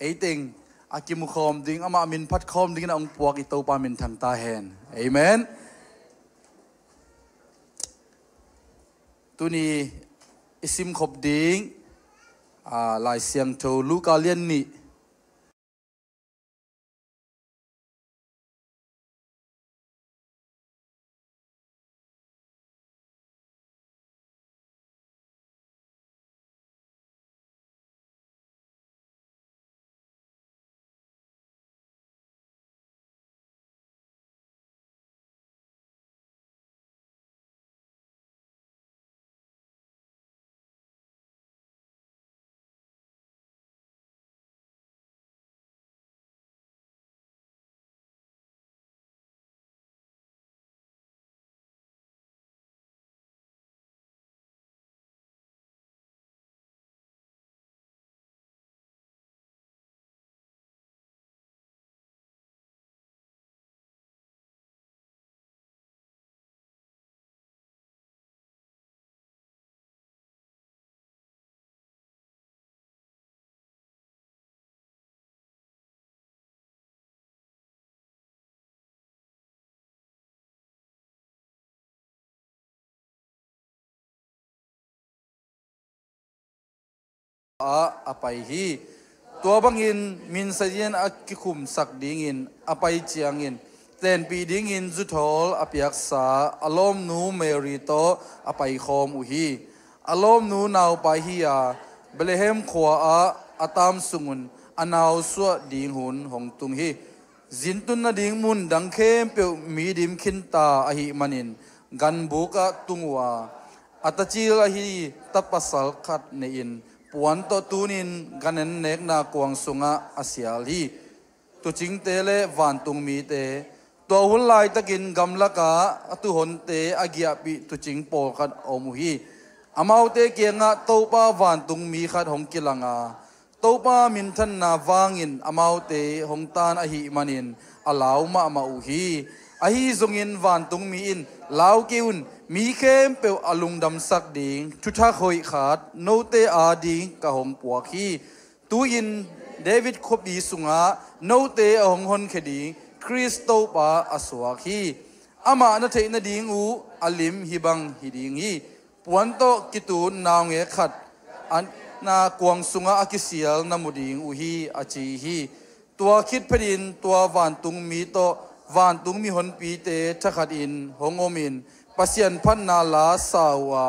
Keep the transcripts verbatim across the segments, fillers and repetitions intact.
eiteng a kimukhawm ding, amah min phatkhawm dingin a hong puak i Topa minthang ta hen. Amen. Tuni i simkhop ding, a, Lai Siangtho Luka lian nih. Ah, a pai hi. Tua bangin minsazian a kikhumsak dingin a pai ciangin, tenpih dingin zuthawl a piaksa a lawmnu Mary tawh a paikhawm uh hi. A lawmnu naupai hi-a, Bethlehem khua-ah a tamsungun a nau suah ding hun hong tung hi. Zintun nading mun dang khempeuh mi dim khinta ahih manin ganbukah tung uh a, a tacil ahi tapasal khat nei-in puan tawh tunin gan an nekna kuang sungah a sial hi. Tuucingte le vantungmite, tua hun laitakin gamlakah a tuuhonte a giahpih tuucing pawlkhat a om uh hi. Amaute kiangah Topa vantungmi khat hong kilang a, Topa minthanna vangin amaute hong tan ahih manin a lau mahmah uh hi. Ahi zongin vantungmi in, "Lau kei un, mi khempeuh a lungdamsak ding thuthak hoih khat note ading ka hong puak hi. Tu-in David khuapi sungah note a hong honkhia ding Khrist Topa a suak hi. Amah na theih nading uh a lim hih bang hi ding hi. Puan tawh kitun naungek khat a na kuang sungah a kisial na mu ding uh hi," a ci hi. Tua khit phetin tua vantungmi tawh vantungmi honpite thakhatin hong omin Pasian phatna la sa uh a,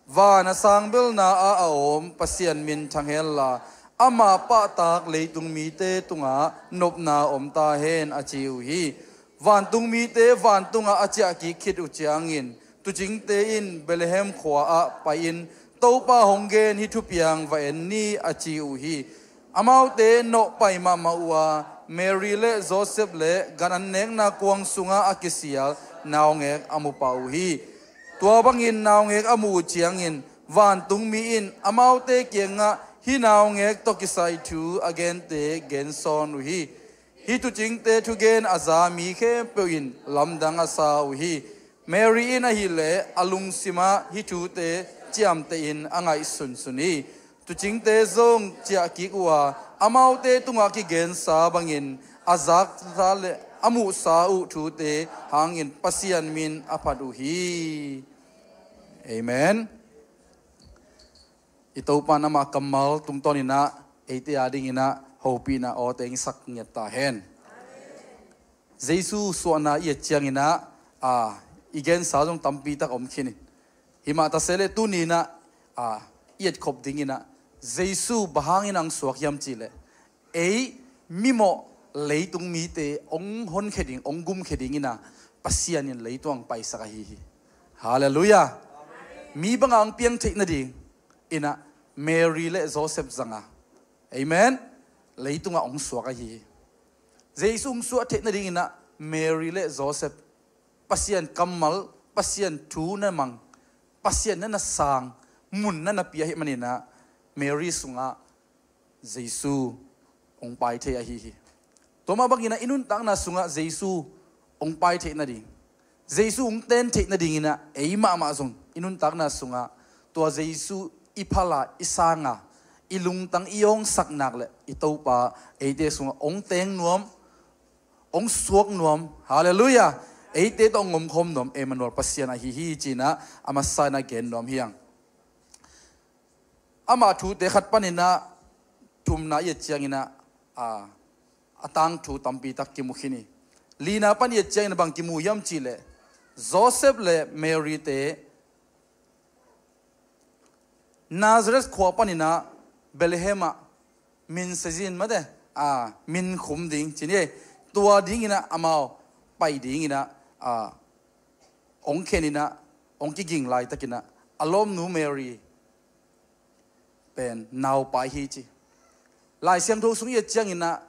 "Van a sangbelna ah a om Pasian minthang henla, amah pahtak leitung mite tungah nopna om ta hen," a ci uh hi. Vantungmite vantungah a ciahkik khit uh ciangin, tuucingte in Bethlehem khua-ah pai-in, "Topa hong gen hih thupiang va en ni," a ci uh hi. Amaute nawhpai mahmah uh a, Mary le Joseph le gan an nekna kuang sungah a kisial naungek a mu pah uh hi. Tua bangin naungek a muh uh ciangin, vantungmi in amaute kiangah hih naungek tawh kisai thu a gente gensawn uh hi. Hih tuucingte thugen a za mi khempeuh in lamdang a sa uh hi. Mary in ahileh a lungsimah hih thute ciamtehin a ngaihsunsun hi. Tuucingte zong ciahkik uh a, amaute tungah kigensa bangin a zaksa le a muhsa uh thute hangin Pasian min a phat uh hi. Amen. I Topa in amah kammal tungtawninah eite adinginah hopihna awte hong sak ngiat ta hen. Jesu suahna i et cianginah, a, i gensa zong tampitak om khin hi. Himah ta se leh tuninah, a, i etkhop dinginah Jesu bang hangin hong suak hiam cihleh, ei mimawh leitung mite hong honkhia ding, hong gumkhia dinginah Pasian in leitung hong paisak ahi hi. Halleluiah. Mi bangah hong piang theih nading inah Mary le Joseph zanga, amen, leitungah hong suak ahi hi. Jesu hong suah theih nadinginah Mary le Joseph Pasian kammal, Pasian thu na mang, Pasian na na sang mun na na pia ahih maninah Mary sungah Jesu hong pai thei ahi hi. Tua mah banginah i nuntakna sungah Jesu hong pai theih nading, Jesu hong ten theih nadinginah ei mahmah zong i nuntakna sungah tua Jesu i phala, i sanga, i lungtang i awngsak nak le i Topa eite sungah ong teng nuam, ong suak nuam. Halleluiah. Eite tawh ong omkhawm nuam Emmanuel Pasian ahi hi, ci-in ah a masa in ah gen nuam hi hang. Ama thute khat panin ah thumna i et ciangin ah, a, a tangthu tampi tak kimu khin hi. Lina pan i et ciangin ah bang kimu hiam cih leh, Joseph le Mary te Nazareth khua panin ah Bethlehem ah min sezin mate, a, min khum ding ci ni. Tua dingin ah amau pai dingin ah, a, ong khen in ah, ong kiging laitakin ah a lawmnu Mary pen naupai hi ci. Lai Siangtho sung i et ciangin ah,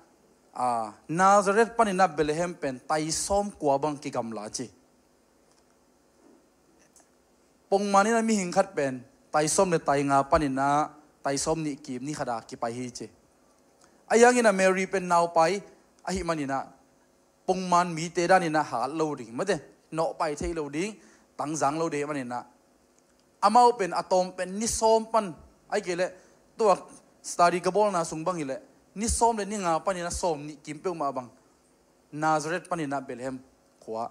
a, Nazareth panin ah Bethlehem pen tai sawm kua bang kigamla ci. Pongman in ah mihing khat pen tai sawm le tai nga panin ah tai sawm nih kim ni khat ah kipai hi ci. Ahi hangin ah Mary pen naupai ahih manin ah pongman mite danin ah hat lo ding mate, nawhpai thei lo ding, tangzang lo ding ahih manin ah amau pen a tawm pen ni sawm pan, ahih kei leh tua study ka bawlna sung bang hi leh ni sawm le ni nga panin ah sawm nih kim peuhmah bang Nazareth panin ah Bethlehem khua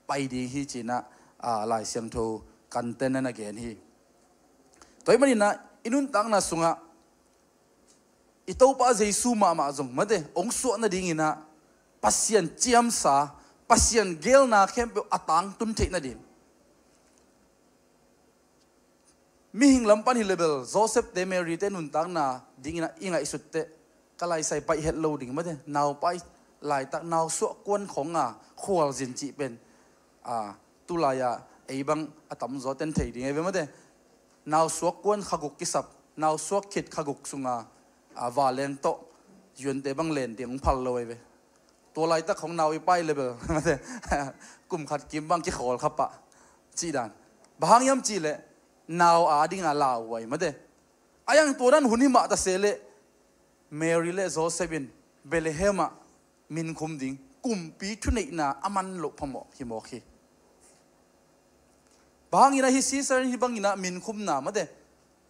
pai ding hi ci-in ah, a, Lai Siangtho kanten in ah gen hi. Tua ahih manin ah i nuntakna sungah i Topa Jesu mahmah zong mate ong suah nadingin ah Pasian ciamsa, Pasian geelna khempeuh a tangtun theih nading. Mihing lam pan hi leh bel Joseph te Mary te nuntakna dingin ah i ngaihsut teh ka laisai baih het lo ding mate, naupai laitak, nausuak kuan khong a khualzin cih pen, a, tulai ah ei bang a tamzaw ten thei ding ei ve mate. Nausuak kuan kha guk kisap, nausuak khit kha guk sungah, a, vanleng tawh yuante bang len ding hong phal lo ei ve. Tua laitak khong nau i pai leh bel mate, kum khat kim bang kikhawl kha pah cih dan. Bang hang hiam cih leh nau a dingin a lauhuai mate. Ahi hang tua dan hun hi mah ta se leh Mary le Joseph in Bethlehem ah min khum ding kumpi thuneihna a man loh phamawh hi mawk hi. Bang hangin ah hih Caesar in hih bangin ah min khumna mate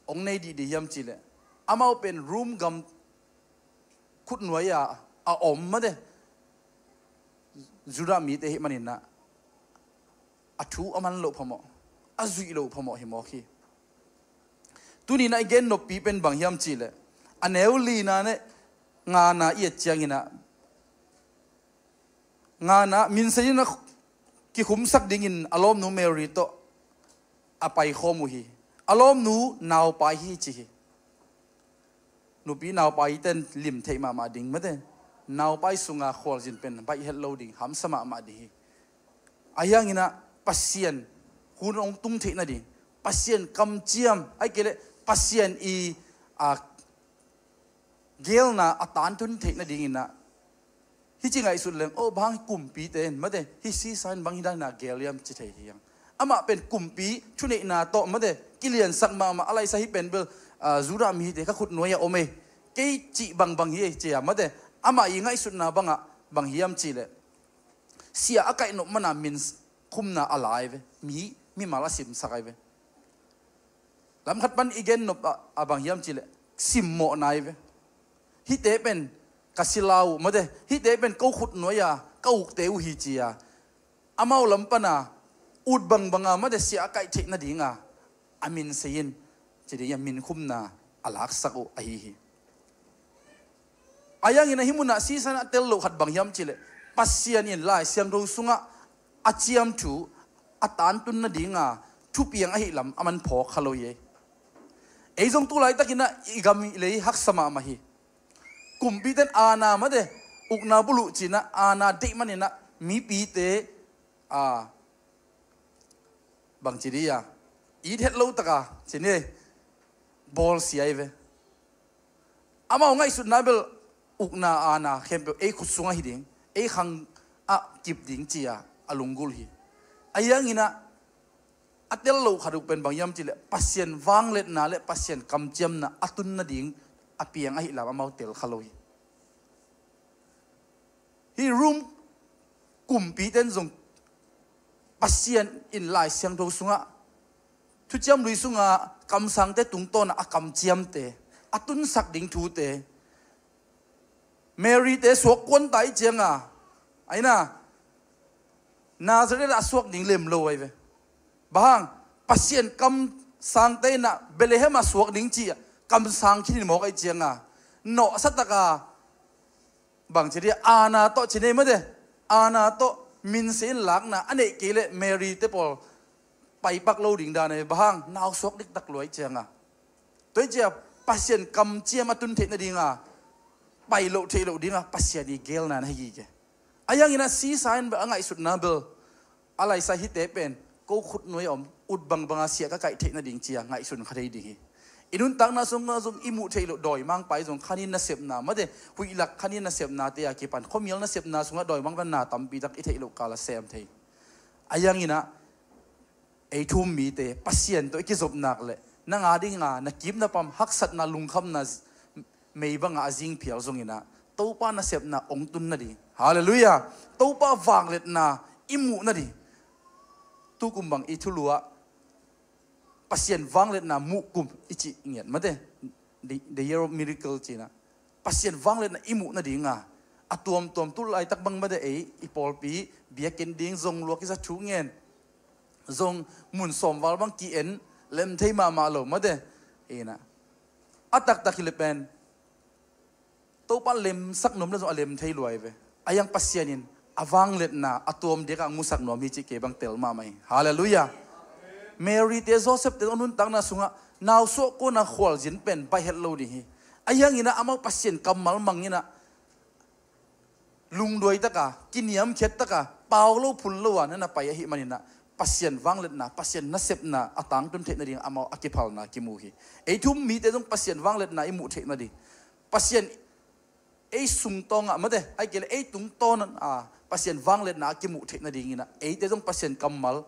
ong nei dihdih hiam cih leh amau pen Rome gam khutnuai ah a om mate Judah mite ahih manin ah a thu a man loh phamawh, a zuih loh phamawh hi mawk hi. Tuni-in ah i gen noppi pen bang hiam cih leh a neu lina le ngana i et ciangin ah ngana min sezin ah kikhumsak dingin a lawmnu Mary tawh a paikhawm uh hi. A lawmnu naupai hi ci hi. Nupi naupai ten lim theih mahmah ding mate, naupai sunga khualzin pen baih het lo ding, hamsa mahmah ding hi. Ahi hangin ah Pasian hun ong tung theih nading, Pasian kamciam, ahih kei leh Pasian i, a, geelna a tangtun theih nadingin ah hih ci ngaihsut leng, oh, bang hang kumpite in mate, hih Caesar in bang hih danin ah geel hiam ci thei hi hang. Amah pen kumpi thuneihna tawh mate kiliansak mahmah a laisa, hih pen bel, a, Judah mite kha khutnuai ah om ei, kei cih bangbang hi ei ci a mate. Amah i ngaihsutna bangah bang hiam cih leh sia a kaihnop man a min khumna a la ei ve, mi, mimal a simsak ei ve. Lam khat pan i gen nop a, a bang hiam cih leh simmawhna ei ve. Hihte pen ka sila uh mate, hihte pen ko khutnuai a ka ukte uh hi ci a, amau lam pan a ut bangbang a mate sia a kaih theih nading a a min sei in ci ding a min khumna a laksak uh ahi hi. Ahi hangin ah hih munah Caesar in a tel loh khat bang hiam cih leh Pasian in Lai Siangtho sungah a ciamthu a tangtun nadinga thupiang ahih lam a man phawk kha lo hi ei. Ei zong tu laitakin ah i gam i lei haksa mahmah hi. Kumpite'n aana mate, ukna buluh ci-in ah aana deih manin ah mipite, a, bang ci ding a, it het lo taka ci ni, bawlsia hi ve. Amau ngaihsutna bel ukna aana khempeuh ei khut sungah hi ding, ei khang ah kip ding ci a a lunggulh hi. Ahi hangin ah a tel loh khat uh pen bang hiam cih leh Pasian vangliatna le Pasian kamciamna a tun nading a piang ahih lam amau tel kha lo hi. Hih Rome kumpite'n zong Pasian in Lai Siangtho sungah, Thuciam Lui sunga kamsangte tungtawn a kamciamte, a tunsak ding thute. Mary te suak kuan ta i cianga, aina, Nazareth ah a suak ding lem lo ai ve. Bang hang, Pasian kamsangte inah Bethlehem ah suak ding ci-a kamsang khin in mawk ai cianga, nawhsa taka, bang ci dia, aana tawh ci nei mate, aana tawh minse in lakna a neih kei leh Mary te pawl paipak lo ding dan ai ve. Bang hang, nau suak diktak luai cianga. Tua i cia Pasian kamciam a tun theih nadinga, pai loh theih loh dinga Pasian i gelna na hi gige. A yanginah sisa in bel a ngaihsutna bel a laisa hite pen ko khutnuai a om ut bangbanga siah ka kaih theih nading cia ngaihsun kha thei ding hi. I nuntakna sungah zong i muh theih loh dawimangpa i zong khanin nasepna mate, huihlak khanin nasepnate a kipan khuamial nasepna sungah dawimangpa na tampitak i theih loh kala sem thei. A yanginah ei thu-um mite Pasian tawh i kizopnak le nang a dinga na kip na pam haksatna lungkhamna z-, mei banga a zing phial zonginah Topa nasepna ong tun nading, halleluiah, Topa vangliatna i muh nading. Tukum bang i thuluah Pasian vangliatna muh kum i cih ngiat mate, the, the year of miracle cinah Pasian vangliatna i muh nadinga a tuamtuam tu laitak bang mate, ei i pawlpi biakinn ding zong lua kisa thu ngen, zong mun sawmval bang ki-en, lem thei mahmah lo mate. Inah a taktak hi le pen Topa lemsak nuam le zong a lem thei luai ve. A yang Pasian in a vangliatna a tuam diakah musak nuam hi cih kei bang tel mahmah hi. Halleluiah. Mary te Joseph te zong nuntakna sungah nau suah kuana khualzin pen baih het lo ding hi. A yanginah amau Pasian kammal manginah lungduai taka, kiniamkhiat taka, pau lo phun lo a na na pai ahi maninah Pasian vangliatna, Pasian nasepna a tangtun theih nading amau a kiphalna kimu hi. Ei thu-um mite zong Pasian vangliatna i muh theih nading, Pasian ei sungtawngah mate, ai kei le ei tungtawn a Pasian vangliatna a kimuh theih nadinginah eite zong Pasian kammal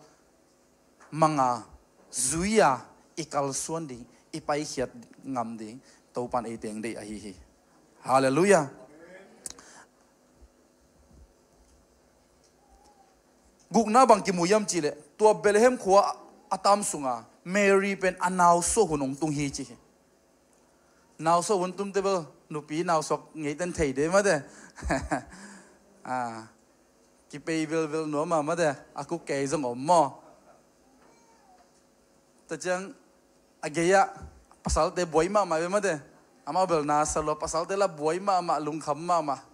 manga, zuia, i kalsuan ding, i paikhiat ngam ding Topan ei teng deih ahi hi. Halleluiah. Gukna bang kimu hiam cihleh tua Bethlehem khua a tam sunga Mary pen a nau suah hun hong tung hi ci hi. Nau suah hun tumte bel nupi nau suak ngeiten thei de mate. Ah, kipei velvel nuam a mate, a kuk kei zong om maw? Tua ciang a gei-ah pasalte buai mahmah ve mate. Amau bel na sa lua, pasalte la buai mahmah, lungkham mahmah.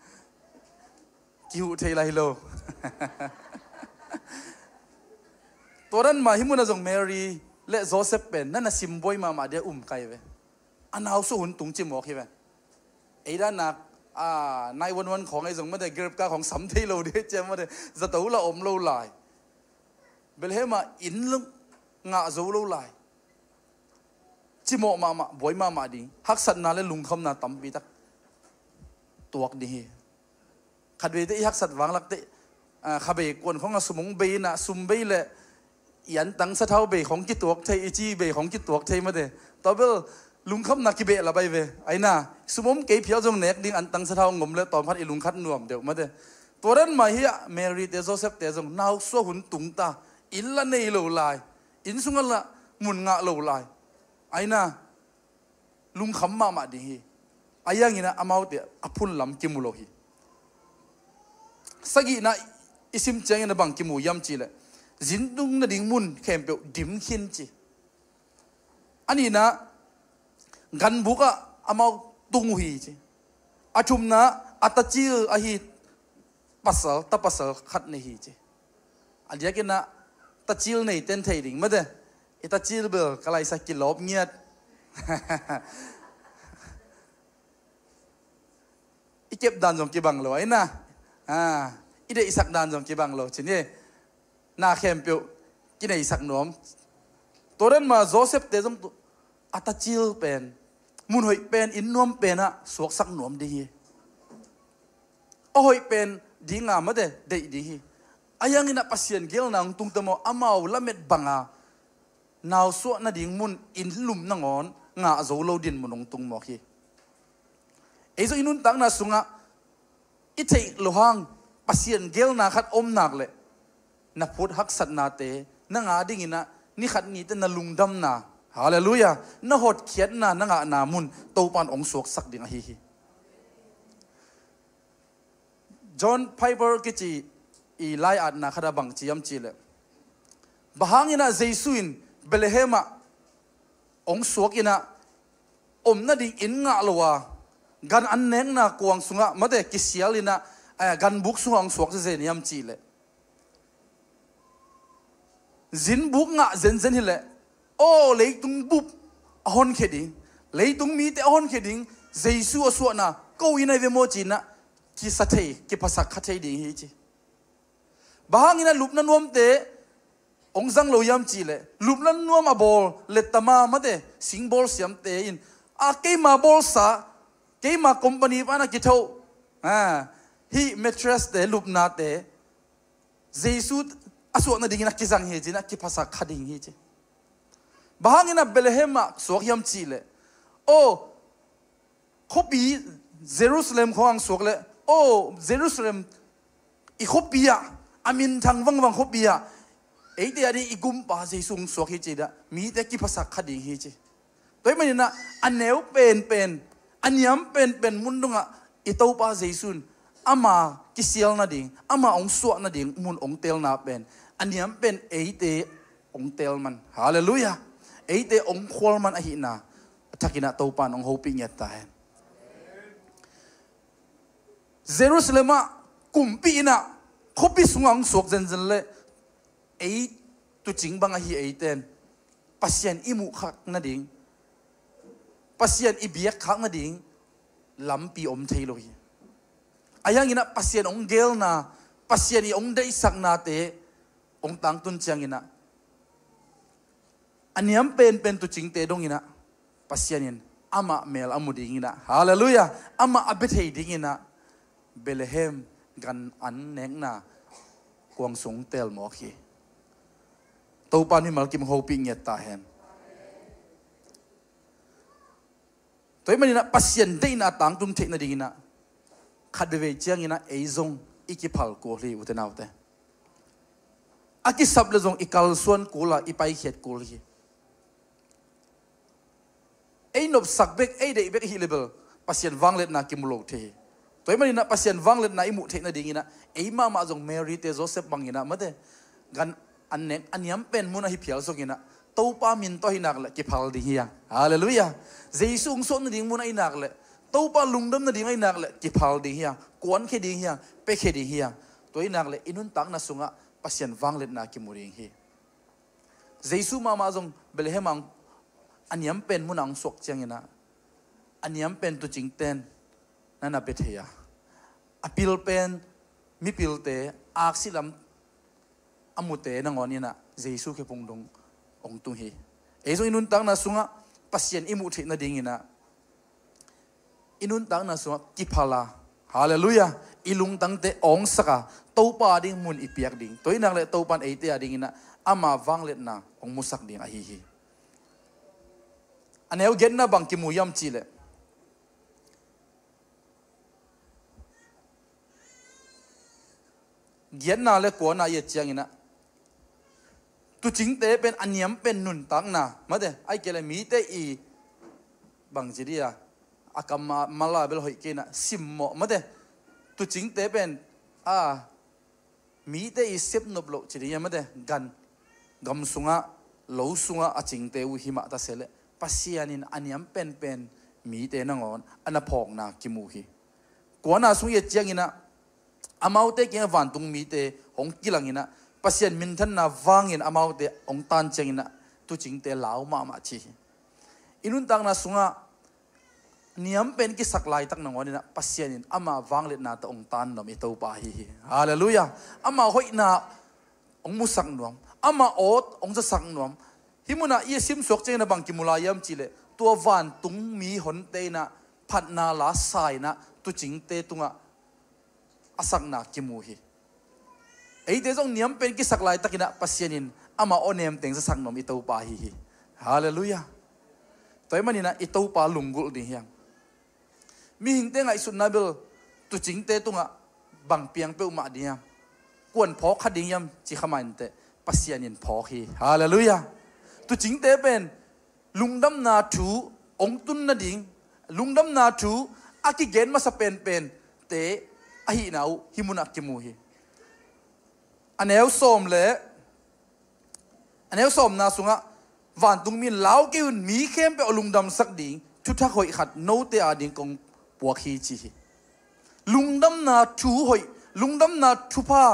Kihuh thei lai lo. Tua dan mah hi munah zong Mary le Joseph pen na na sim buai mahmah dia um kai ve. A nau suah hun tung ci mawk hi ve. Ei dan nak, a, nine one one khawng ei zong mate, Grab ka khawng sam thei lo dia cia mate, zato la om lo lai. Bethlehem ah inn ngah zo lo lai. Cimawh mahmah, buai mahmah ding, haksatna le lungkhamna tampitak tuak ding hi. Khatveite i haksat vanglakte, ah, khabei kuan khawngah sum hong bei inah, sum bei le i antang sathau bei khawng kituak thei, i ci bei khawng kituak thei mate. Tua bel lungkhamna kibeh la bai ve. Aina, sum om kei phial zong nek ding antang sathau ngom le tawmkhat i lungkhat nuam deuh mate. Tua dan mah hi-ah Mary te Joseph te zong nau suah hun tung ta, inn la nei lo lai, inn sungah la mun ngah lo lai. Aina, lungkham mahmah ding hi. A yanginah amaute a phunlam kimu lo hi. Sagihna i sim ciangin a bang kimu hiam cihleh zin tung nading mun khempeuh dim khin ci. A nihna ganbukah amau tung uh hi ci. A thumna a tacil ahi pasal, ta pasal khat nei hi ci. A diakinah tacil nei ten thei ding mate. I tacil bel ka laisa kilawp ngiat. I kep dan zong kibang lo aina. Ah, i deihsak dan zong kibang lo cin hi. Na khempeuh kineisak nuam. Tua dan mah Joseph te zong tu a tacil pen, mun hoih pen, inn nuam penah suaksak nuam ding hi. A hoih pen dinga mate deih ding hi. A yanginah Pasian gelna hong tungta maw, amau lamet banga nau suah nading mun inn lum nangawn ngah zo lo din mun hong tung mawk hi. Ei zong i nuntakna sungah i theih loh hang Pasian gelna khat om nak leh na phut haksatnate na ngah dinginah ni khat nite na lungdamna, Halleluiah. Na hotkhiatna na ngahna mun Topan hong suaksak ding ahi hi. John Piper kici i lai-atna khat ah bang ci hiam cihleh, bang hangin ah Jesu in Bethlehem ah hong suak in ah om nading inn ngah lo a, gan an nekna kuang sungah mate kisial in ah, eh, ganbuk sungah hong suak zezen hiam cihleh, zinbuk ngah zenzen hileh, aw, leitung bup a honkhia ding, leitung mite a honkhia ding Jesu a suahna ko inn ah hi ve maw ci-in ah kisa thei, kiphasak kha thei ding hi ci. Bang hangin ah lupna nuamte hong zang lo hiam cihleh, lupna nuam a bawl lettama mate singbawl siamte in, a, keima bawlsa, keima company pan a kithoh, a, hih mattress-te, lupnate Jesu a suah nadingin a kizang hi ci-in ah kiphasak kha ding hi ci. Bang hangin ah Bethlehem ah suak hiam cihleh, aw, khuapi Jerusalem khawng hong suak leh, aw, Jerusalem, i khuapi ah, a minthang vangvang khuapi ah eite ading i gumpa Jesu hong suak hi ci-in ah mite kiphasak kha ding hi ci. Tua ahih manin ah a neu penpen, a niam penpen mun dongah i Topa Jesu in ama kisial nading, ama hong suah nading mun hong teelna pen a niam pen eite hong teel man. Halleluiah. Eite hong khual man ahihna a thakin ah Topan hong hopih ngiat ta hen. Jerusalem ah kumpi in ah khuapi sungah hong suak zenzen leh, ei tuucing bang ahi eite in Pasian i muhkhak nading, Pasian i biakkhak nading lampi om thei lo hi. Ahi hangin ah Pasian hong geelna, Pasian i hong deihsaknate hong tangtun ciangin ah a niam penpen tuucingte dongin ah Pasian in amah mel a mu dingin ah, halleluiah, amah a bia thei dingin ah Bethlehem gan an nekna kuang sung teel mawk hi. Topan mimal kim hopih ngiat ta hen. Tua ahih manin ah Pasian deihna tangtun theih nadingin ah khat veivei ciangin ah ei zong i kiphal kul hi, ute naute. A kisap leh zong i kalsuan kul a, i paikhiat kul hi. Ei nopsak bek, ei deih bek hi leh bel Pasian vangliatna kimu lo thei hi. Tua ahih manin ah Pasian vangliatna i muh theih nadingin ah ei mahmah zong Mary-te Joseph bangin ah mate gan an nek a niam pen mun ahi phial zongin ah Topa min tawh ahi nak leh kiphal ding hi hang. Halleluiah. Jesu hong suah nading mun ahi nak leh, Topa lungdam nading ahi nak leh kiphal ding hi hang, kuankhia ding hi hang, piakhia ding hi hang. Tua ahi nak leh i nuntakna sungah Pasian vangliatna kimu ding hi. Jesu mahmah zong Bethlehem ah a niam pen mun ah hong suak ciangin ah a niam pen tuucingte in na na bia thei a, a pil pen mipilte aksi lam a mute nangawnin ah Jesu khe phungdung hong tung hi. Ei zong i nuntakna sungah Pasian i muh theih nadingin ah i nuntakna sungah kiphal a, halleluiah, i lungtangte awngsak a, Topa ading mun i piak ding. Tua ahih nak leh Topan eite adingin ah ama vangliatna hong musak ding ahi hi. A neu giatna bang kimu hiam cihleh, giatna leh kuana i et ciangin ah tuucingte pen a niam pen nuntakna mate, ahih kei leh mite i bangci dih a, a kammal a bel hoih kei in ah simmawh mate, tuucingte pen a mite i sepnop loh ci ding hiam mate, gan, gam sungah, lo sungah a cingte uh hi mah ta se leh Pasian in a niam penpen mite nangawn a na phawkna kimu hi. Kuana sung i et ciangin ah amaute kiangah vantung mite hong kilangin ah Pasian minthanna vangin amaute hong tan ciangin ah tuucingte lau mahmah ci hi. I nuntakna sungah niam pen kisak laitak nangawnin ah Pasian in ama vangliatna tawh hong tan nuam i Topa ahi hi. Halleluiah. Ama hoihna hong musak nuam, ama aw hong zasak nuam. Hih munah i a simsuak ciangin ah bang kimu lai hiam cihleh, tua vantung mi honte in ah phatna la sa in ah tuucingte tungah a sakna kimu hi. Eite zong niam pen kisak laitakin ah Pasian in ama aw nemteng zasak nuam i Topa ahi hi. Halleluiah. Tua ahih manin ah i Topa lunggulh ding hi hang. Mihingte ngaihsutna bel tuucingte tungah bang piang peuhmah ding hiam, kuan phawk kha ding hiam ci kha mah inteh, Pasian in phawk hi. Halleluiah. Tuucingte pen lungdamna thu hong tun nading, lungdamna thu a kigen masa penpente ahihna uh hih munah kimu hi. A neu sawm le a neu sawmna sungah, "Vantungmi in lau kei un, mi khempeuh a lungdamsak ding thuthak hoih khat note ading kong puak hi," ci hi. Lungdamna thu hoih, lungdamna thupha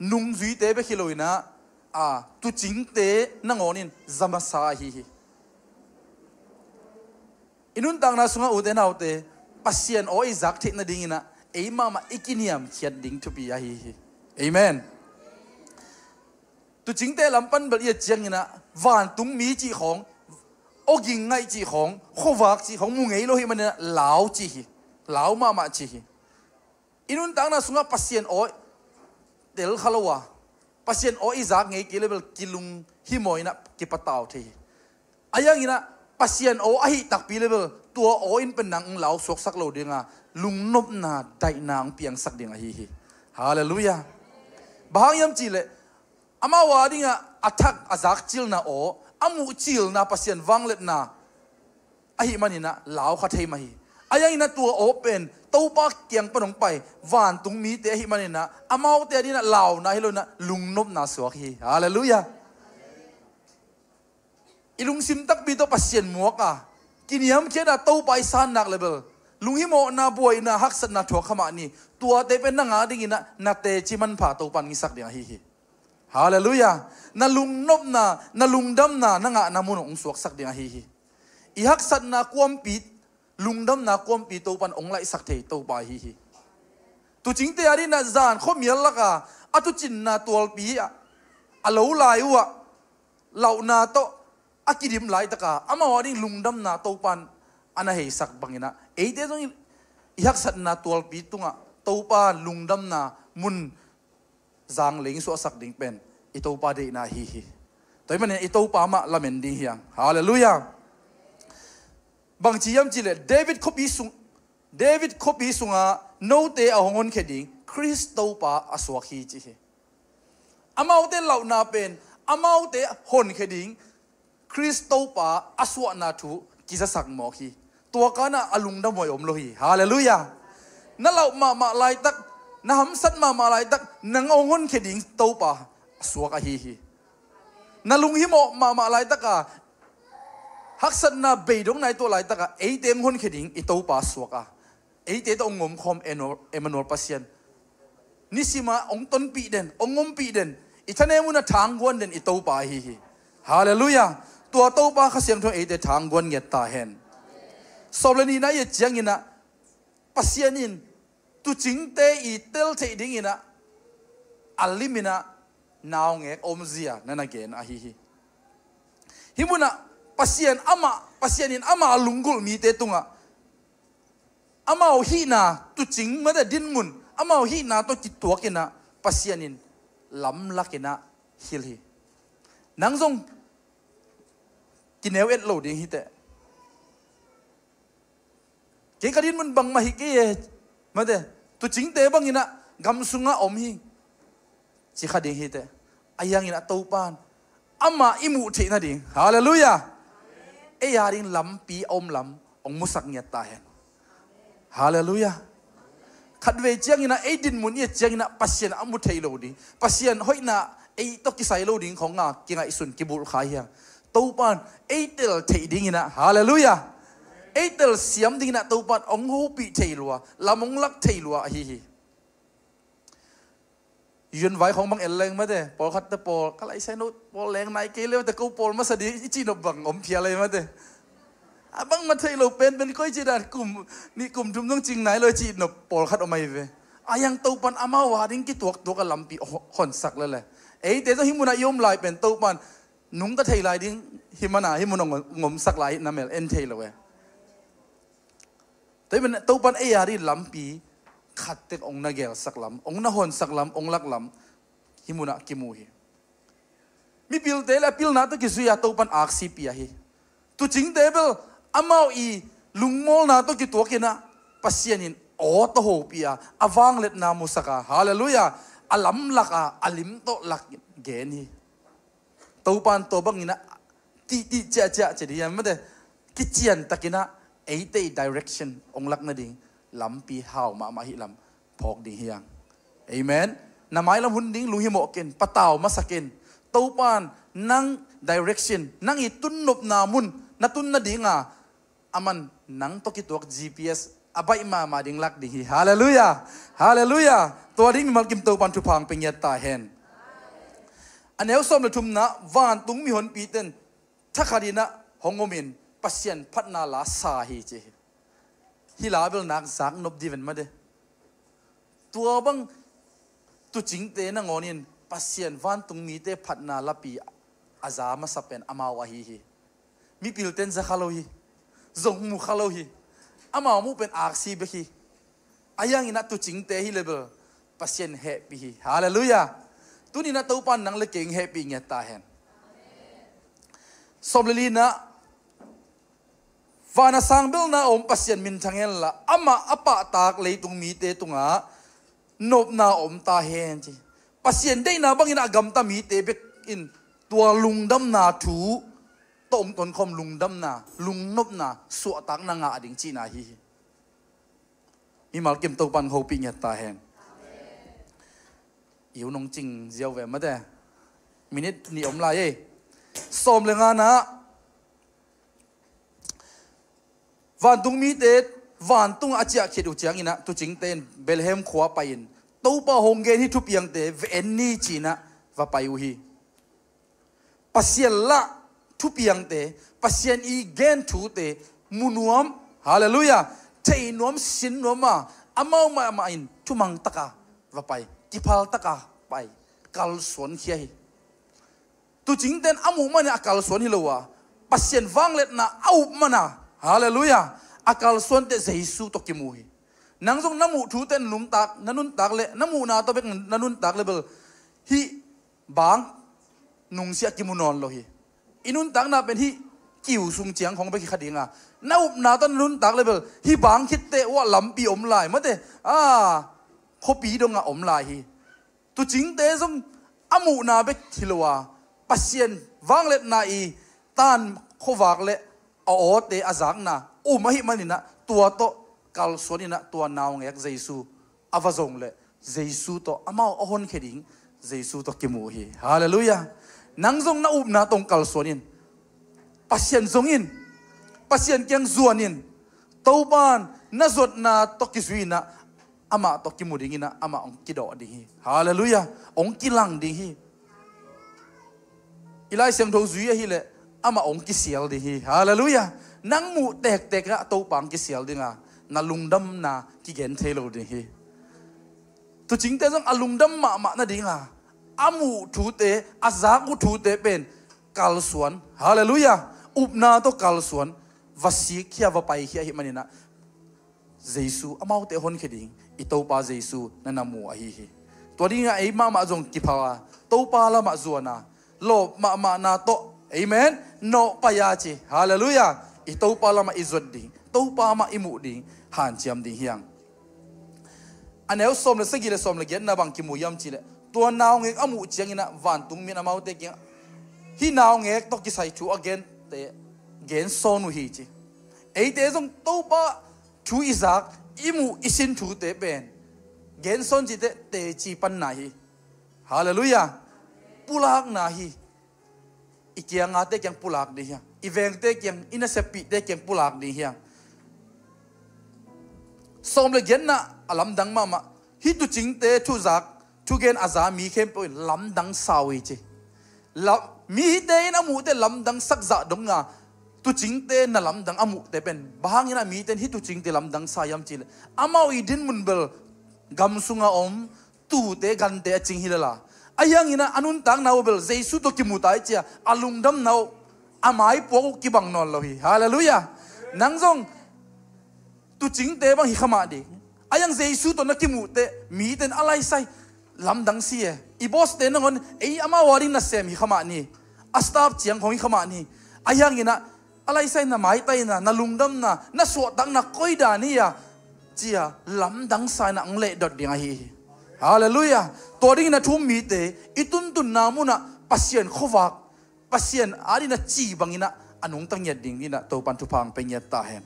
nungzuite bek hi lo inah, a, tuucingte nangawn in za masa ahi hi. I nuntakna sungah, ute naute, Pasian aw i zak theih nadinginah ei mahmah i kiniamkhiat ding thupi ahi hi. Amen. Tuucingte lam pan bel i et cianginah, vantungmi cih khawng, awging ngaih cih khawng, khuavak cih khawng mu ngei lo hi maninah lau ci hi. Lau mahmah ci hi. I nuntakna sungah Pasian aw tel kha lo a, Pasian aw i zak ngei kei le bel kilung hi maw inah kipatau thei hi. A yanginah Pasian aw ahi takpi le bel tua aw in pen nang hong lau suaksak lo dinga, lungnopna daihna hong piangsak ding ahi hi. Halleluiah. Bang hang hiam cihleh, amau adingah a thak a zak cilna aw, a muh cilna Pasian vangliatna ahih maninah lau kha thei mah hi. A yanginah tua aw pen Topa kiang pan hong pai vantungmite ahih maninah amaute adinah launa hi lo inah lungnopna suak hi. Halleluiah. I lungsim takpi tawh Pasian muak a, kiniamkhiat a Topa i san nak le bel, lunghimawhna, buaina, haksatna thuak kha mah ni. Tuate pen nang adinginah na teci manpha Topa in ngisak ding ahi hi. Halleluiah. Na lungnopna, na lungdamna na ngahna mun hong suaksak ding ahi hi. I haksatna kuampi, lungdamna kuampi Topa in hong laihsak thei Topa ahi hi. Tuucingte adinah zan khuamial laka a tuucinna tualpi ah, a lo lai uhah lauhna tawh a kidim laitaka amau ading lungdamna Topa in a na heisak banginah, eite zong i haksatna tualpi tungah Topa lungdamna mun zang leng suahsak ding pen i Topa deihna ahi hi. Tua ahih manin i Topa mah lamen ding hi hang. Halleluiah. Bangci hiam cihleh, David khuapi sung, David khuapi sungah note a hong honkhia ding Khrist Topa a suak hi ci hi. Amaute lauhna pen amaute honkhia ding Khrist Topa a suahna thu kizasak mawk hi. Tua kanah a lungdam huai om lo hi. Halleluiah. Na lauh mahmah laitak, na hamsat mahmah laitak, nang a hong honkhia ding Topa a suak ahi hi. Na lunghimawh mahmah laitaka, haksatna beidong nai tuah laitaka eite hong honkhia ding i Topa a suak a, eite tawh hong ngomkhawm Eno-, Emmanuel Pasian, nisima hong tonpih den, hong ompih den, i thanem munah thangguan den i Topa ahi hi. Halleluiah. Tua Topa Kha Siangtho in eite thangguan ngiat ta hen. Sawm le nihna i et cianginah, Pasian in tuucingte i tel theih dinginah a liminah naungek omzia na na gen ahi hi. Hih munah Pasian amah, Pasian in amah a lunggulh mite tungah amau hihna, tuucing mate dinmun, amau hihna tawh kituakinah Pasian in lamlakinah hilh hi. Nang zong kineu et lo ding hiteh. Kei ka dinmun bangmah hi kei e, mate, tuucingte banginah gam sungah om hi, ci kha ding hiteh. A yanginah Topa in amah i muh theih nading, halleluiah, ei ading lampi a om lam hong musak ngiat ta hen. Halleluiah. Khatvei cianginah ei dinmun i et cianginah Pasian a mu thei lo ding, Pasian hoihna ei tawh kisai lo ding khong a kingaihsun kibulh kha hi hang. Topa in ei tel theih dinginah, halleluiah, ei telsiam dinginah Topa in hong hopih thei lua, lam hong lak thei lua ahi hi. Yun vai khawng bang el leng mate, pawlkhatte pawl, ka laisai no pawl leng nai kei le mate, ko pawl masa ding i cihnop bang om phial ei mate. A bangmah theih lo penpen koi ci dan kum nih kum thum zong cing nai lo i cihnop pawlkhat om ahi ve. A yang Topa in amau a ding kituaktuak a lampi ho-, honsak lele. Eite zong hih munah i om lai pen Topa in nungta thei lai ding hih mana hih mun hong ngomsak lai na mel en thei lo e. Tua ahih manin Topa in ei a ding lampi khat tek hong na gelsak lam, hong na honsak lam, hong lak lam hih munah kimu hi. Mipilte le a pilna tawh kizui a Topa in aksi pia hi. Tuucingte bel amau i lungmawlna tawh kituakinah Pasian in aw tawh hopih a, a vangliatna musak a, halleluiah, a lamlak a, a lim tawh lak gen hi. Topa in tua banginah tih tih ciah ciah ci ding hiam mate. Kician takin ah eite i direction hong lak nading lampi hau mahmah hi lam phawk ding hiang. Amen. Na mailam hun ding lunghimawh ken, patau masak in. Topan nang direction, nang i tunnopna mun na tun nadinga aman nang tawh kituak G P S a baih mahmah ding lak ding hi. Halleluiah. Halleluiah. Tua ding mimal kim Topan thupha hong pia ngiat ta hen. A neu sawm le thumna, vantung mihonpite in thakhatin ah hong omin Pasian phatna la sa hi ci hi. Hih la bel nak zak nop ding ven mate. Tua bang tuucingte nangawnin Pasian vantung mite phatna lapi a za masa pen amau ahi hi. Mipilte in za kha lo hi. Zong mu kha lo hi. Amau muh pen aksi bek hi. Ahi hangin ah tuucingte hi le bel Pasian hehpih hi. Halleluiah. Tuni-in ah Topan nang le kei hong hehpih ngiat ta hen. Sawm le lina, van a sang belna a om Pasian minthang henla, amah a pahtak leitung mite tungah nopna om ta hen ci. Pasian deihna bangin a gamta mite bek in tua lungdamna thu tawh om tonkhawm lungdamna, lungnopna, suahtakna ngah ding cihna hi hi. Mimal kim Topan hopih ngiat ta hen. I hun hong cing ziau ve mate. Minute nih om lai ei. Sawm le ngana, vantung mite vantung a ciah khit uh ciangin ah tuucingte in Bethlehem khua pai-in Topa hong gen hih thupiangte ve en ni ci-in ah va pai uh hi. Pasian lah thupiangte, Pasian i gen thute mu nuam, halleluiah, thei nuam, sin nuam a, amau mahmah in thumang taka va pai, kiphal taka pai, kalsuan khia hi. Tuucingte in a muh manin a kalsuan hi lo a, Pasian vangliatna a up mana, halleluiah, a kalsuante Jesu tawh kimu hi. Nang zong na muh thute na nuntak, na nuntak le, na muhna tawh bek na nuntak le bel hih bang nungsiah kimu nawn lo hi. I nuntakna pen hih kiu sung ciang khong bek hi kha dinga, na upna tawh na nuntak le bel hih bang khitte uah lampi om lai mate. A, khuapi dongah om lai hi. Tuucingte zong a muhna bek hi lo a, Pasian vangliatna i tan khuavak le a awte a zakna um ahih manin ah tua tawh kalsuan in ah tua naungek Jesu a va zong leh Jesu tawh amau a honkhia ding Jesu tawh kimu hi. Halleluiah. Nang zong na upna tawh kalsuan in, Pasian zong in, Pasian kiang zuan in, Topan na zuatna tawh kizui in ah amah tawh kimu dingin ah amah hong kidawh ding hi. Halleluiah. Hong kilang ding hi. I Lai Siangtho zui ahileh amah hong kisial ding hi. Halleluiah. Nang muh tektek ah Topa hong kisial dinga, na lungdamna kigen thei lo ding hi. Tuucingte zong a lungdam mahmah nadinga a muh thute, a zak uh thute pen kalsuan, halleluiah, upna tawh kalsuan, va sikkhia, va paikhia ahih manin ah Jesu amaute honkhia ding i Topa Jesu na na mu ahi hi. Tua dingah ei mahmah zong kipha a, Topa lamah zuan a, lawp mahmahna tawh, amen, nawh pai a ci, halleluiah, i Topa lamah i zuat ding, Topa mah i muh ding, hanciam ding hiang. A neu sawm le sagih le sawm le giatna bang kimu hiam cihleh, tua naungek a muh ciangin ah vantung mi in amaute kiangah hih naungek tawh kisai thu a gente gen sawn uh hi ci. Eite zong Topa thu i zak, i muh i sin thute pen gen sawn cihte teci panna hi. Halleluiah. Pulakna hi. I kiangate kiang pulak ding hiang. I vengte kiang, i naseppihte kiang pulak ding hiang. Sawm le giatna a lamdang mahmah. Hih tuucingte thuzak, thugen a za mi khempeuh in lamdang sa uh hi ci. La-, mite in a muhte lamdang sak zah donga, tuucingte na lamdang a muhte pen bang hangin ah mite in hih tuucingte lamdang sa hiam cihleh, amau i dinmun bel gam sunga om tuute gante a cing hi lala. Ahi hangin ah a nuntakna uh bel Jesu tawh kimu ta hi cia, a lungdamna uh a maipuak uh kibang nawn lo hi. Halleluiah. Nang zong tuucingte bang hi kha mah ding. Ahi hang Jesu tawh na kimuhte mite in a laisai lamdang si e. I boss-te nangawn ei amau a ding nasem hi kha mah ni. A staff ciang khong hi kha mah ni. Ahi hangin ah a laisai na maitaina, na lungdamna, na suahtakna koi dan hi a, cia lamdang sa in ah hong lehdot ding ahi hi. Halleluiah. Tua dingin a thu-um mite i tuntunna munah Pasian khuavak Pasian adingin a ci bangin ah a nungta ngiat ding in ah Topan thupha hong pia ngiat ta hen.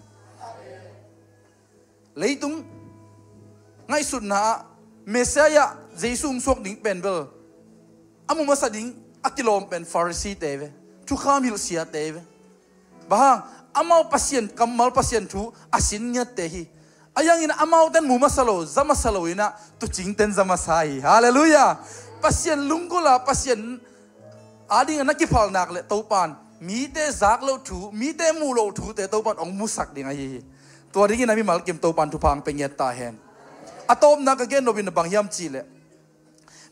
Leitung ngaihsutna ah Messiah Jesu hong suak ding pen bel a mu masa ding a kilawm pen Pharisee-te ve, thukham hilh siate ve. Bang hang, amau Pasian kammal, Pasian thu a sin ngiatte hi. Ahi zongin amaute in mu masa lo, za masa lo in ah tuucingte in za masa hi. Halleluiah. Pasian lunggulh a, Pasian adingin na kiphalna leh Topan mite zak loh thu, mite muh loh thute Topan hong musak ding ahi hi. Tua dingin a mimal kim Topan thupha hong pia ngiat ta hen. A tawpna ka gen nop in bang hiam cih leh,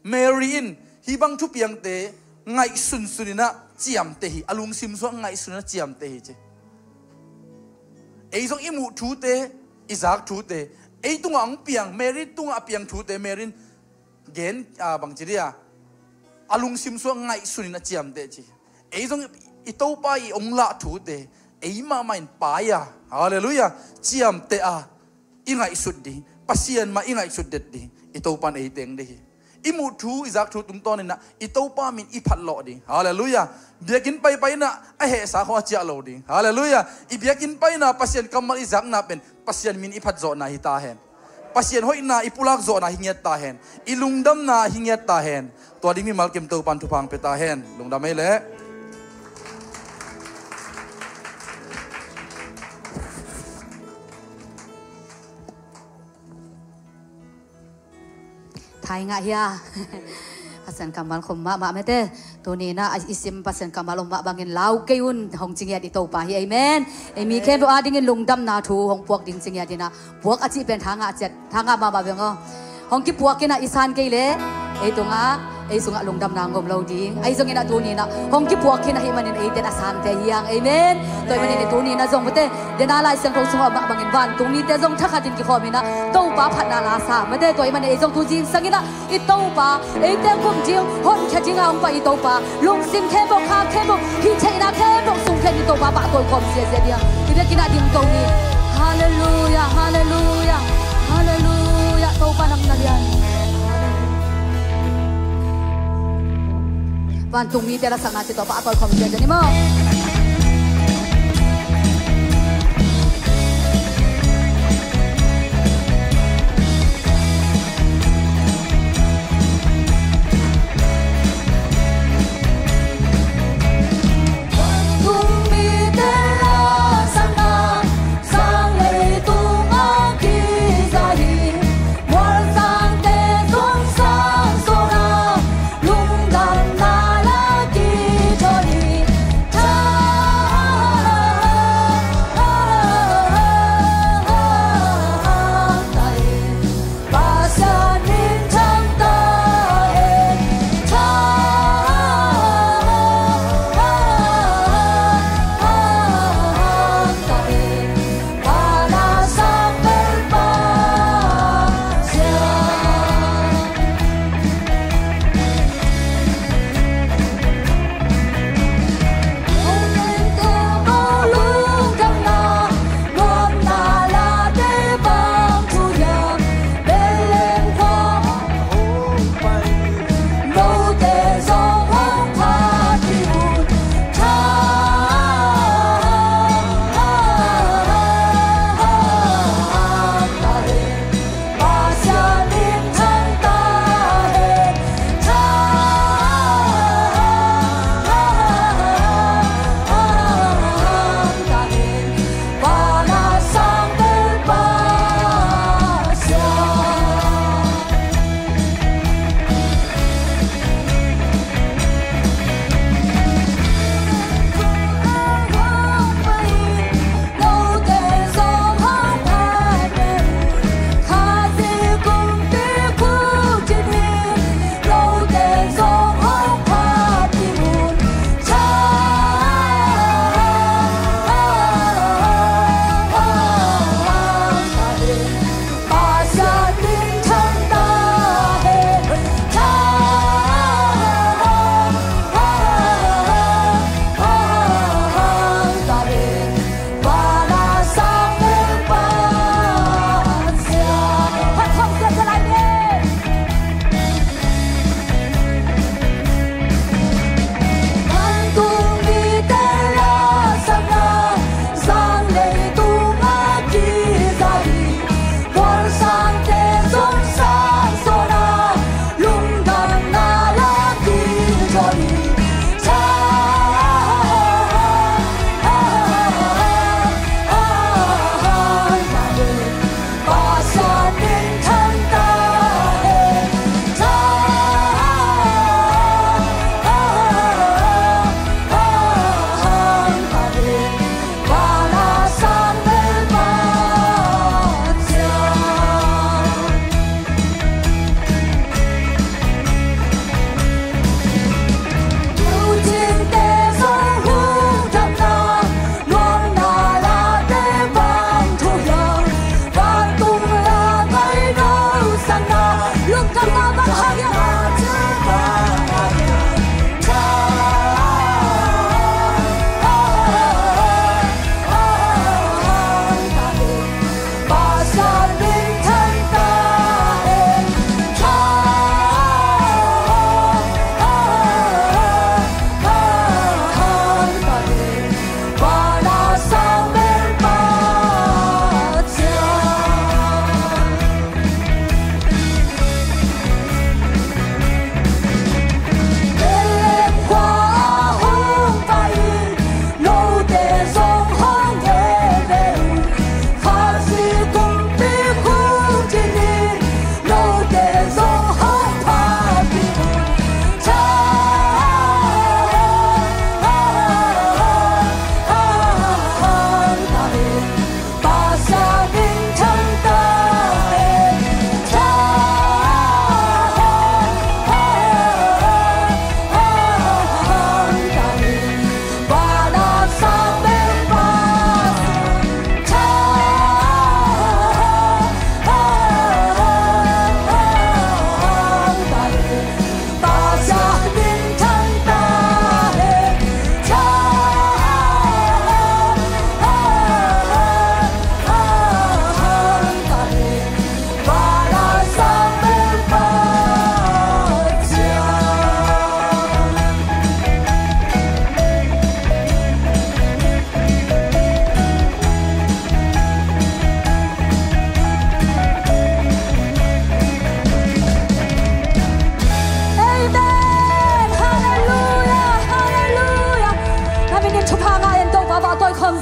Mary in hih bang thupiangte ngaihsunsun in ah ciamteh hi. A lungsim sungah ngaihsun in ah ciamteh hi ci. Ei zong i muh thute, i zak thute, ei tungah hong piang, Mary tungah a piang thute Mary in gen, ah, bang ci dih a, a lungsim sungah ngaihsun in ah ciamteh ci. Ei zong i Topa i hong lah thute ei mahmah in pai a, halleluiah, ciamteh a, i ngaihsut ding, Pasian mah i ngaihsut det ding i Topan ei teng ding hi. I muh thu, i zak thu tungtawn in ah i Topa min i phatlawh ding, halleluiah. Biakinn paipai in ah a hehsa khawng a ciah lo ding, halleluiah. I biakinn pai in ah Pasian kammal i zakna pen Pasian min i phatzawhna hi ta hen. Pasian hoihna i pulak zawhna hi ngiat ta hen. I lungdamna hi ngiat ta hen. Tua ding mimal kim Topan thupha hong pia ta hen. Lungdam ei leh. Thai ngah hia? Pasian kammal khum mahmah mate. Tuni in ah i sim Pasian kammal om mah bangin lau kei un, hong ci ngiat i Topa hi. Amen. Ei mi khempeuh adingin lungdamna thu hong puak ding ci ngiat in ah, puak a cih pen tha ngah ciat, tha ngah mahmah veng aw. Hong kipuak in ah i san kei leh ei tungah, ei sungah lungdamna hong om lo ding. Ahi zongin ah tuni in ah hong kipuak khin ahih manin eite in a sangte hi hang. Amen. Tua ahih manin tuni in ah zong mate, den a Lai Siangtho sungah mah bangin vantung mite zong thakhat in kikhawm in ah Topa phatna la sa mate. Tua ahih manin ei zong tu zingsang in ah i Topa, eite kum ding, honkhia ding a hong pai i Topa, lungsim khempeuh, kha khempeuh, hih theihna khempeuh sung phian i Topa pahtawi khawm ziahziah ding a, i biakinn ah ding ko ni. Halleluiah, halleluiah, halleluiah. Topa nang na lian. Vantung mite lasakna ci tawh pahtawi khawm ziahziah ni maw.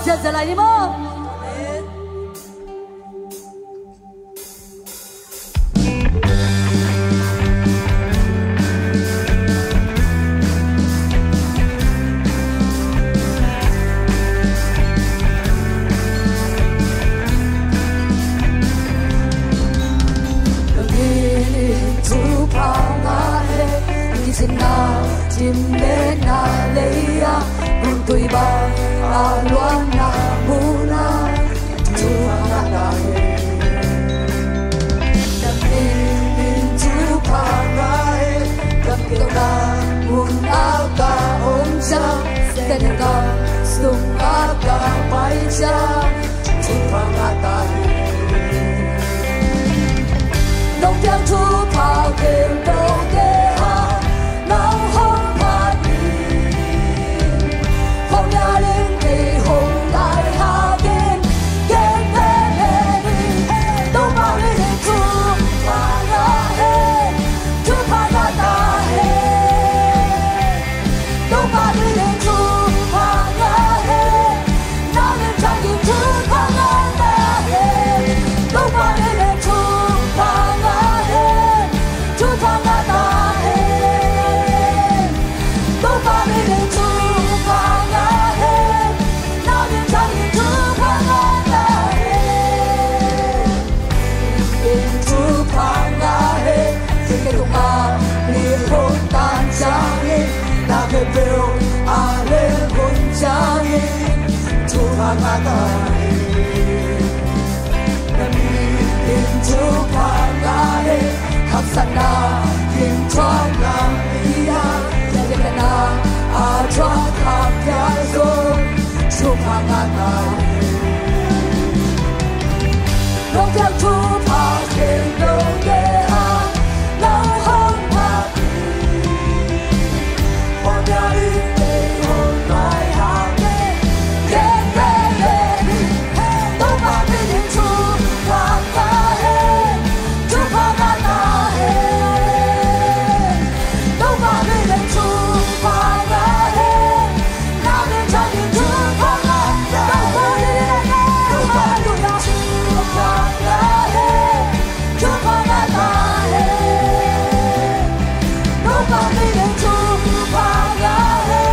Ziahziah lai ni maw? Thupha ngah e, kizinna, thimna lei-ah, buntui bang a luanna munah thupha ngah ta hen. Na min in thupha ngah e, gamgialna mun ah ka om ciang, Satan gam sungah ka pai ciang, thupha ngah ta hen. Nong piak thupha khempeuh te ah nong hong phat in, hong nial in kei hong nai hangin, gen veve ni. Topa min in thupha ngah e, thupha ngah ta hen. Topa min in thupha ngah e, na min thang in thupha ngah ta hen. Topa min in thupha ngah e, thupha ngah ta hen. Topa min in thupha ngah e, na min thang in thupha ngah ta hen. In thupha ngah e, thil leh tung a mi hong tan ciangin, na khempeuh a leng hun ciangin, thupha ngah ta hen. Na min in thupha ngah e, haksatna in thuak lam i a, na khempeuh a thuak kham pia zong, thupha ngah ta hen. Nong piak thupha khempeuh te ah nong hong phat in, hong nial in kei hong nai hangin, gen veve ni. Topa min in thupha ngah e, thupha ngah ta hen. Topa min in thupha ngah e, na min thang in thupha ngah ta hen. Topa min in thupha ngah e, thupha ngah ta hen. Topa min in thupha ngah e,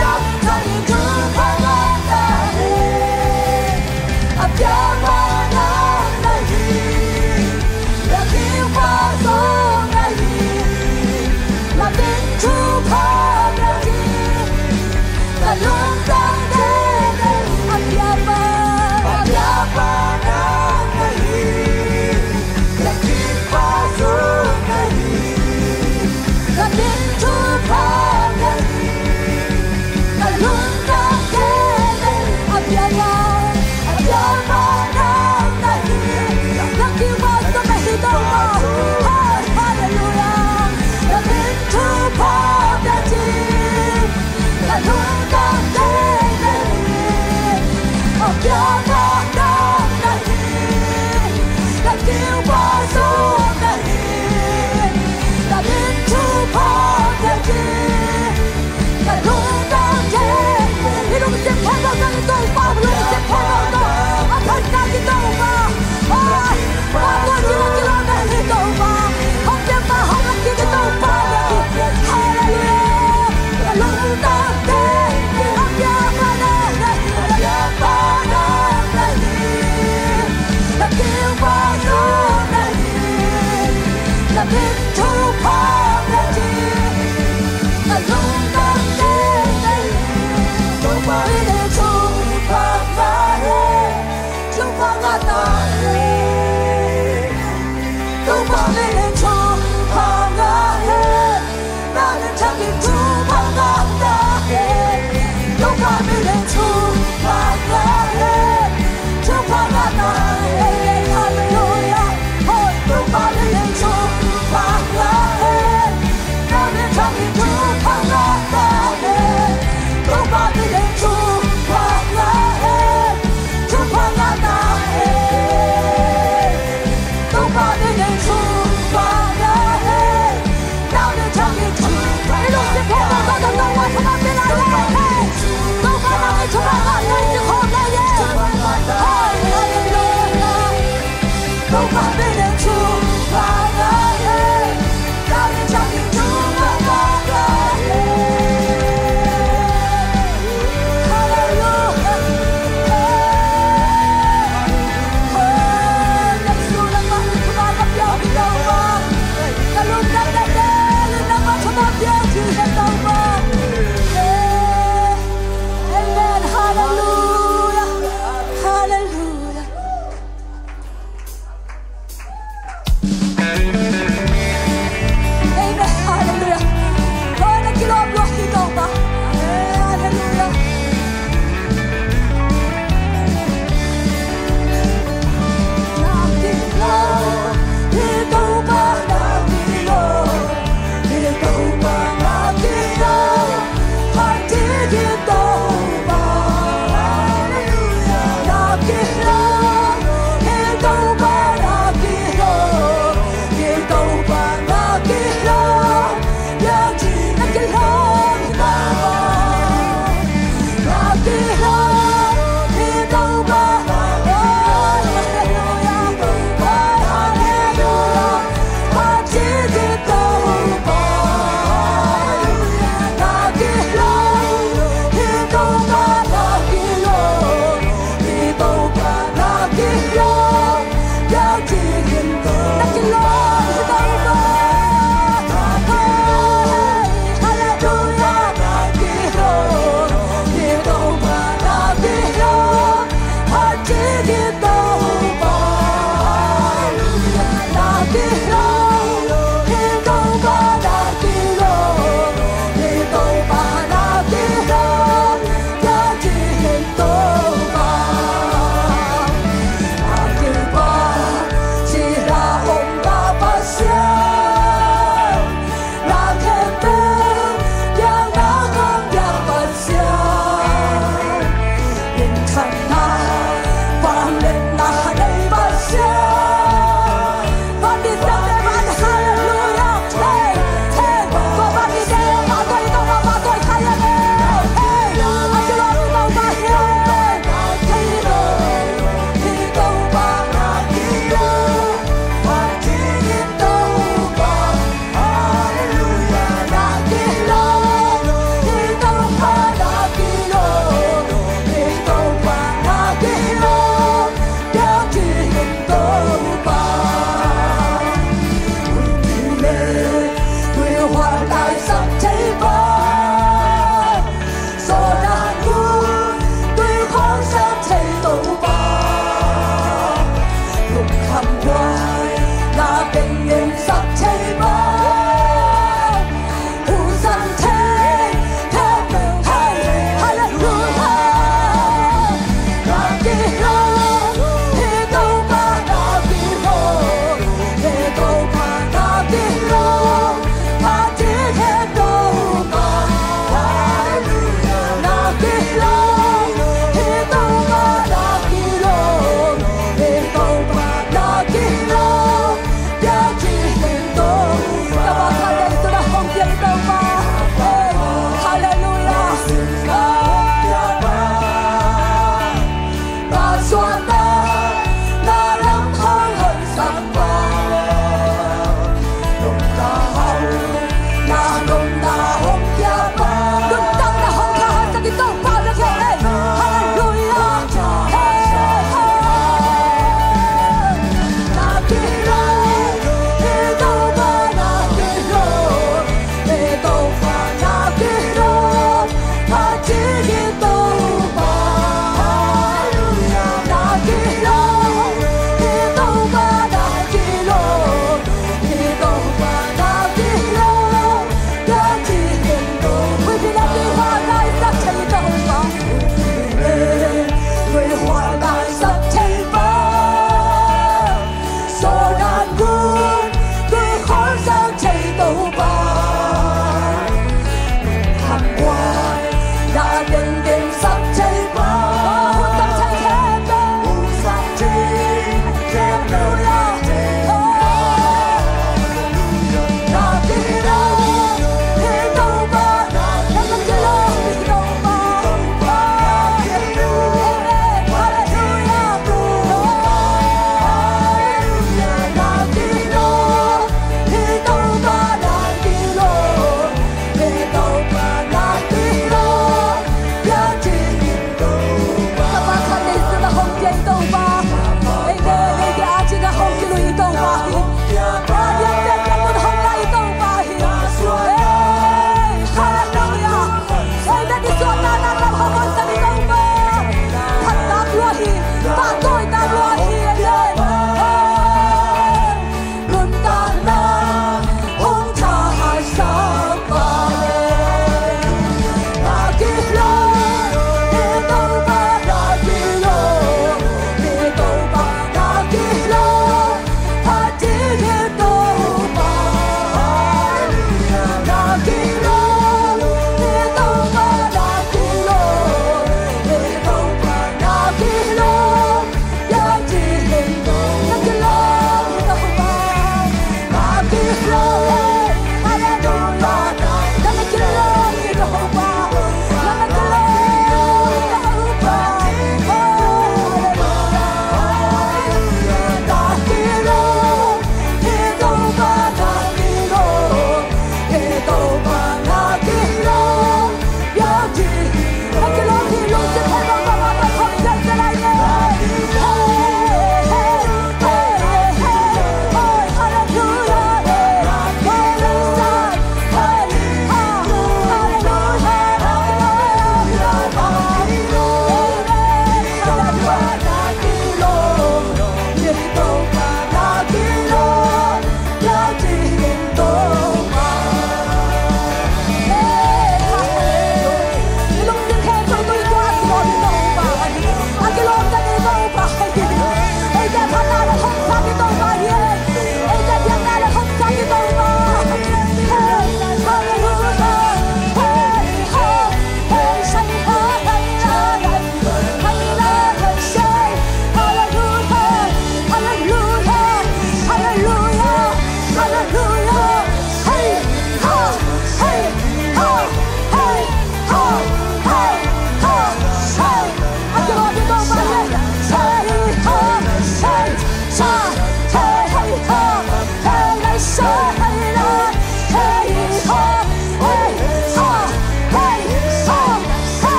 na min thang in thupha ngah ta hen. A piakpa nang na hi, na kingpa zong na hi, na min thupha na hi, na lungtang tete. A piakpa, a piakpa nang na hi, na kingpa zong na hi, na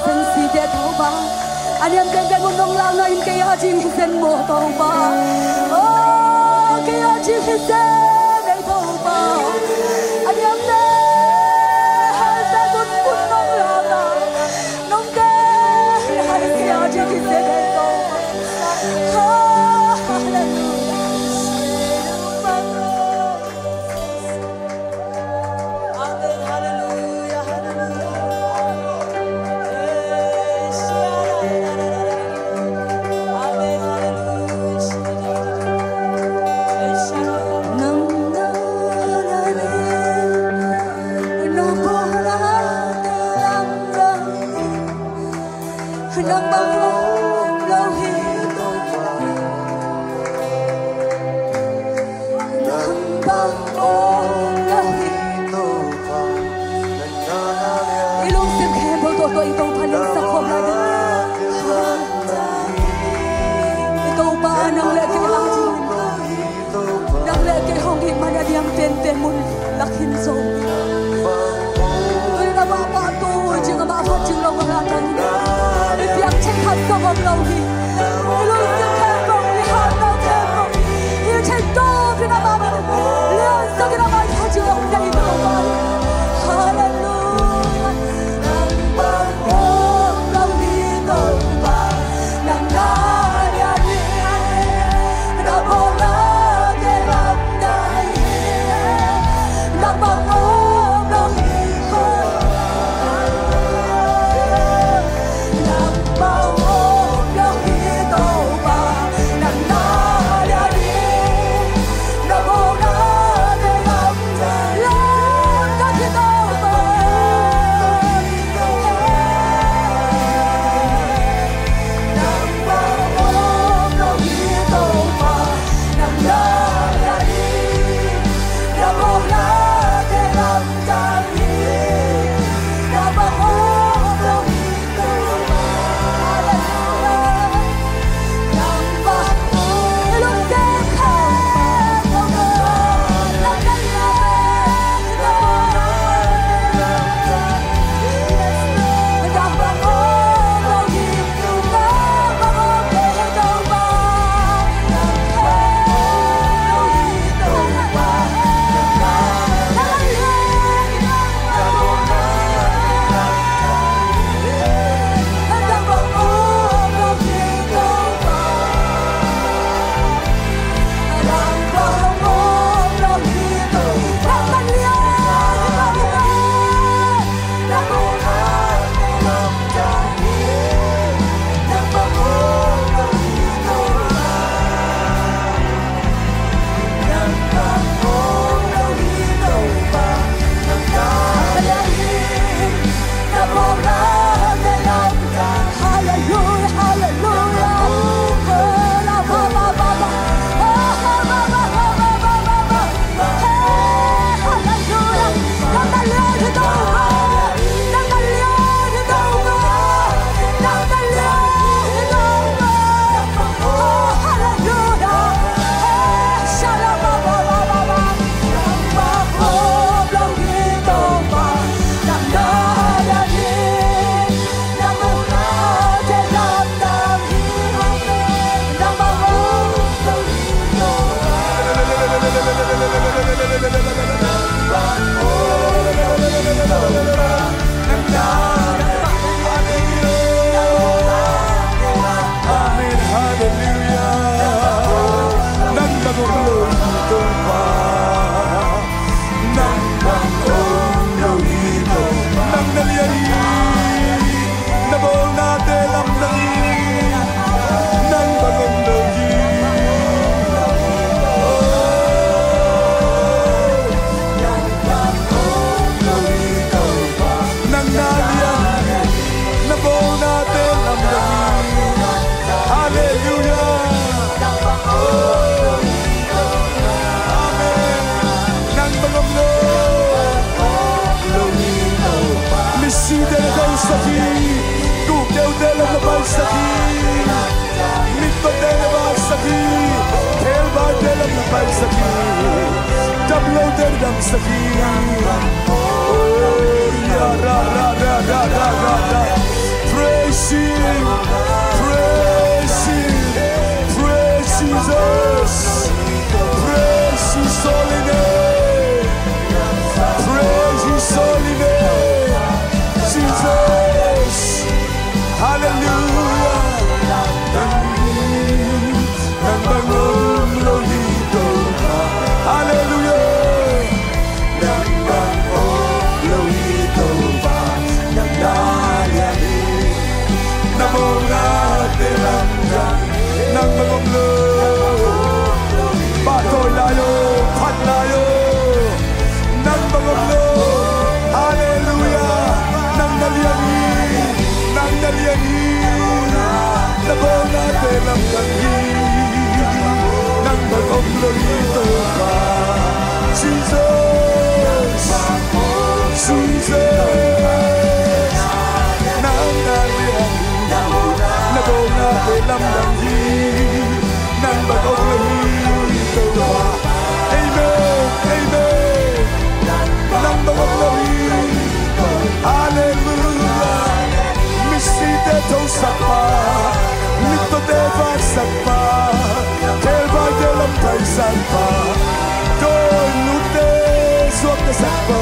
Zen site Topa, a niam penpen mun nong lakna in kei a ding hi zen maw Topa. Oh, kei a ding hi zen ei Topa. A niam penpen mun nong lakna nong kei a ding hi zen ei Topa. Oh, hallelujah. Amen. Hallelujah. Hallelujah. Amen. Hallelujah. Nang na na na na I lungsim khempeuh tawh tawh i Topa lungsak khawm lai ding. I Topa nang le kei hang ding. Nang le kei hong it man a diang penpen mun lak hin zo. Tui na mah pah tu cing a mah pah cing lo mah la tang. I piak cing khat zong om lo hi. I lungsim khempeuh, i hatna khempeuh, i theih tawp in a mah liansak in a mah pah cing lo dai lo mah. Hallelujah. Nang bang om lo hi Topa. Nang na lian hi. Na bawlna te lam nai hi. Nang bang om lo hi Topa. Nang bang om lo hi Topa. Nang na lian hi. Na bawlna te lam nai hi. Lam ka hi Topa. Hallelujah, hallelujah. Amen. Hallelujah. Nang na gawm lo hi Topa. Nang bang om lo hi Topa. Nang na lian hi. Na bawlnate lamdang hi. Nang bang om lo hi. Oh. Nang na lian hi. Na bawlnate lamdang hi. Hallelujah. Amen. Nang bang om lo. Misite na dongsak hi. Tukdeute lam na paisak hi. Mitpate na vaksak hi. Khelbaite lam na paisak hi. Damlote na damsak hi. Oh, ya, ra, ra, ra. Halleluiah. Nang bang om lo hi Topa. Halleluiah. Nang bang om lo hi Topa. Nang na lian hi. Na mawhnate lamdang. Nang bang om lo. Pahtawi lai o, phat lai o. Nang bang om lo. Halleluiah. Nang na lian hi. Nang na lian hi. Na mawhnate lamdang hi. Nang bang om lo hi Topa. Jesus. Jesus. Nang na lian hi. Na mawhnate lamdang hi. Nang bang om lo hi Topa. Amen. Amen. Nang bang om lo hi. Halleluiah. Misite thosak pa. Mittawte vaksak pa. Khelbaite lampaisak pa. Dawi nute suaktasak pa.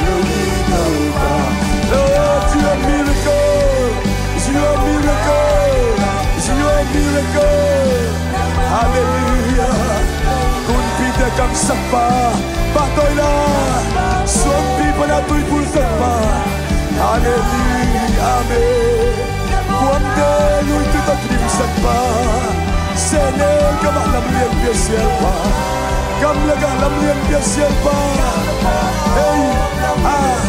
Lo hi Topa. Lord, you are miracle. You are miracle. You are miracle. Halleluiah. Gunpite kangsak pa. Pahtawi lai. Suangpi pana tui pulsak pa. Halleluiah. Amen. Kuamte luitu tawh kidimsak pa. Sehnel gamah lamlian pia sial pa. Gamlakah lamlian pia sial pa. Hey, ah,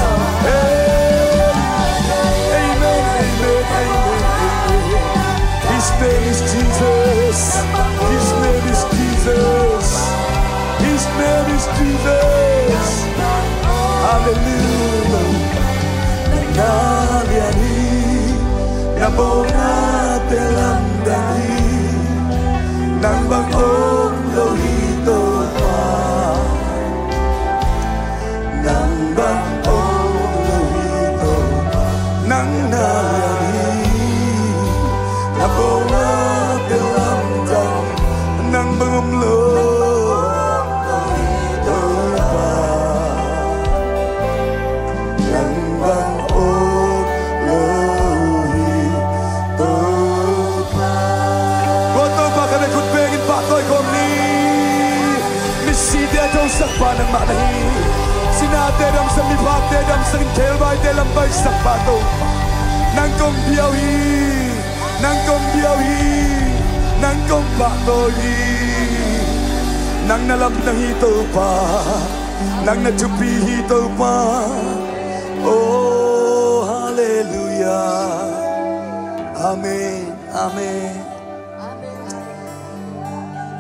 hey. Amen, amen, amen, amen. His name is Jesus. His name is Jesus. His name is Jesus. Halleluiah. Nang na lian hi. Na mawhnate lamdang hi. Nang bang om lo hi Topa. Nang bang om lo hi Topa. Nang na lian hi. Na mawhnate lamdang. Nang bang om lo hi Topa. Nang bang om lo hi Topa. Tua Topa khat le khut bengin pahtawi khawm ni. Misite a thosakpa nangmah na hi. Sinate damsak, miphakte damsakin khelbaite lampaisakpa Topa. Nang kong bia uh hi. Nang kong bia uh hi. Nang kong pahtawi hi. Nang na lamdang hi Topa. Nang na thupi hi Topa. Oh, halleluiah. Amen. Amen.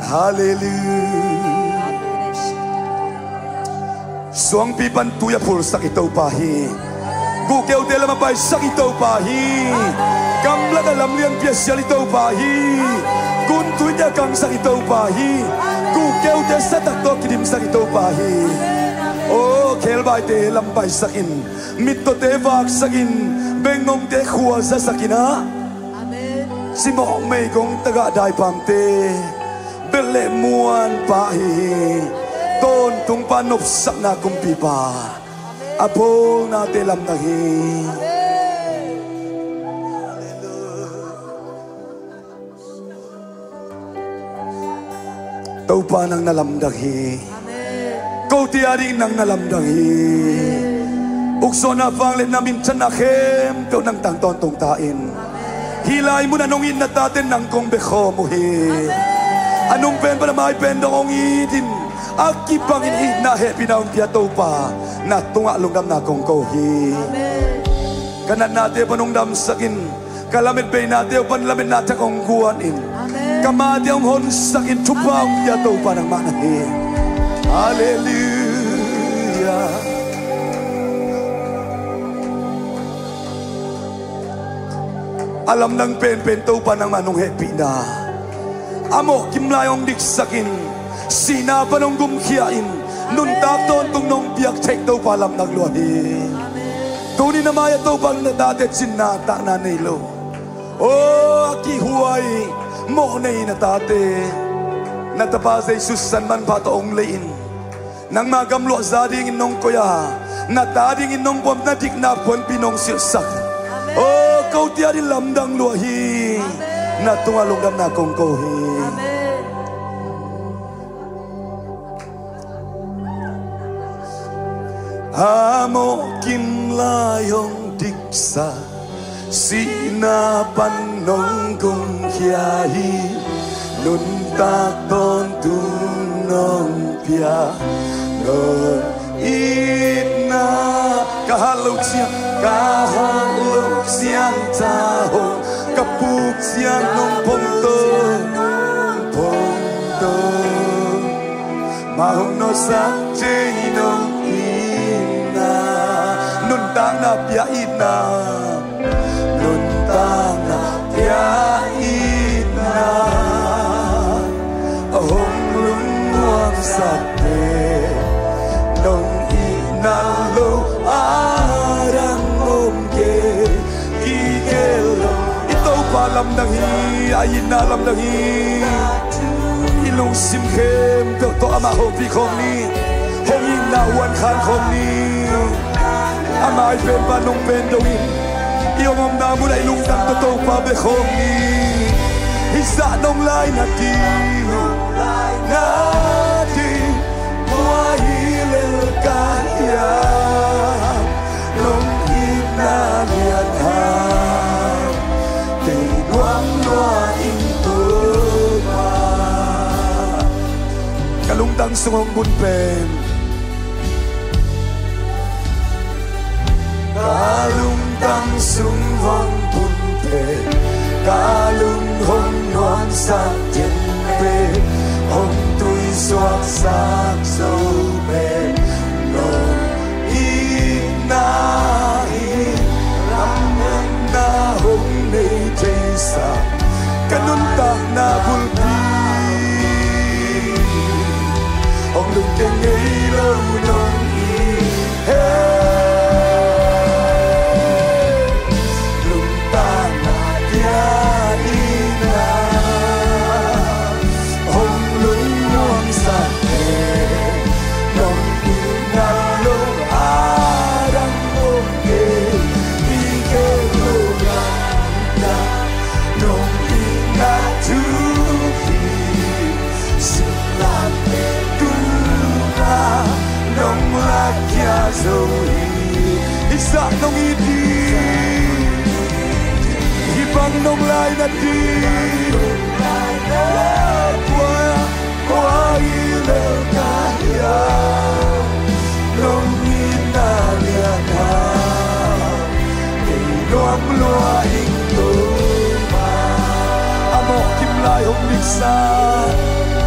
Halleluiah. Suangpi pan tui a phulsak i Topa hi. Guhkeute lam a paisak i Topa hi. Gamlak a lamlian piaksial i Topa hi. Guntuite a kangsak i Topa hi. Guhkeute satak tawh kidimsak i Topa hi. Oh, khelbaite lampaisakin, mittawte vaksakin, bengngongte khuazasakin ah. Amen. Cimawh meigong tagah daipamte, belh le muanpa ahi hi. Tawntungpa, nopsakna kumpipa, a bawlnate lamdang hi. Amen. Topa, nang na lamdang hi. Amen. Kote ading nang na lamdang hi. Uksuahna, vangliatna, minthanna khempeuh nang tang tawntung ta in. Amen. Hih lai munah nong it na tate nang kong bia khawm uh hi. Amen. A nung pen pan a mai pen dong hong itin, a kibangin itna hehpihna hong pia Topa, na tungah lungdamna kong ko hi. Amen. Ka natnate pan hong damsakin, ka lametbeinate uh pan lametna thak hong guanin. Amen. Ka mate hong honsakin, thupha hong pia Topa nangmah na hi. Halleluiah. A lamdang penpen Topa nangmah nong hehpihna, a mawhkim lai hong diksakin, sihna pan hong gumkhia in, nuntak tawntung nong piak theih Topa lamdang lua hi. Tuni na mai-ah Topa, na tate cinna takna nei lo, aw, a kihhuai mawhnei na tate, na tapa Jesu san manpha tawh hong lei in, nangma gamluahza dingin nong koih a, na ta dingin nong buam, na dikna puanpi nong silhsak. Amen. Aw, Ko tiat in lamdang lua hi. Na tungah lungdamna kong ko hi. A mawh kim lai hong diksa, sihna pan nong gumkhia hi. Nuntak tawntung nong pia, nong itna. Ka hat loh ciang, ka hat loh ciang ta hong, ka puk ciang nong pom to, pom to. Mah hong nawtsak thei nong itna, nuntakna pia itna, nuntakna pia itna. A hong lungmuang sakte, nong itna lo a dang om kei, kikhe lo. I Topa lamdang hi, a itna lamdang hi. I lungsim khempeuh tawh amah hopih khawm ni. Hong itna huan khan khawm ni. A mai pen pan nong pen dongin, i hong omna munah i lungtang tawh Topa bia khawm ni. Hih zah nong lai na ding, na ding, kua hi lel ka hiam. Nong itna lian hang, kei nuam lua ing Topa. Ka lungtang sung hong bun pen, ka lungtang sung hong bun pen, ka lung hong nuamsak den pen, hong tuisuaksak zo pen, nong itna hi. Lamdangna hong nei thei sa, ka nuntakna bulpi hong lungkia ngei lo nong hi. He, nuntakna pia itna, hong lungmuang sakte, nong itna lo a dang om kei, i kei lo lamdang, nong itna thu hi. Singlamteh tungah nong lakhia zo hi. Hih zah nong it hi. Hih bang nong lai na ding, kua, kua hi lel ka hiam. Nong itna lian hang, kei nuam lua ing Topa. A mawh kim lai hong diksa,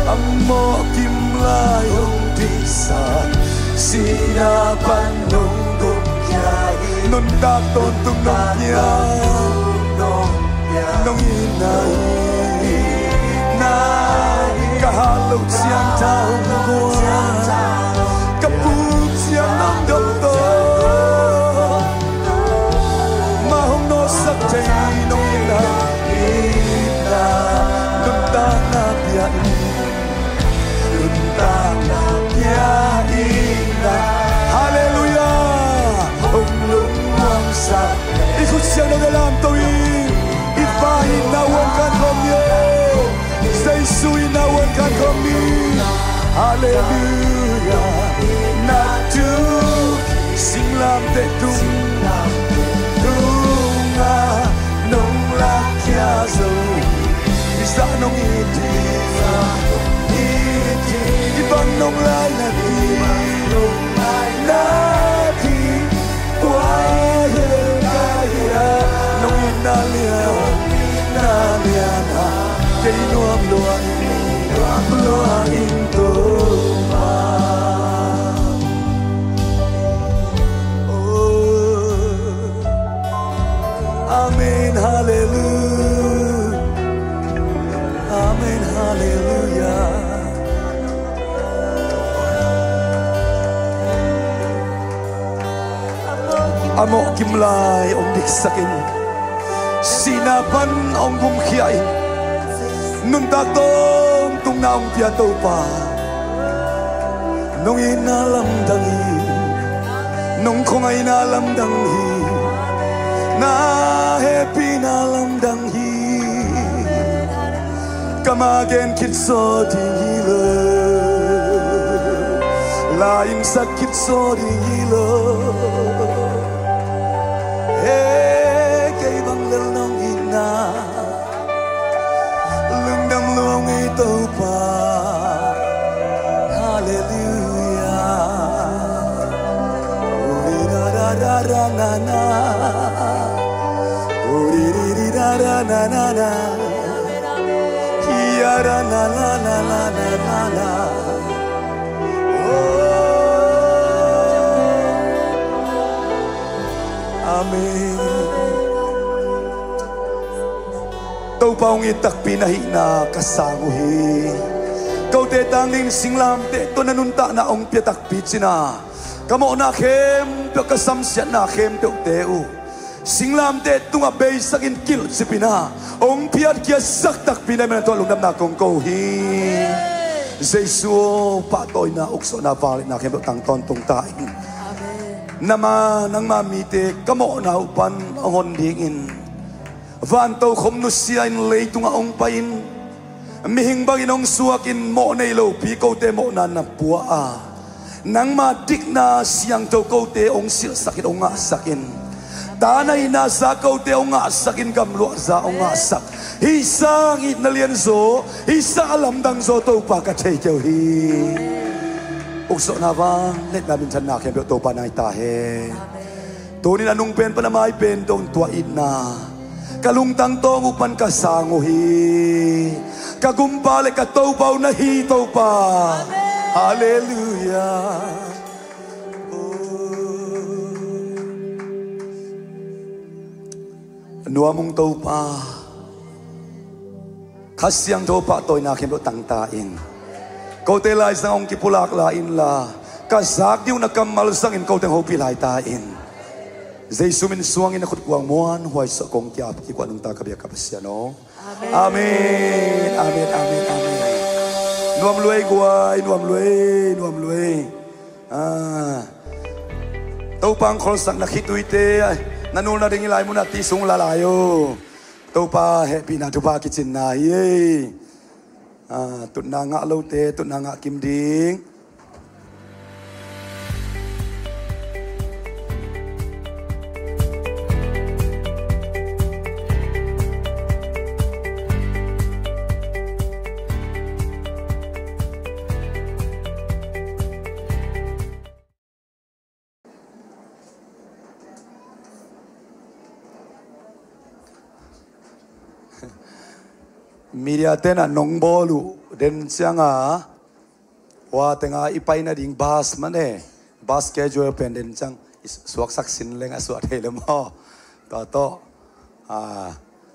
a mawh kim lai hong diksa, sihna pan nong gumkhia hi. Nuntak tawntung nong pia, nong itna hi. Ka hat loh ciang ta hong guan, ka puk ciang nong dom to. Mah hong nawtsak thei nong itna, itna, nuntakna pia in, nuntakna pia itna. Halleluiah. Hong lungmuang sak. I khut siang nong lamto in, i Pa itna huan khan khawm ni. Jesu itna huan khan khawm ni. Halleluiah. Na thu singlamteh tung, tungah nong lakhia zo. Hih zah nong it hi, hih bang nong lai na ding, na ding. Kua hi lel ka hiam. Nong itna lian, itna lian hang, kei nuam lua ing, nuam lua ing Topa. Oh. Amen, halleluiah. Amen, halleluiah. A mawh kim lai hong diksak in, sihna pan hong gumkhia in, nuntak tawntungna hong pia Topa. Nong itna lamdang hi, nong khuangaihna lamdang hi. Na hehpih dang hi. Kam a gen khit zaw ding hi lo, la in sak khit zaw ding hi lo. He, kei bang lel nong itna lungdam lua ing ei Topa. Halleluiah. Uri ra ra ra ra na na. Uri ri ri ra ra na na na. Ki ya ra na na na na na na na. Oh. Amen. Topa hong it takpi na hihna ka sang uh hi. Kote tang dingin singlamteh tawh na nuntakna hong pia takpi cina, ka mawhna khempeuh, ka samsiatna khempeuhte uh singlamteh tungah beisakin kilhcipin ah hong phiatkhiatsak takpi na hihna tungah lungdamna kong ko hi. Jesu aw, pahtawina, uksuahna, vangliatna khempeuh tang tawntung ta in. Amen. Nama, nangma mite ka mawhna uh pan hong hon dingin, vantokhom nusia in leitungah hong pai-in, mihing bangin hong suakin, mawh nei lopi kote mawhna na pua a, nangma dikna siangtho kote hong silhsakin, hong ngahsakin, ta na hihna za kote hong ngahsakin, gamluah za hong ngahsak, hih sang itna lianzaw, hih sang a lamdangzaw Topa ka thei kei uh hi. Uksuahna, vangliatna, minthanna khempeuh Topa nai ta hen. Tuni-in a nung pen pan a mai pen dong tua itna ka lungtang tawng uh pan ka sang uh hi. Ka gumpa le ka Topa uh na hi, Topa. Amen. Halleluiah. Oh. Nuam ung Topa. Kha Siangtho pahtawina khempeuh tang ta in. Kote laizang hong kipulak lai inla, ka zak ding uh na kammal zangin kote hong hopih lai ta in. Jesu min suangin na khutkuang muanhuai sawh kong ki-ap kik uh a, nungta ka biak ka Pasian aw. Amen. Amen, amen, amen, amen. Nuam lua ei guai, nuam lua ei, nuam lua ei. Ah. Topa hong kholsak na khituite, na nulna ding i lai munah ti sung la lai uh. Topa hehpihna thupha kicinna hi ei. Ah, tutna ngah lote tutna ngah kim ding. Media ten a nong bawl uh den ciang a, hua teng a i pai nading bus mah ne, bus schedule pen den ciang i suaksak sin leng a suah thei le maw? Tua tawh a,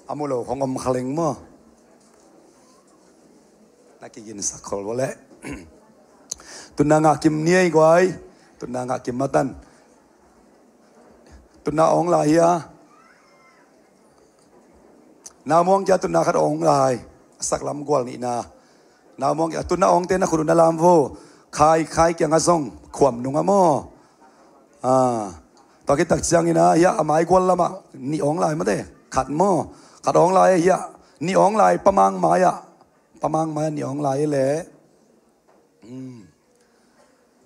a mu lo khong om kha leng maw? Na kiginsak khol vawleh. Tutna ngah kim ni ei guai. Tutna ngah kim matan. Tutna awng lai hia? Naumuang kia tutna khat awng lai. A saklam gual nihna. Naumuang kia tutna awngte na khut uh na lam vo. Khai, khai kiangah zong khuam nungah maw? Ah. Tua khit tak ciangin ah, hiah a mai gual lamah nih awng lai mate. Khat maw? Khat awng lai hiah. Nih awng lai pamang mai-ah. Pamang mai-ah nih awng lai leh. Hmm.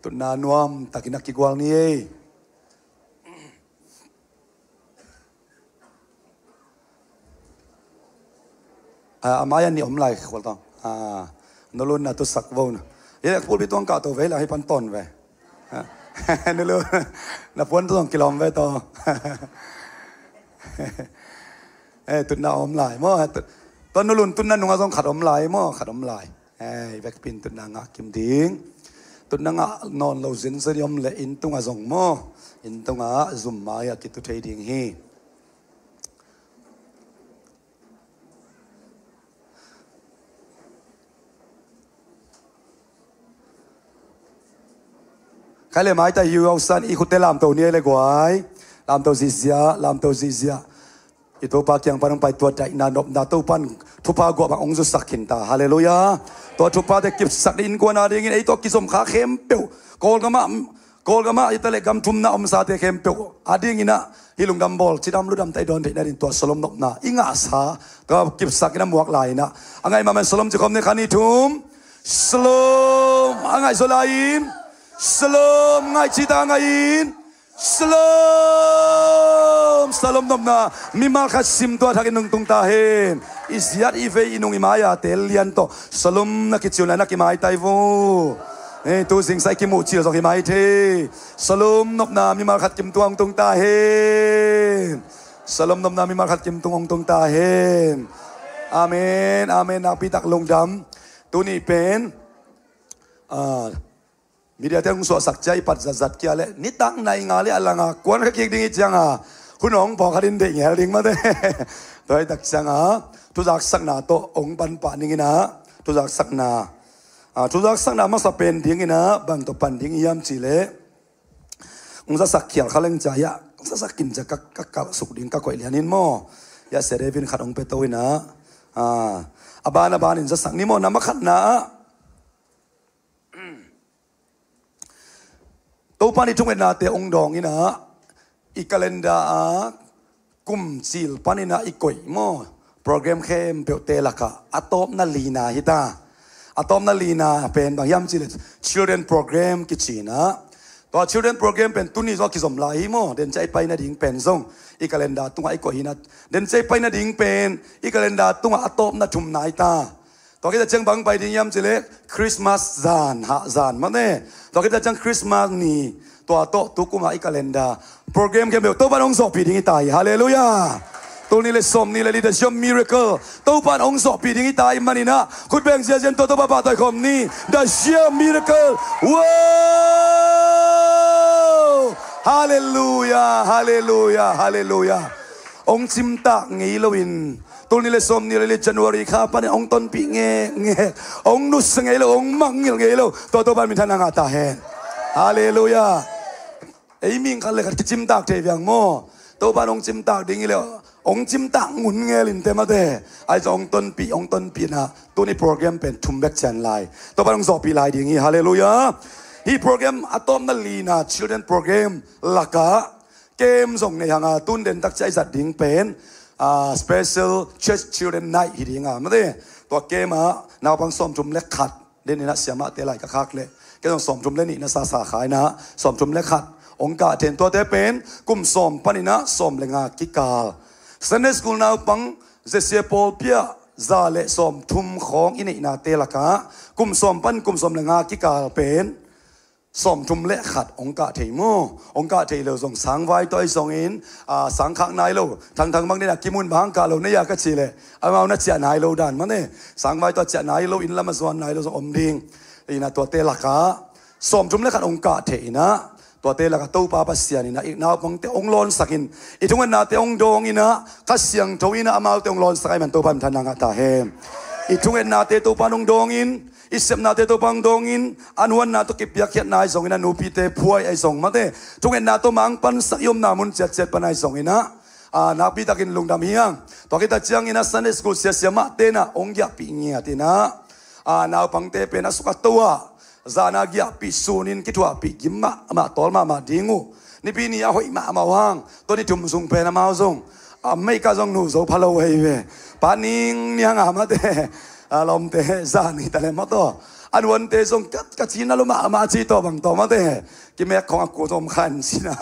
Tutna nuam takin a kigual ni ei. A, a mai-ah nih om lai khual tawng. A, nulun na tusak vo na. Ye, pulpit tuang kah to ve la hei pan ton ve. A, nulun, na puan tuang kilawm ve to. Eh, tutna om lai maw. Tut-, tua nulun tutna nungah zong khat om lai maw, khat om lai. Eh, i vekpi in tutna ngah kim ding. Tutna ngah nawn lo zenzen i om leh inn tungah zong maw, inn tungah zum mai-ah kitu thei ding hi. Khai le maitai hiu ausan i khutte lamto ni ei le guai. Lamto zihziah, lamto zihziah. I Topa kiang pan hong pai tua daihna nopna Topa in thupha guah bang hong zusak khin ta. Halleluiah. Tua thuphate kipsak ding innkuan a dingin ei tawh kizom kha khempeuh. Kawlgamah, Kawlgam ah i ta leh gam thumna omsate khempeuh a dingin ah hih lungdam bawl cidam ludam ta i dawn theihna ding tua Shalom nopna i ngahsa tua kipsak in a muak lai in ah a ngaih mahmah Shalom ci khawm ni khat nih thum. Shalom. A ngaih zaw lai in. Shalom. Ngaih cita ngaih in. Shalom. Shalom nopna mimal khat sim tua thakin nungtung ta hen. I ziat i vei i nung i mai-a tel lian tawh Shalom na kiciu na na kimai tai vo. Eh, tu zingsa i kimuh cil zong hi mai thei. Shalom nopna mimal khat kim tua hong tung ta hen. Shalom nopna mimal khat kim tung hong tung ta hen. Amen. Amen. Nakpi tak lungdam. Tuni pen, ah, media te hong suahsak cia i pat zatzat kia leh nitak nai nga leh a langa kuan kha kik ding i cianga hun hong pawk khat in deih ngel ding mate. Tua hi tak cianga thuzaksakna tawh hong pan pah ning in ah thuzaksakna, ah, thuzaksakna masa pen ding in ah bang tawh pan ding i hiam cih leh hong zasak khial kha leng cia hiah zasak kin cia ka, ka kalh suk ding ka koih lian in maw. Hiah sia David khat hong pia to in ah, ah, a ban a ban in zasak ni maw. Na makhatna ah Topa' ni thungetnate hong dawng in ah i calendar a kum cil panin ah i koih maw program khempeuhte lakah a tawpna lina hi ta. A tawpna lina pen bang hiam cih leh children program kici in ah tua children program pen tuni zong a kizom lai hi maw. Den cia i pai nading pen zong i calendar tungah i koih hi in ah den cia i pai nading pen i calendar tungah a tawpna thumna hi ta. Tua khit a ciang bang pai ding hiam cih leh Christmas zan, hah zan mate. Tua khit a ciang Christmas ni, tua tawh tu kumah i calendar program khempeuh Topa'n hong zawhpih ding hi ta hi. Halleluiah. Tul nih leh sawm nih leh li, the Zion miracle Topa'n hong zawhpih ding hi ta hi manin ah khut beng ziazia in tua Topa pahtawi khawm ni. The Zion miracle. Wow. Halleluiah. Halleluiah. Halleluiah. Hong cimtak ngei loin tul nih leh sawm nih leh li January kha panin hong tonpih ngekngek, hong nusia ngei lo, hong mangngilh ngei lo, tua Topa'n minthanna ngah ta hen. Halleluiah. Ei mihing khat leh khat kicimtak thei viang maw. Topa'n hong cimtak ding hi leh hong cimtak ngun ngel in te mate. Ahi zong hong tonpih, hong tonpih in ah tuni program pen thum bek cian lai Topa'n hong zawhpih lai ding hi. Halleluiah. Hih program a tawpna lina children program lakah camp zong nei hang a, tun den tak cia i zat ding pen, ah, special church children night hi ding a mate. Tua camp ah naupang sawmthum leh khat den in ah siamahte lai ka khak leh ken zong sawmthum leh nih na sa sa kha in ah sawmthum leh khat hong kah thei in tuate pen kum sawm panin ah sawm leh nga kikal. Sunday school naupang zesia pawlpi ah za leh sawmthum khawng i neihnate lakah kum sawm pan kum sawm leh nga kikal pen sawmthum leh khat hong kah thei maw. Hong kah thei lo zong sangvai tawh ahi zongin, ah, sangkhak nai lo, thangthang bang den a kimun bang hang kah lo na hia ka cih leh amau na ciah nai lo dan mate. Sangvai tawh ciah nai lo, inn lam a zuan nai lo zong om ding. In ah tuate lakah sawmthum leh khat hong kah thei in ah tuate lakah Topa Pasian in ah i naupangte hong lawnsak in, i thungetnate hong dawng in ah Kha Siangtho in ah amaute hong lawnsak ahih man Topa minthanna ngah ta hen. I thungetnate Topa'n hong dawng in, i sepnate Topa'n hong dawng in, a nuanna tawh kipiakkhiatna ahi zongin, a nupite phuai ahi zong mate, thungetna tawh mangpansak i omna mun ciatciat pan ahi zongin ah, ah, nakpi takin lungdam hi hang. Tua khit a ciangin ah Sunday school sia siamahte in ah hong giahpih ngiat in ah, ah, naupangte pen a suk a to ah zan a giahpih, sunin kithuahpih gim mahmah, tawl mahmah ding uh. Nipi ni a hoih mahmah uh hang, tua ni thum sung pen amau zong a meika zong nu zo pha lo hi ve. Pa ning ni hang a mate, a lawmte zan hi ta leh maw taw. A nuante zong ka, ka cina lo mahmah ci tawh bang tawh mate. Kimek khawng a kua zong om kha in cina.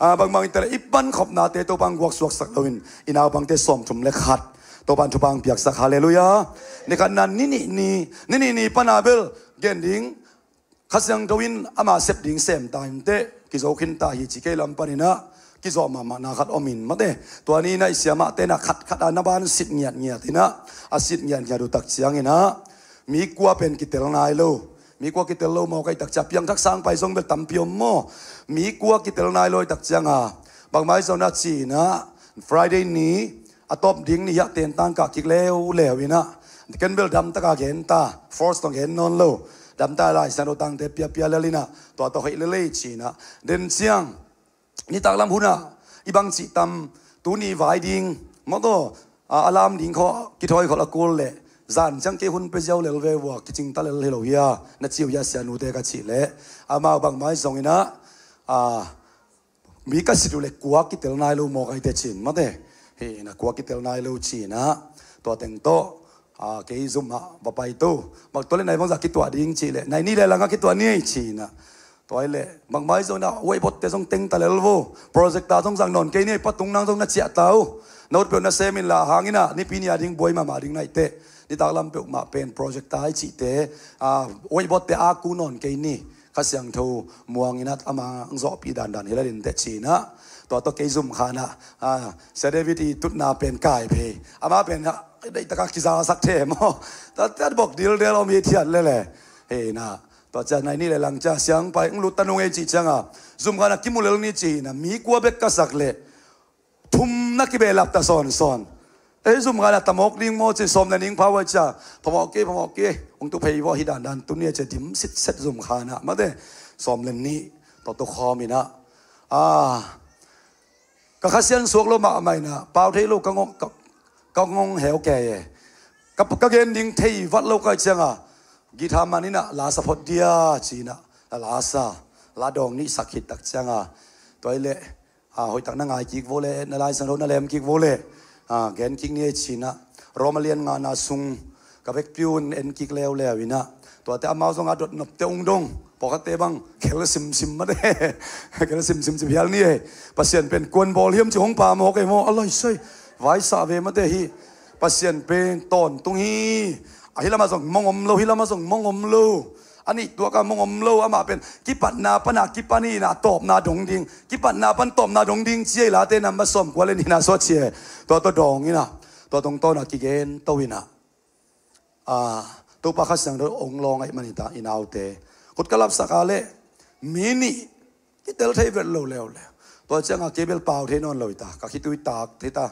A, bangbang hi ta leh i pankhopnate Topa'n guaksuaksak loin i naupangte sawmthum leh khat Topa'n thupha hong piaksak. Halleluiah. Ni khatna ni nih ni, ni nih ni pan a bel gen ding Kha Siangtho in ama sep ding sem ta inteh, kizo khin ta hi ci kei lam panin ah kizawh mahmahna khat om in mate. Tua ni in ah i siamahte in ah khatkhat a na ban sit ngiatngiat in ah, a sit ngiatngiat uh tak ciangin ah mi kua pen kitel nai lo. Mi kua kitel lo mawk ahih tak ciang piangthak sang pai zong bel tampi om maw. Mi kua kitel nai lo ahih tak ciang a, bangmah ahi zong a ci in ah Friday ni a tawp ding ni hiah tentang kah kik leuleu in ah, ken bel damtak a gen ta, force tawh gen nawn lo. Damtak a Lai Siangtho tangte piapia lel in ah, tua tawh hoih lel ei ci in ah, den ciang nitak lam hun ah i bangcih tam, tuni vai ding maw taw, a, a lam ding khawng kithawi khol a kul leh zan ciang kei hun pia ziau lel ve uh a, kicing ta lel hi lo hia na ci uh hia sianute ka cih leh, amau bangmah ahi zongin ah A, mi ka sit uh le kua kitel nai lo mawk aite cin mate. Hi na kua kitel nai lo cina. Tua teng tawh, a, kei zum ah va pai to. Mak tua le nai bangza kituah ding ci le nai ni le langa kituah ni cina. Tua le bangmai zong na wei botte zong teng ta lel vo. Projecta zong zang nawn kei ni patung nang zong na ciah ta uh. Na ut peuh na semin la hangina nipi ni a ding buai mahmah ding naite. Nitak lam peuh mah pen projecta i cihte, a, wei botte a ku nawn kei ni. Kha Siangtho muanginat ama ang zawhpih dandan hila dinte cina. Tua tawh kei zum khanah, a, Sia David i tutna pen kai phei ama pen, a, deihtaka kizasak the maw? Tat bok dildel om hi thiat lele. Hei na tua cia nai ni le lang cia siang pai ng lut tanung ei cih cianga zum khanah kimulel ni cina mi kua bek ka sak leh thum na kibelap ta sawnsawn. Ei zum khanah tamawk ding maw ci sawm le ning pha vai cia phamawh kei phamawh kei hong tu phei vaw hi dandan tu nia cia dim sitset zum khanah mate. Sawm le nih tawh tu khawm inah, a, ka khasian suak lo mahmah inah pau thei lo ka ngong, ka, ka ngong heu kei e. Ka, ka gen ding thei vat lo kai cianga guitar man inah la sa phot dia cinah la sa la dawng nih sak khit tak cianga tua i leh, a, hoihtak na ngai kik vo le na Lai Siangtho na lem kik vo le, a, gen kik ni ei cinah Roma lian ngana sung ka vekpi un en kik leuleu inah tuate amau zong a dot nopte ung dong pawkhatte bang khel simsim mate. Khel simsim ci phial ni ei. Pasian pen kuan bawl hiam ci hong pa mawk ei maw a laisai. Vaisah ve mate hi. Pasian pen tawntung hi. A hi lamah zong mong om lo hi lamah zong mong om lo. A nih tuaka mong om lo amah pen kipatna pana kipan hina tawpna dong ding kipatna pan tawpna dong ding ciai late namba sawm kua le nihna sawt cia. Tua tawh dawng inah tua tungtawna kigen to inah, a, Topa Kha Siangtho ong lawng aih manita inaute khut ka lapsak a leh mi nih kitel thei vet lo leuleu. Tua cianga kei bel pau thei nawn lo ita ka khitui tak thei ta.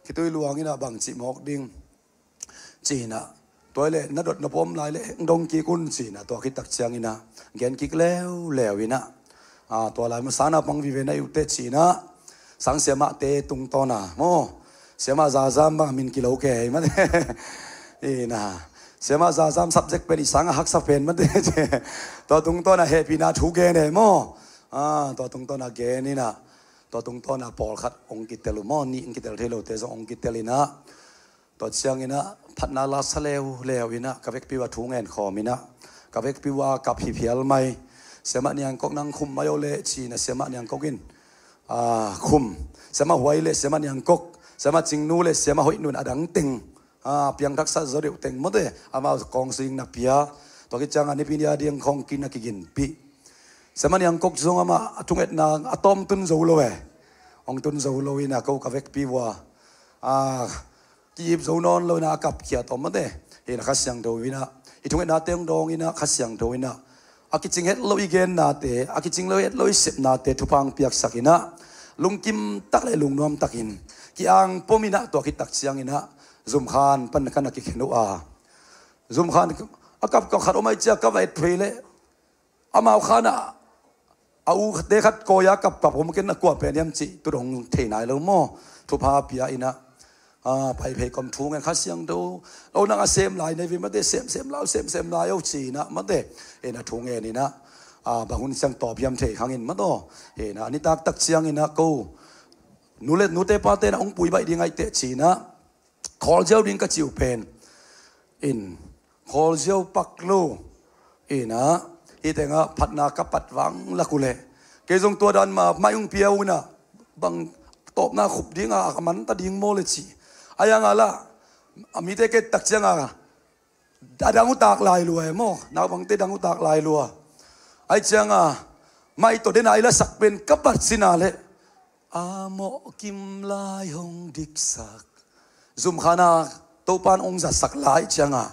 Khitui luang inah bang cih mawk ding. Cina tua i leh na dot na pawm lai leh heng dong kik un cina tua khit tak ciang inah gen kik leuleu inah, a, tua lai ma sana pang vive na i utte cina sang siamahte tungtawna maw? Siamah zazam bang a min kilo kei mate. Ina siamah zazam subject pen i sanga haksa pen mate. Tua tungtawna hehpihna thu gen e maw? A, tua tungtawna gen inah tua tungtawna pawlkhat ong kitel uh maw nih ong kitel thei lote zong ong kitel inah tua cianginah phatna la sa leuleu inah ka vekpi uh a thu ngen khawm inah ka vekpi uh a kap hi phial mai. Siamah Niangkok nang khum mai aw leh cina Siamah Niangkok in, a, khum. Siamah Huai leh Siamah Niangkok Siamah Cingnu leh Siamah Hoihnu in a dang teng, a, piangthaksa zaw deuh teng mawte amau kawngsing na pia. Tua kicianga nipi ni a diang khawng kin a kiginpih. Siamah Niangkok zong amah a thungetna a tawm tun zo lo e. Hong tun zo lo inah ko ka vekpi uh a, a, ki-ip zo nawn lo inah a kapkhiat om mate. Hina Kha Siangtho inah i thungetnate hong dawng inah Kha Siangtho inah a kicing het lo i gennate a kicing lo het lo i sepnate thupha hong piaksak inah lungkim tak le lungnuam takin kiang pom inah tua khit tak ciang inah Zumkhan pan ka na kikhen uh a, Zumkhan a kapkap khat om ai cia ka va et phei leh amau khanah a ute khat kawi-a kapkap om ken a kua pen hiam cih tu dong thei nai lo maw? Thupha pia inah, a, pai phei kom thu ngen Kha Siangtho lo nang a sem lai nei ve mate sem sem lau sem sem lai o ci inah mate. Ina thu ngen inah, a, bang hun siang tawp hiam thei khangin mataw. Ina a nitak tak ciang inah ko nu le nute pate na ong pui baih ding aih teh ci inah khawl ziau ding ka ci uh pen in khawl ziau pak lo. Ina hih tengah phatna ka pat vang lak uh leh kei zong tua dan ma mai ung pia uh inah bang tawpna khup dinga a manta ding maw le ci. A yanga lah a mite ket tak cianga a dang uh tak lai lua e maw? Naupangte dang uh tak lai lua. Ai cianga mai tawh dena i lasak pen ka pat sina leh a mawh kim lai hong diksak. Zumkhana Topan ong zatsak lai cianga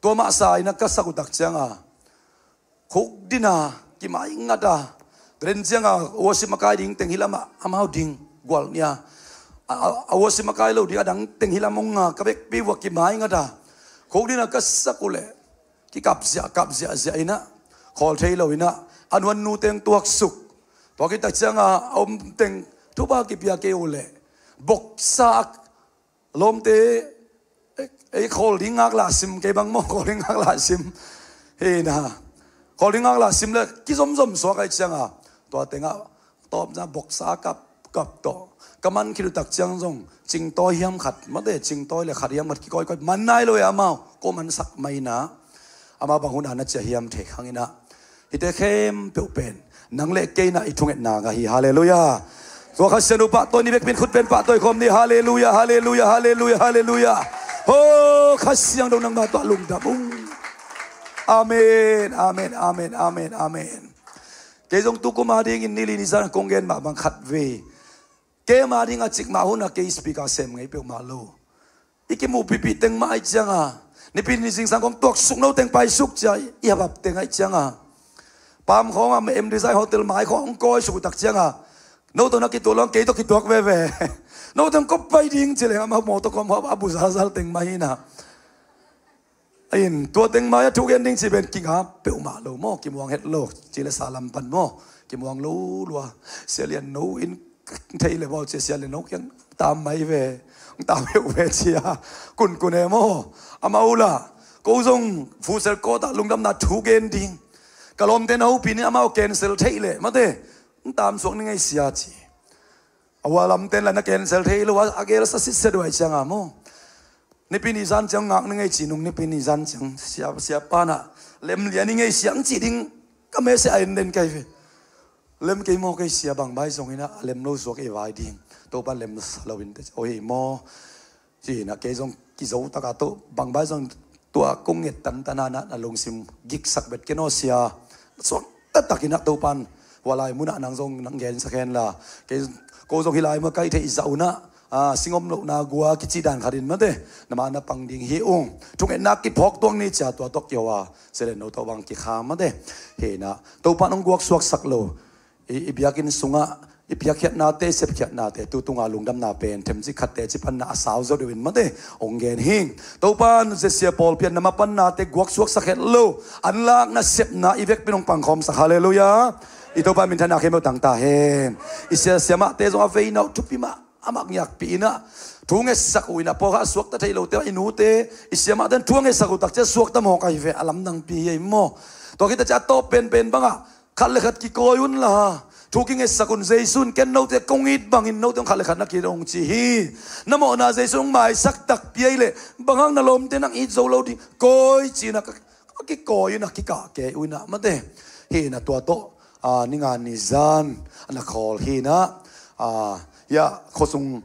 tua mahsa ina ka sak utak cianga khuk dina kimai ngata ren cianga worship makai ding teng hilamah amau ding gual nia a worship makai lo ding a dang teng hilam ong nga ka bekpi vua kimai ngata khuk dina ka sak uleh kikap ziah kap ziahziah inah khawl thei lo inah a nuan nu teng tuaksuk. Tua kitak cianga a om teng thuba kipia kei uleh boksa lawmte ei khawl ding ngak lah sim kei bang maw khawl ding ngak lah sim. Hina khawl ding ngak lah sim le kizomzom suak ai cianga Tua tengah tawpna boksa kap kap tawh ka man khit uh tak ciang zong cingtawi hiam khat, mate, cingtawi le khat hiam khat kikawikawi man nai lo e amau. Ko mansak mai na, amau bang hun a na ciah hiam thei khang inah. Hite khempeuh pen nang le kei na i thungetna ngah hi. Halleluiah. Tua Kha Siangtho pahtawi ni, bekpin khut pen pahtawi khawm ni. Halleluiah, halleluiah, halleluiah, halleluiah. Ho, Kha Siangtho nangma tawh lungdam ung. Amen, amen, amen, amen, amen. Kei zong tu kum a dingin nili ni zan kong gen mah bang khat ve. Kei ma ding a cik mah hun a kei speaker sem ngei peuhmah lo. I kimuh pihpih teng mah aih cianga, Nipi ni zingsang kong tuaksuk no teng paisuk cia i habap teng aih cianga, Palm khawng a M Design Hotel mai khawng hong kawisuk uh tak cianga, no tawh na kituak lo, kei tawh kituak veve. No teng kop pai ding ci leng amah mawtaw kawm a bu zalzal teng mah hi na. In tua teng mai a thu gen ding ci pen kinga peuhmah lo maw, kimuang het lo ci le sa lam pan maw, kimuang lo lua. Sia Lian No in thei le bawl cia, Sia Lian No kiang tam mai ve, tam heuh ve cia. Kunkun e maw. Amau la ko zong Futsal Court ah lungdamna thu gen ding, ka lawmte na hopih ni, amau cancel thei le mate, tam suak ni ngei sia ci. A hua lamten la na cancel thei lo a, a gelsa sitset uh aih cianga maw. Nipi ni zan ciang ngak ni ngei ci nung, Nipi ni zan ciang sia, sia pa na lem lian ni ngei siang ci ding ka mese a en den kai ve. Lem kei maw kei sia, bang bai zong ina a lem lo suak ei vai ding. Topa lem sa lo in te o hei maw. Ci na kei zong kizo taka to bang bai zong tua kong nget tantan a na, na lungsim giksak bet ken aw sia. Suak taktak ina Topan hua lai munah nang zong nang gensak hen la. Kei ko zong hi lai mua kai thei zah unah, a, singom lohna gua kici dan khatin mate, nama na pang ding hi ung. Thungetna kiphawk tuang ni cia tua tawk kio a, Sia Lian No tawh bang kikha mate. Hena Topan hong guak suaksak lo. I, i biakinn sungah i piakkhiatnate, i sepkhiatnate, tu tunga lungdamna pen themcik khatte ci panna a sau zo deuhin mate hong gen hi. Topan zesia pawlpi a nama pannate guak suaksak het lo, an lakna sepna i vekpin hong pangkhawmsak. Halleluiah. I Topa minthanna khempeuh tangta hen. I sia siamahte zong a veina uh thupi mah, amah ngiakpih inah thu ngetsak uh inah pawlkhat a suakta thei lote, i nute, i siamahte in thu a ngetsak uh takcia suakta mawk ahi ve, a lamdangpi hi ei maw. Tua khita cia a tawp penpen bangah khat le khat kikawi unla, thu kingetsak un. Jesu in ken note kong it bangin note hong khat le khat na ki-it hong ci hi. Na mawhna Jesu hong maisak takpi ei leh bang hang na lawmte nang it zo lo ding, kawi cina ka, ka kikawi unah kikah kei unah mate. Hina tua tawh, a, ninga ni zan a na khawl hina, a, ya khuasung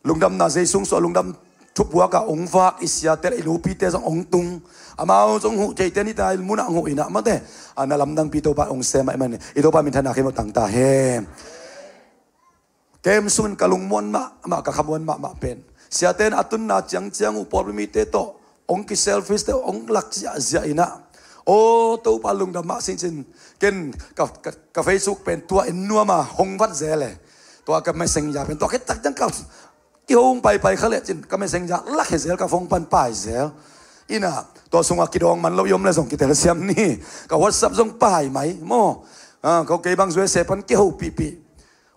lungdamna Jesu sung suah lungdam thupuak ah hong vak i siate le i lupite zong hong tung. Amau zong huh theite ni ta i munah hong huh inah mate. A na lamdangpi Topa hong sem mah i man i Topa minthanna khempeuh tangta hen. Kem sungin ka lungmuan mahmah, ka khamuan mahmah pen siate in a tunna ciangciang uh pawlpi mite tawh hong kiselfish te hong lak ziahziah inah. Aw Topa lungdam mah singcin ken ka, ka, ka Facebook pen tua en nuama hong vat zel e. Tua ka Messenger pen tua khit tak ciang ka kihong paipai kha lecin ka Messenger lak he zel, ka phone pan pai zel. Inah tua sungah kidawng man lo i om le zong kitelsiam ni. Ka WhatsApp zong pai mai maw. A, ko kei bang zuese pan kihopihpih.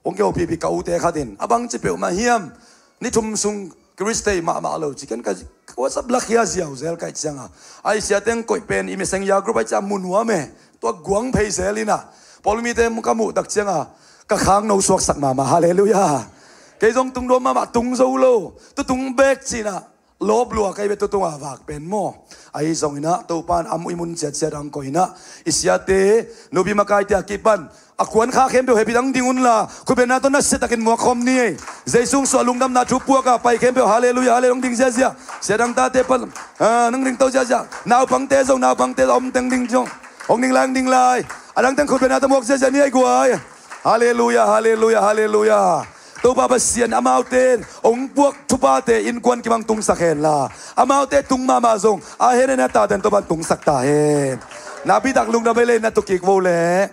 Hong kihopihpih ka ute khatin a bang ci peuhmah hiam. Ni thum sung Kristei mahmah lo ci ken ka WhatsApp lakhia ziauzel kaih cianga, ai siateng koih pen i Messenger group ai cia munuam e. Tua guang phei zel inah pawlmite ka muh tak cianga ka khang no suaksak mahmah. Halleluiah. Kei zong tungdawm mahmah tung zo lo, tutung bek cinah lawp lua kai ve, tutunga vak pen maw. Ahi zonginah Topan a muh i mun ciacia dang koinah i siate nupi makaite a kipan a kuankha khempeuh hehpih dang ding unla khutbetna tawh nasiatakin muakkhawm ni ei. Jesu sung suah lungdamna thupuaka pai khempeuh halleluiah halleluiah hong ding ziazia. Sia dangtate pan, a, nang dingto ziazia. Naupangte zong naupangte a om teng ding zong hong ding lai hong ding lai. A dangteng khutbetna tawh muak ziazia ni ei guai. Halleluiah halleluiah halleluiah. Topa Pasian amaute hong puak thupate innkuan kibang tungsak henla amaute tung mahmah zong a hen a taten Topan tungsak ta hen. Napitak lungdam ei le na tukik vo le.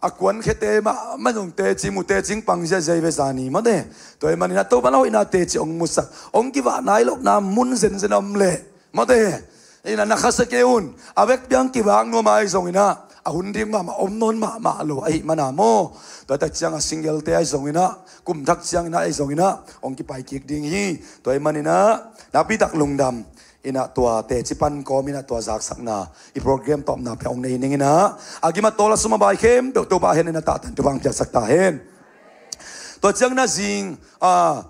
A kuankhete mah, mah zong teci mu teci pang ziazia hi ve zani mate. Tua hi manin a Topa na hoihna teci hong musak, hong kivah nai lohna mun zenzen a om leh mate. Ina na khasia kei un. A vek piang kivak nuam ahi zonginah a hun ding mahmah om nawn mahmah lo ahi mana maw. Tua tak ciang a single te ahi zonginah kum thak cianginah ahi zonginah hong kipai kik ding hi. Tua hi maninah napitak lungdam. Inah tua teci pan kawm inah tua zaksakna i program tawpna pia ong nei ning inah a gim a tawl a sum a bai khempeuh Topa hen inah tahtan Topa ong piaksak ta hen. Tua ciang inah zing a,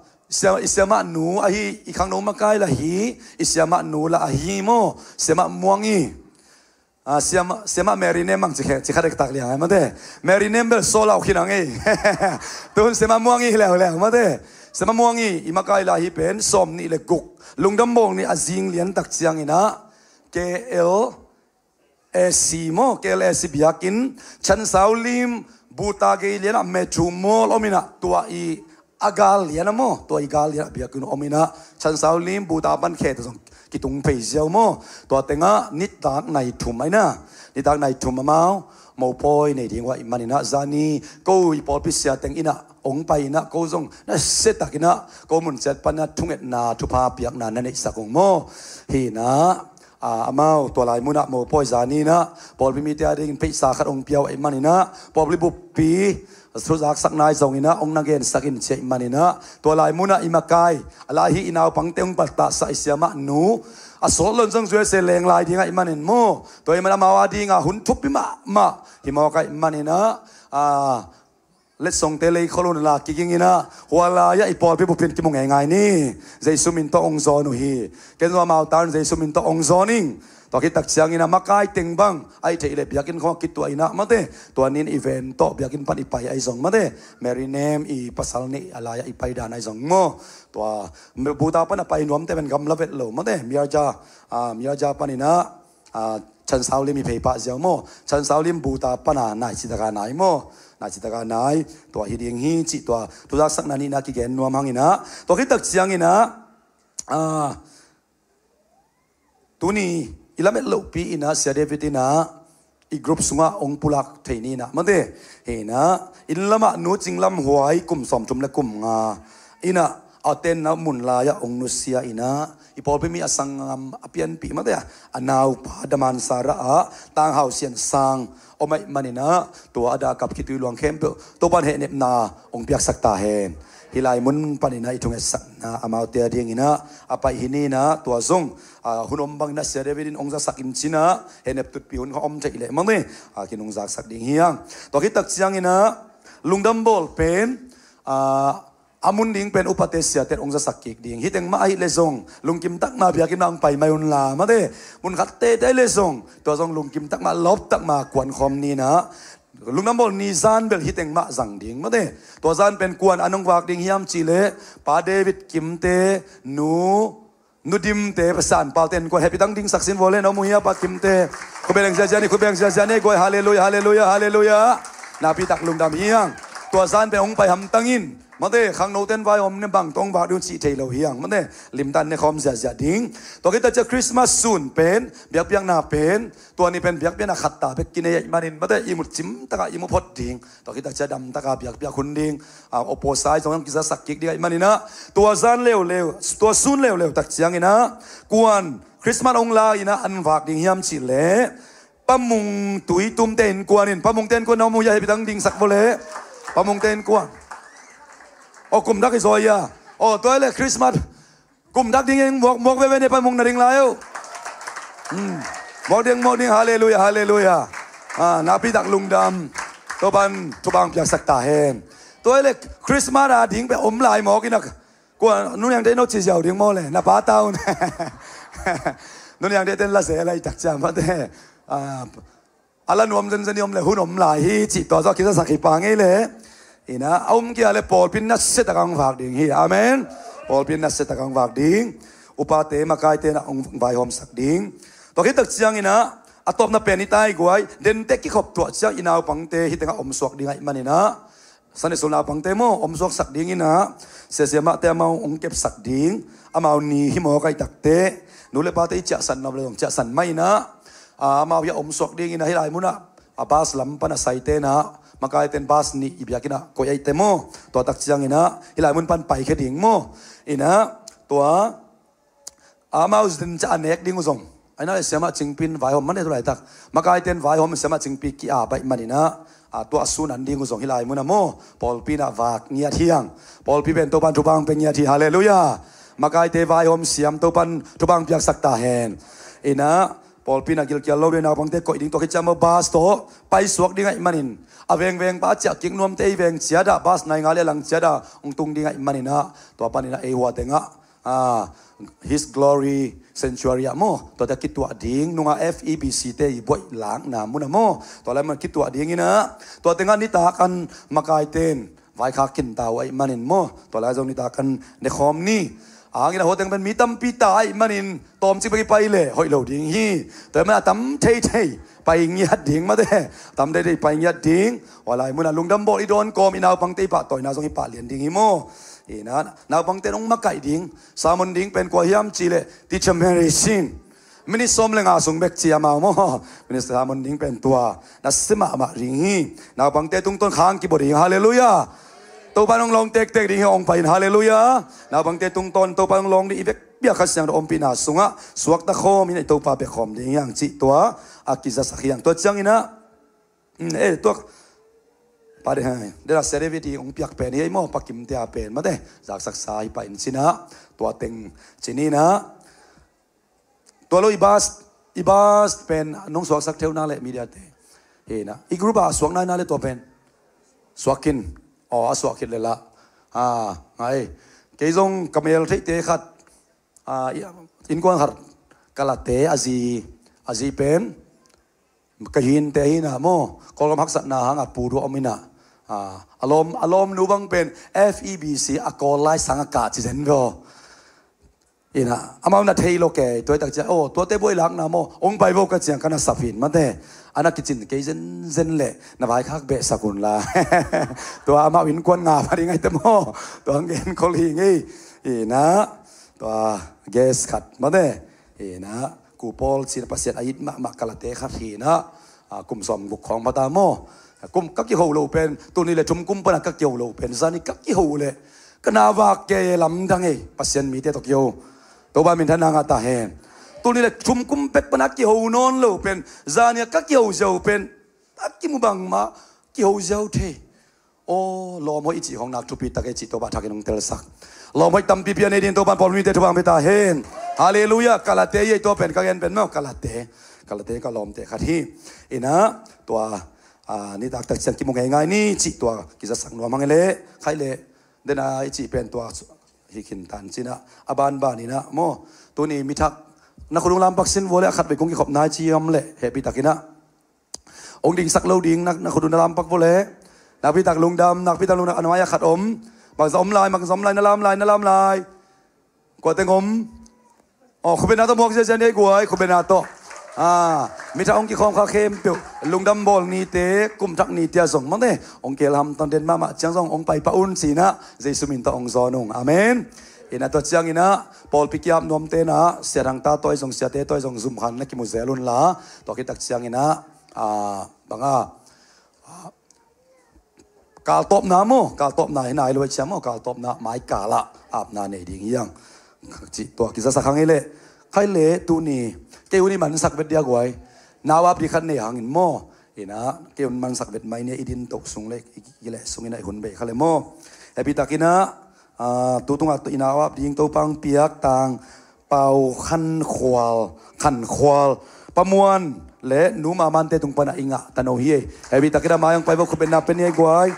i siamah nu ahi, i khangno makai la hi, i siamah nu la ahi maw, siamah Muang i. Ah, siamah, siamah Mary Nem mang ci khe, ci kha dektak liang ai mate. Mary Nem bel sawl au khin ang ei. Tun siamah Muang i hi leuleu mate. Siamah Muang i, i makai la hi pen sawm nih le guk. Lungdam Bawl nih a zing lian tak ciang inah K L A C maw, K L A C biakinn, Chansau Lim, Buta gei lianah Metro Mall om inah tua i a gal lianah maw, tua i gal lianah biakinn om inah Chansau Lim, Buta pan khe ta zong kitung phei ziau maw. Tua tengah nitak nai thum a inah, nitak nai thum amau mopawi nei ding uh ahih man inah zani ko i pawlpi sia teng inah ong pai inah ko zong na setak inah ko mun ciat pan a thungetna thupha piakna na neihsak ung maw. Hi inah a, amau tua lai munah mopawi zani inah pawlpi mite a dingin pheisa khat ong pia uh ahih man inah pawlpi buppi thu zaksak nai zong inah ong na gensak in ci ahih man inah tua lai munah i makai a lai hi i naupangte ong paltahsak i siamah nu a sawt lon zong zuai se leng lai ding ahih man in maw. Tua ahih man amau a dinga hun thupi mahmah hi mawk ahih man inah a, letsongte lei khol un la kiging inah hua lai-ah i pawlpi buppin kimu ngeingai ni. Jesu min tawh ong zawn uh hi. Ken zong amau tan Jesu min tawh ong zawn ing. Tua khit tak ciang inah makai teng bang ahi theih leh biakinn khawng a kituah inah mate, tua nin event tawh biakinn pan i pai ahi zong mate, Mary Nem i pasal nih a lai-ah i pai dan ahi zong maw. Tua Buta pan a pai nuamte pen gamla vet lo mate, Miarja, ah, Miarja pan inah a, Chansau Lim i phei pah ziau maw. Chansau Lim Buta pana nai citaka nai maw. Nai citaka nai. Tua hi ding hi cih tua thu zaksakna nihna kigen nuam hang inah tua khit tak ciang inah a, tuni i lamet lohpi inah Sia David inah i group sungah ong pulak thei ni inah mate. Hi inah inn lamah Nu Cing Lam Huai kum sawmthum le kum nga inah a tenna mun lai-ah ong nusia inah i pawlpi mi a sanggam a pianpih mate a, a naupa Daman Sara ah Tang Hau Sian Sang om ahih man inah tua a dah kap khitui luang khempeuh Topan hehnepna ong piaksak ta hen. Hi lai mun pan inah i thungetsakna amaute a ding inah a pai hi ni inah tua zong a, hun om bang inah Sia David in ong zasak in ci inah hehnep tutpi hun kha om theih leh mangni a, kinung zaksak ding hi hang. Tua khit tak ciang inah Lungdam Bawl pen a, a mun ding pen upate siate ong zasak kik ding. Hi teng mah ahih leh zong lungkim tak ma biakinn ah ong pai mai un la mate. Mun khat tete ahih leh zong tua zong lungkim tak ma lawp tak ma kuan khawm ni inah Lungdam Bawl ni zan bel hi teng mah zang ding mate. Tua zan pen kuan an ong vak ding hiam cih leh Pa David Kimte, Nu Nu Dimte, Pa San Palte in kuan hehpih tak dingsak sin vua le na om uh hia Pa Kimte. Khut beng ziazia ni, khut beng ziazia ni guai. Halleluia, halleluia, halleluia. Nakpi tak lungdam hi hang. Tua zan pen ong pai hamtang in mate, khangnote in vaihawm ne bang tawh ong vak ding uh cih thei lo hi hang mate. Limtan ne khawm ziazia ding. Tua khit tak ciang Christmas sun pen biakpiakna pen tua ni pen biakpiakna khat ta bek kinei ahih man in mate, i mu cim tak a i mu phot ding. Tua khit tak ciang dam tak a biakpiak hun ding. A, opposite zong kizasak kik ding ahih man inah tua zan leuleu, tua sun leuleu tak ciang inah kuan Christmas ong la inah an vak ding hiam cih leh Pa Mung Tuitumte innkuan in, Pa Mungte innkuan na om uh hia, hehpih tak dingsak vua le. Pa Mungte innkuan. Aw, kum dak hi zaw hia. Aw, tua ahih leh Christmas kum dak ding eng, muak, muak veve ne, Pa Mung na ding lai uh. Hmm. Muak ding, muak ding, halleluia, halleluia. A, nakpi tak lungdam. Topan thupha ong piaksak ta hen. Tua ahih leh Christmas a ding pen om lai mawk inah kuan Nu Niangte in ong ci ziau ding maw le, na pa ta un. Nu Niangte ten la zel a i tak ciang mate. A, a la nuam zenzen i om le hun om lai hi cih tua zaw kizasak hi pah ngei le. Inah a um kei a le pawlpi in nasia tak a ong vak ding hi. Amen. Pawlpi in nasia tak a ong vak ding. Upate makaite inah ong vaihawmsak ding. Tua khit tak ciang inah a tawpna pen i tai guai, dente kikhop tuah ciang i naupangte hi tengah omsuak ding ahih man inah Sunday school naupangte maw, omsuaksak ding inah, sia siamahte amau ong kepsak ding, amau ni hi mawk ahih takteh, nu le pate i ciahsan nop le zong ciahsan mah inah, a, amau hi a omsuak ding inah hi lai munah, a, bus lam pan a saite inah, makaite in bus nih i biakinn ah koih ahih teh maw, tua tak ciang inah, hi lai mun pan paikhia ding maw, inah, tua, amau zin ca a nek ding uh zong. Ahi na le siamah Cingpi in vaihawm man e tu laitak. Makaite in vaihawm siamah Cingpi ki-ap ahih man inah, a, tua a sun an ding uh zong hi lai munah maw. Pawlpi inah vak ngiat hi hang. Pawlpi pen Topan thupha ong pia ngiat hi. Halleluia. Makaite vaihawm siam, Topan thupha piaksak ta hen. Inah, pawlpi na gilkial lo ding, naupangte koih ding, tua khit ciang bas tawh paisuak ding ahih manin, a vengveng pa a ciah kik nuamte i veng ciat ah, bas nai nga le a lang ciat ah hong tung ding ahih manin ah, tua panin ah ei hua tengah, ah, His Glory Sanctuary ah maw, tuate a kituah ding, nunga F E B C te i buaih lakna mun ah maw, tua lai mun kituah ding inah, tua tengah nitak an makaite in vaikhak khinta uh ahih manin maw, tua lai zong nitak an nekhawm ni. Ahang inah hua teng pen mi tampi ta ahih manin tawmcik bek i pai leh hoih lo ding hi. Tua ahih manin a tam theithei pai ngiat ding mate. Tam theithei pai ngiat ding. Hua lai mun ah lungdam bawl i dawn kawm, i naupangte i pahtawina zong i pahlian ding hi maw. Inah, naupangte in hong makaih ding, sermon ding pen kua hiam cih leh Teacher Mary Sin. Minute sawm le nga sung bek ci amau maw. Minute sermon ding pen tua na sia mahmah ding hi. Naupangte tungtawn khang kibua ding, halleluiah. Topan hong lawng tektek ding hi, hong pai in, halleluiah. Naupangte tungtawn Topan hong lawng ding, i vekpi a Kha Siangtho ompihna sungah suakta khawm inah i Topa bia khawm ding hi hang cih tua a kizasak hi hang. Tua ciang inah, mm, eh, tua pa de hai, de la sia David i hong piak pen hi ei maw, Pa Kimte a pen mate, zaksaksa hi pah in ci inah, tua teng ci ni inah. Tua lo i bas, i bas pen nong suaksak theu nak leh mediate. Hi inah, i group ah suak nai nak leh tua pen suak khin. Aw, a suak khit leh lah, ah, ngai. Kei zong ka mel theihte khat, ah, i, innkuan khat, ka late a zi, a zi pen ka hinte hi inah maw, Kawlgam haksatna hang a pu dua om inah, ah, a lawm, a lawmnu bang pen F E B C a kawl lai sang a kah ci zen ve aw. Inah, amau na thei lo kei, tua hi tak ciang, aw, tuate buaih lakna maw, hong pai vo ka ciang ka na sap hi in mate. A na kicin kei zenzen leh na vaikhak behsak un la. Tua amau innkuan nga pha ding ahi te maw. Tua hong gen khol hi ngei. Inah, tua guest khat mate. Inah, Ku Paul ci inah, Pasian a it mahmah ka late khat hi inah, ah, kum sawm guk khawng pha ta maw. Kum ka kiho lo pen, tuni le thum kum pana ka kiho lo pen, zani ka kiho leh ka na vak kei e, lamdang ei, Pasian mite tawh kiho. Topa minthanna ngah ta hen. Tuni le thum kum bek pana kiho nawn lo pen, zani a ka kiho ziau pen, a kimu bangmah kiho ziau thei. Aw, lawmhoih i cih khawng nak thupi tak ei cih Topa thakin hong telsak. Lawmhoih tampipi a nei dingin Topan pawlmite thupha hong pia ta hen. Halleluiah, ka late ei, tua pen ka gen pen maw, ka late. Ka late ka lawmte khat hi. Inah, tua, ah, nitak tak ciang kimu ngeingai ni cih tua kizasak nuam hang ei leh, khai leh, dena i cih pen tua hi khin tan ci inah, a banban inah maw. Tuni mi thak na khut ung lampak sin vua leh, a khat vei kong kikhop nai ci om leh, hehpih tak inah. Hong dingsak lo ding, na, na khut ung na lampak vua leh. Nakpi tak lungdam, nakpi tak lungdam, a nuai a khat om. Bangzah om lai, bangzah om lai, na lam lai, na lam lai. Kua teng om. Aw, khutbetna tawh muak ziazia ni ei guai, khutbetna tawh. Ah, mi thak hong kikhawm kha khempeuh, lungdam bawl nite, kum thak nite a zong mate, hong kihel hamtang den mahmah ciang zong hong pai pah un ci inah, Jesu min tawh hong zawn ung. Amen. Inah tua ciang inah, pawlpi ki-ap nuamte inah, Sia Thang ta tawh zong, siate tawh zong zum khan na kimu zel un la, tua khit tak ciang inah, ah, bang a, ah, kaltawpna maw, kaltawpna hi nai lo hi ciang maw, kaltawpna mai kal ah apna nei ding hi hang. Cih tua kizasak hang ei leh. Khai leh tuni, kei un i mansak vet dia guai. Nau ap ding khat nei hangin maw. Inah, kei un mansak vet mai ni, i din toh sung leh, i, i leh sung inah i hun bei kha leh maw. Hehpih tak inah, ah, tu tungah i nau ap ding Topa hong piak tang Pau Khan Khual, Khan Khual, Pa Muan le Nu Ma Mante tung pana i ngah tano hi ei. Hehpih tak inah mai hong pai vo, khutbetna pia ni ei guai.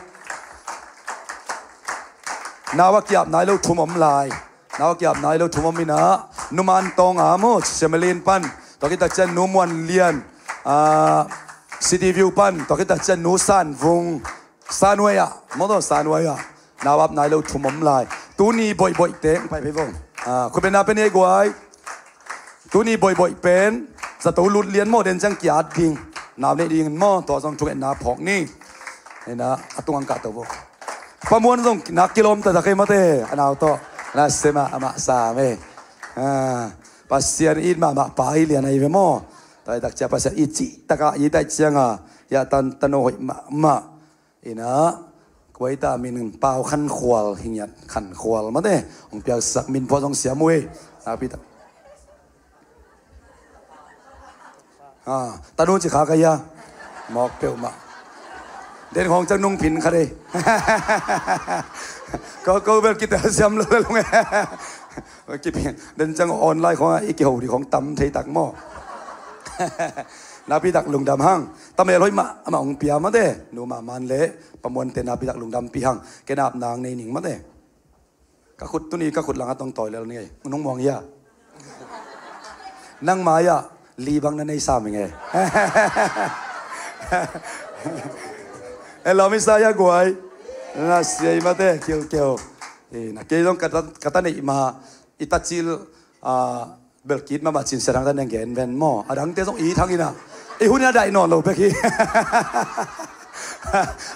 Nau a ki-ap nai lo thum om lai. Nau a ki-ap nai lo thum om inah, Nu Man Tawng a maw, Sia Malin pan. Tua khit tak ciang Nu Muan Lian, ah, City View pan. Tua khit tak ciang Nu San Vung. Sanway ah, maw tawh Sanway ah. Nau ap nai lo thum om lai. Tuni boihboih teng pai phei vo. Ah, khutbetna pia ni ei guai. Tuni boihboih pen, zato lut lian maw, den ciang ki-at ding. Nau neih ding maw, tua zong thungetna phawk ni. Inah, a tung ang kah to vo. Pa Muan zong nak kilawm taktak ei mate, a nau tawh. Na sia mahmah sam ei. Ah, Pasian it mahmah pa hi lian ahi ve maw. Tua hi tak ciang Pasian it cih tak a, it tak ciang a, ya tan tano hoih mahmah. Inah, kua hi ta min, Pau Khan Khual hi ngiat, Khan Khual mate. Hong piaksak min phuah zong siam uh ei. Nakpi tak. Ah, tanu ci kha ka hia. Mawk peuhmah. Den khawng ciang nung phin kha dei. Ko, ko bel kitel siam lo lung e. Kipi den ciang online khawng ah i kiho ding khawng tam thei tak maw? Nakpi tak lungdam hang. Tamel hoih mah amah hong pia mate. Nu Maman le Pa Muante nakpi tak lungdampi hang. Ken apna hong nei ning mate. Ka khut tuni, ka khut langah tong tawi lel ni ei. Nong muang hia? Nang mai-ah li bang na nei sam ing ei. E lawm i sa hia guai. Na sia i mate, kiu kiu. E, na kei zong ka ta, ka ta neih ma, i ta cil, a, belkit mahmah cin sia dang ta neng gen ven maw. A dangte zong i thang ina. I hun ina daih nawn lo bek hi.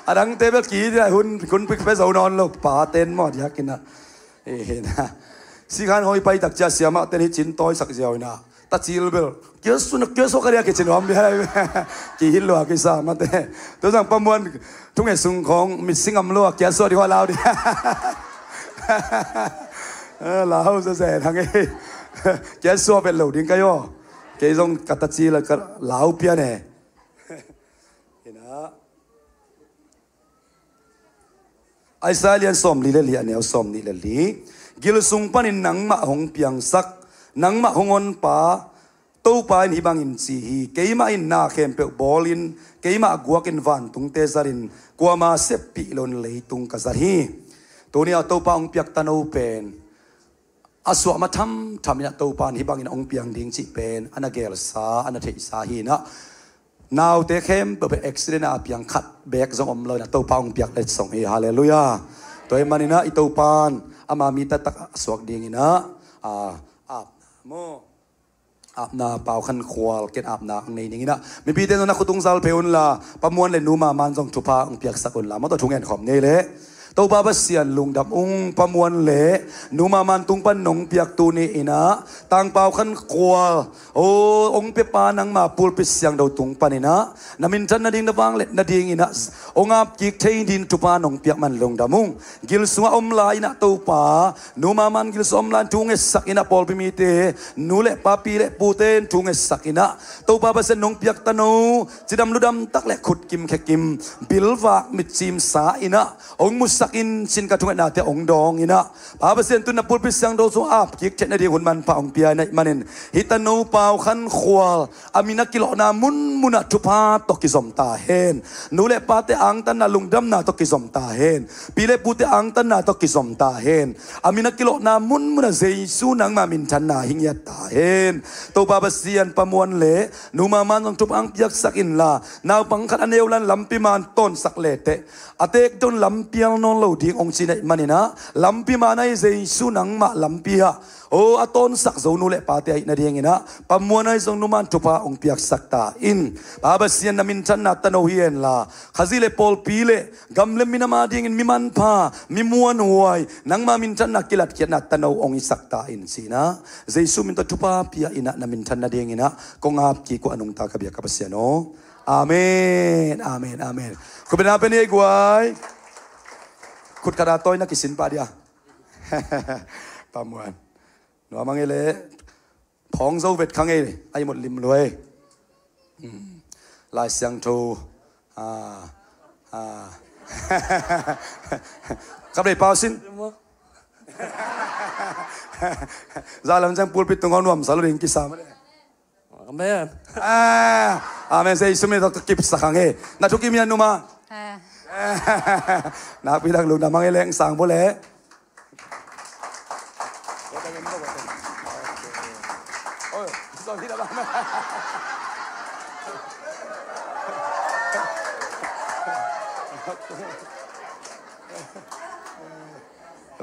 A dangte belkit ina hun, hun pik pe zo nawn lo. Pa ten maw diak ina. E, na. Sikhan hoi pai tak cia siamah ten hi cin tawi sak ziau ina. Ta cil bel. Kia su na kia su ka dia ke cin wam bia. Ki hil lua ki sa mate. Tu zang Pa Muan thunge sung khong mit sing am lua kia su di hua lau di. Eh, lau sa se thang e. Kia su vet lo ding ka yo. Kei zong ka ta cil ka lau pia ne. Ina. Isaiah lian sawmli le li a neu sawmnih le li. Gil sung panin nangmah hong piangsak, nangmah hong honpa, Topa in hih bangin ci hi. Keimah in na khempeuh bawlin, keimah guakin vantungte zatin, kuama seppih loin leitung ka zat hi. Tuni a Topa hong piak tano pen a suah ma thamtham inah Topa in hih bangin hong piang ding cih pen a na gelsa, a na theihsa hi inah. Naute khempeuh pen accident a piang khat bek zong om lo inah Topa hong piak letsong hi. Halleluiah. Tua ahih maninah i Topa in ama mi taktak a suak ding inah, a, apna maw, apna Pau Khan Khual ken apna hong nei ning inah mipite zong na khutung zal phei unla Pa Muan le Nu Maman zong thupha hong piaksak unla maw, tua thu ngen khawm nei leh. Topa Pasian lungdam ung. Pa Muan le Nu Maman tung pan nong piak tuni inah Tang Pau Khan Khual, o, hong piapa nangma pulpit siangtho tung pan inah na minthan nading na vangliat nading inah hong ap kik thei ding thupha nong piak man lungdam ung. Gil sungah om lai inah Topa, Nu Maman gil sungah om lai in thu ngetsak inah pawlpi mite, nu le pa pi le pute in thu ngetsak inah Topa Pasian nong piak tano cidam ludam tak le khut kim khe kim, bilvak mitcim sa inah hong musak in cin ka thungetnate hong dawng inah, Pa Pasian tun na pulpit siangtho sung ap kik theih nading hun manpha hong pia inah manin hih tano Pau Khan Khual a min a kilawhna munmunah thupha tawh kizom ta hen. Nu le pate angtanna lungdamna tawh kizom ta hen. Pi le pute angtanna tawh kizom ta hen. A min a kilawhna munmunah Jesu nangma minthanna hi ngiat ta hen. Topa Pasian, Pa Muan le Nu Maman zong thupha hong piaksak inla, naupang khat a neu lai in lampi man tawnsak leteh a teek dong lampial nawn lo ding hong ci inah maninah lampi man ahi Jesu nangmah lampi ah, o, a tawnsak zo nu le pate ahih nading inah Pa Muan ahi zong Nu Maman thupha hong piaksak ta in. Pa Pasian na minthanna tano hi henla Khazih le pawlpi le gam le minam adingin mi manpha, mi muanhuai, nangma minthanna kilatkhiatna tano hong hisak ta in ci inah Jesu min tawh thupha pia inah na minthan nading inah kong ap kik uh a nungta ka biak ka Pasian aw. Amen, amen, amen. Khutbetna pia ni ei guai. Khut khat a tawi na kisin pah dia. Pa Muan. Nuam a ngei leh. Phawng zo vet kha ngei. Ai mot lim luai. Hmm. Lai Siangtho. Ah. Ah. Kap dei pau sin. Za lam ciang pulpit tung hong nuamsa lo ding kisa mah le. Amen. Ah, amen. Jesu min tawh kipsak hang e. Na thukim hia numa. Ah. Nakpi tak lungdam hang e leng sang bo le.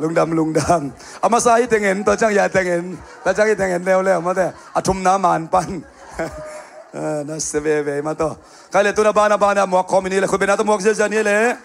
Lungdam, lungdam. A masa hi tengen, tua ciang ya tengen. Tua ciang hi tengen leuleu mate. A thumna man pan. Eh, na se veve mah tawh. Kai le tuna bana bana muak khawm i ni le, khutbetna tawh muak ziazia ni le.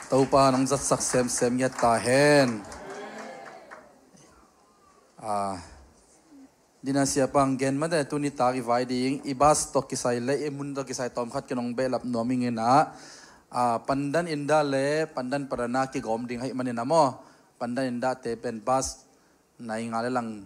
Topa nong zatsak semsem ngiat ta hen. Ah, dina siapang gen mate, tuni tak i vai ding i bas tawh kisai le i mun tawh kisai tawm khat kinong behlap nuam ing ina, ah, Pandan Indah le Pandan Padana kigawm ding ahih manin a maw, Pandan Indah te pen bas nai nga le lang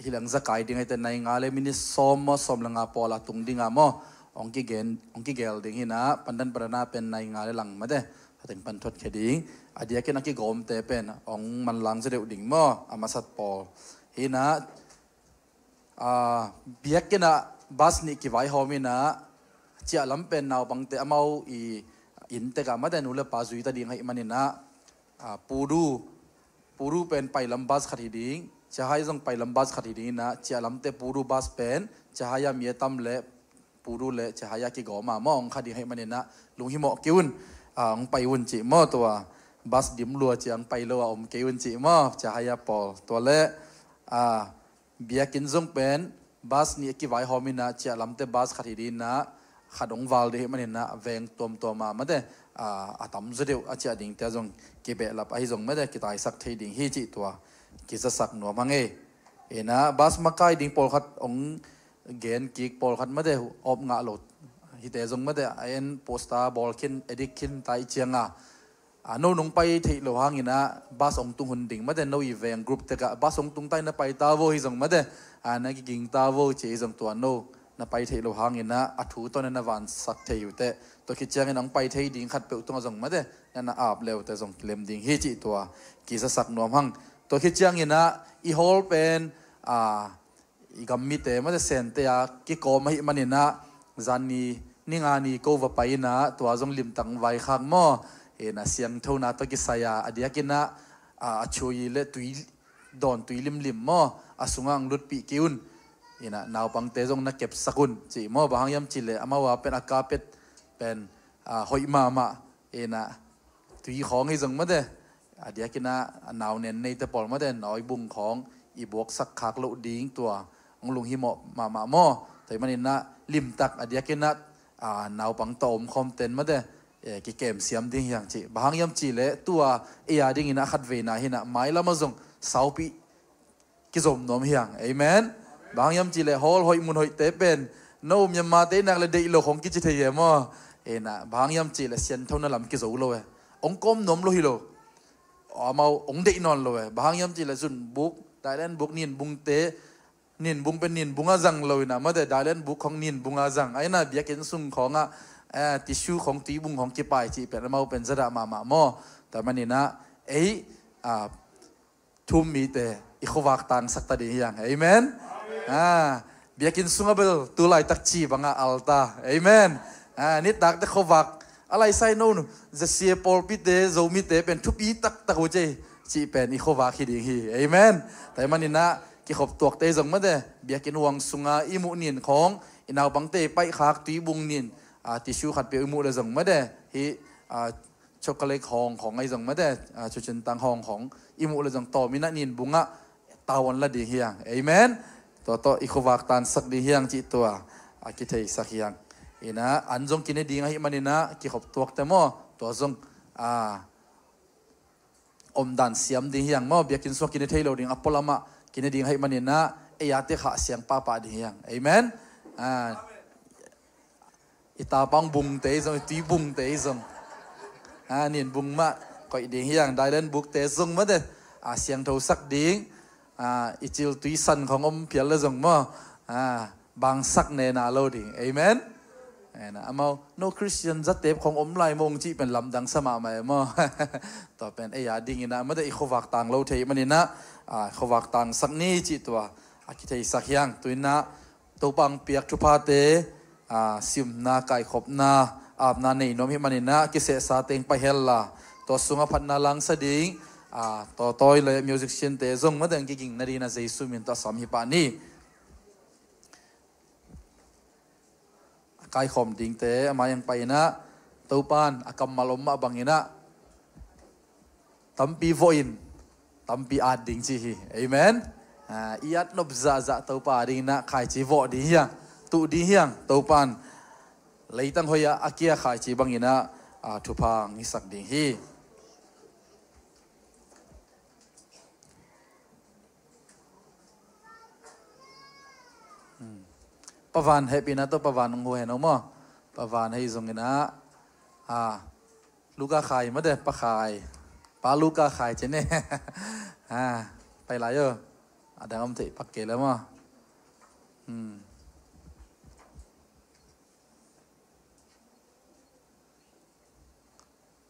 hi lang zakai ding ahite, nai nga le minit sawm maw, sawm le nga pawl a tung ding a maw, hong kigen, hong kigel ding hi ina, Pandan Padana pen nai nga le lang mate, a teng pan thot khe ding. A diakin a kigawmte pen hong manlang zaw deuh ding maw, a masat pawl hi ina. Ah, biakinn ah bas nih kivaihawm ina, ciah lam pen naupangte amau i inn tek ah mate nu le pa zui ta ding ahih manin a, ah, Pudu, Pudu pen pai lam bas khat hi ding, Cahaya zong pai lam bas khat hi ding ina, ciah lamte Pudu bas pen Cahaya mi a tam le Pudu le Cahaya kigawm a maw, hong kha ding ahih manin a lunghimawh kei un, ah, hong pai un cih maw, tua bas dim lua ciang pai lo a om kei un cih maw, Cahaya pawl. Tua le, ah, biakinn zong pen bas nih a kivaihawm ina, ciah lamte bas khat hi ding ina, khat hong val ding ahih manin a veng tuamtuam a mate, ah, a tam zaw deuh a ciah dingte a zong kibehlap ahi zong mate, kitaisak thei ding hi cih tua kizasak nuam hang ei. Ina bas makai ding pawlkhat hong gen kik, pawlkhat mate awp ngah lo hite zong mate, a en poster bawl khin, edit khin ta i ciang a, a, no nong pai theih lo hang ina bas hong tung hun ding mate, no i veng group tek ah bas hong tung ta ina pai ta vo hi zong mate, a, na kiging ta vo ci hi zong, tua no na pai theih lo hang ina a thu tawh na na vansak thei uh teh, tua khit ciang ina hong pai thei ding khat peuh tung a zong mate, na na ap le uh teh zong kilem ding hi cih tua kizasak nuam hang. Tua khit ciang ina i hall pen, a, i gam mite mate Sente a kikawm ahih manin a, zan ni, ni nga ni ko va pai ina, tua zong limtak vaikhak maw. Ina siangthona tawh kisai a, a diakin a, a, a chui le tui, dawn tui limlim maw, a sungah hong lutpih kei un. Ina naupangte zong na kepsak un cih maw, bang hang hiam cih leh amau a pen a carpet pen, a, hoih mahmah. Ina tui khawng hi zong mate, a diakin a, a nau nen neite pawl mate, nawibung khawng i buaksak khak loh ding, tua hong lunghimawh mahmah maw. Tua ahih manin a limtak a diakin a, a, naupang tawh omkhawm ten mate, e, kikem siam ding hi hang cih. Bang hang hiam cih leh tua ei a dingin a khat veina hi ina, mailam ah zong saupi kizom nuam hi hang. Amen. Bang hang hiam cih leh hall hoih mun hoihte pen no Myanmar te i nak le deih lo khong kici thei e maw. Ina bang hang hiam cih leh sianthona lam kizo lo e. Hong kawm nuam lo hi lo. Amau hong deih nawn lo e. Bang hang hiam cih leh zunbuk, dailenbuk, ninbungte, ninbung pen ninbung a zang lo ina mate, dailenbuk khong ninbung a zang. Aina biakinn sung khong ah, eh, tissue khong, tuibung khong kipai cih pen amau pen zadah mahmah maw. Tua manin a ei, ah, Thum mite i khuavak tangsak ta ding hi hang. Amen. Ah, biakinn sungah bel tu laitak ci bangah altar. Amen. Ah, nitakte khuavak a laisai no nu, zasia pawlpite, Zomite pen thupi taktak uh cei cih pen i khuavak hi ding hi. Amen. Tua ahih manin a kikhop tuakte zong mate, biakinn huang sunga i muh nin khawng, i naupangte i paihkhak tuibung nin, ah, tissue khat peuh i muh le zong mate, hih, ah, chocolate hawng khawng ahi zong mate, ah, cucintang hawng khawng i muh le zong tawm ina ninbung ah tau hong la ding hi hang. Amen. Tua tawh i khuavak tangsak ding hi hang cih tua a kitheisak hi hang. Ina an zong kine ding ahih manin a kikhop tuakte maw, tua zong, ah, omdan siam ding hi hang maw, biakinn sungah kine thei lo ding, a pualam ah kine ding ahih manin a ei a te khah siang pahpah ding hi hang. Amen. Ah, i tapa hong bungte zong, i tuibungte zong, ah, ninbung mah koih ding hi hang, dailenbukte zong mate, ah, siangthosak ding, ah, i cil tuisan khong om phial le zong maw, ah, bangsak nena lo ding. Amen. Ina amau no Christian zatep khong om lai mawng cih pen lamdang sa mahmah e maw. Tua pen ei a dingin a mate i khuavak tang lo thei manin a, ah, khuavak tangsak ni cih tua a kitheisak hi hang. Tu ina Topa hong piak thuphate, ah, simna, kaikhopna, apna nei nuam hi manin a kisehsa teng pai hel la, tua sungah phatna langsa ding, ah, tawtawi le musician te zong mate hong kiging nading a Jesu min tawh a sam hi pah ni. A kaikhawm dingte a mai hong pai ina, Topa in a kammal om mah bangin a tampi vawh in tampi at ding ci hi. Amen. Ah, i at nop zahzah Topa a dingin a khaici vawh ding hi hang, tuh ding hi hang. Topa in leitang hoih ah a kia khaici bangin a, a, thupha hong hisak ding hi. Pavan hehpihna tawh Pavan hong hu hen aw maw? Pavan hei zongin ah, a, Luka Khai mate, Pa Khai. Pa Luka Khai ci ne. A, pai lai aw. A dang om thei pak kei le maw?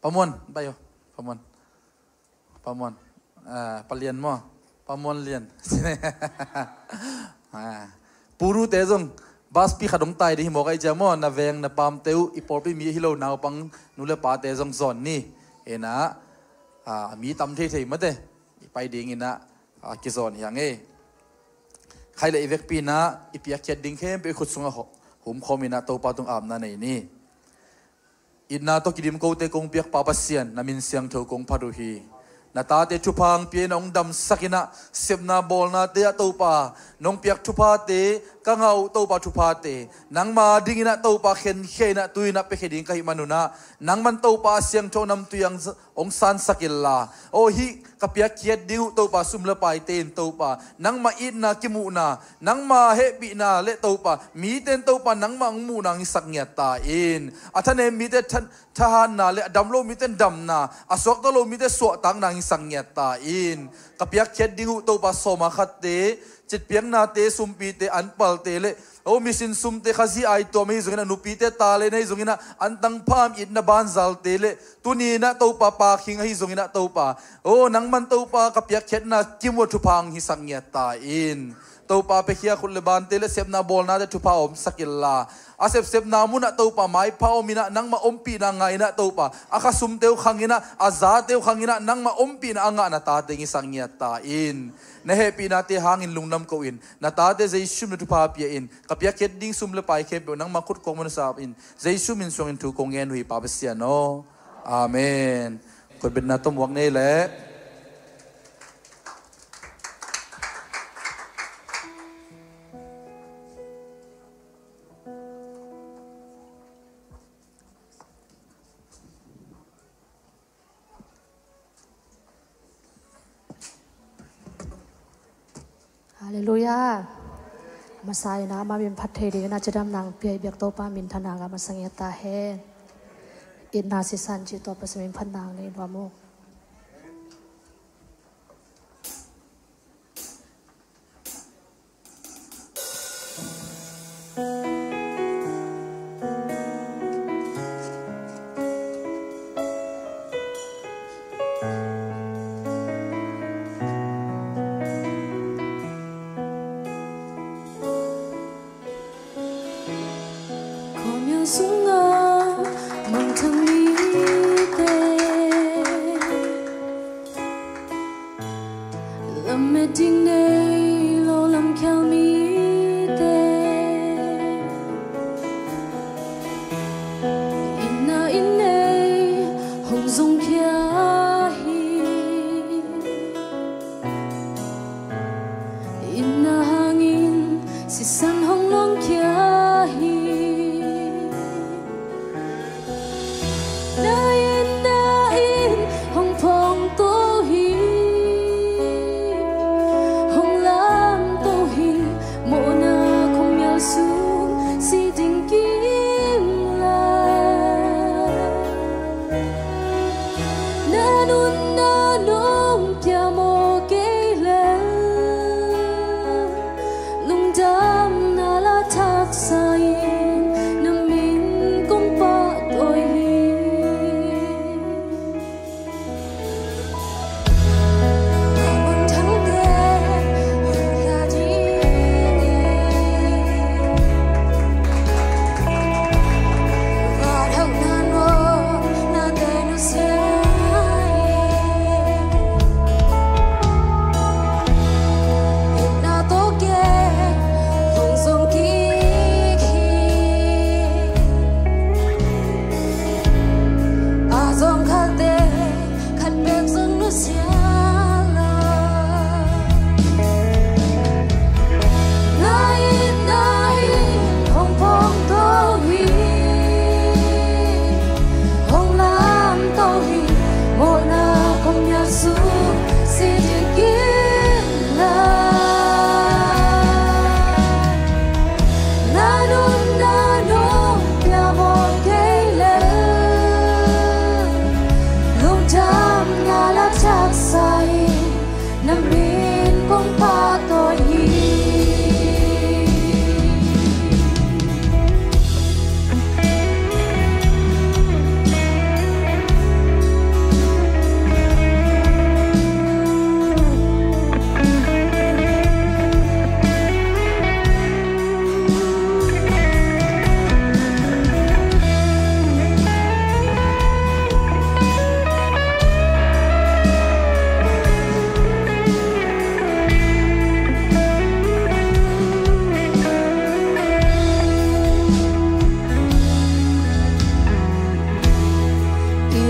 Pamuan, bai aw. Pamuan. Pamuan. A, Palian maw? Pamuan Lian. A, Purute zong bus pi khat dong tai ding hi mawk ai cia maw? Na veng na pamte uh, i pawlpi mi hi lo naupang nu le pate zong zawn ni. Ena, a, mi tam theithei mate. I pai dingin ah, a, kizawn hi hang e. Khai le i vekpi in ah i piakkhiat ding khempeuh i khut sungah humkhawm in ah Topa tung apna nei ni. Itna tawh kidim kote kong piak Pa Pasian, na min siangtho kong phat uh hi. Na tate thupha hong pia in ah hong damsak in ah, sepna bawlnate ah Topa nong piak thuphate ka ngah uh Topa, thuphate nangma dingin ah Topa khenkhia in ah tu-in ah piakhia ding ka hih manun ah, nangman Topa a siangtho namtui hong hong sansak inla, aw hih ka piakkhiat ding uh Topa, sum le paite in Topa nangmah itna kimuhna, nangma hehpihna le Topa mite in Topa nangmah hong muhna hong hisak ngiat ta in. A thanem mite tha-, thahatna le a dam lo mite in damna, a suakta lo mite suahtakna hong hisak ngiat ta in. Ka piakkhiat ding uh Topa sawma khatte, citpiaknate, sumpite, anpalte le, aw, misin sumte, Khazih aituam ahi zongin ah, nupite talent ahi zongin ah, antang pham itna banzalte le, tuni in ah Topa Pa Khing ahi zongin ah Topa, aw, nangman Topa ka piakkhiatna kimuh thupha hong hisak ngiat ta in. Topa piakhia khut le bante le sepna bawlnate thupha omsak inla, a sepsepna munah Topa maipha om in ah nangmah ompihna ngah in ah Topa, a khasumte uh khang in ah, a zate uh khang in ah nangmah ompihna a ngah na tate hong hisak ngiat ta in. Na hehpihnate hangin lungdam ko in, na tate Jesu min thupha pia in, ka piakkhiat ding sum le pai khempeuh nangma khut kong mansa in, Jesu min suangin thu kong ngen uh hi Pa Pasian aw. Amen. Khutbetna tawh muak nei leh. Halleluiah. Masa in ah ama min phat thei dingin ah cidamna hong pia i biak Topa minthanna ngah masa ngiat ta hen. Itna sisan cih tawh Pasian min phatna nei nuam uh. Khuamial sungah mangthang mite, lamet ding nei lo lamkhial mite, itna in nei hong zongkhia hi. Itna hangin sisan hong lawngkhia hi. Na itna in hong phawngto hi. Hong lamto hi. Mawhna khuamial sung si ding kim lai. Na nunna nong pia maw kei leh, lungdamna la thaksa in na min kong pahtawi hi.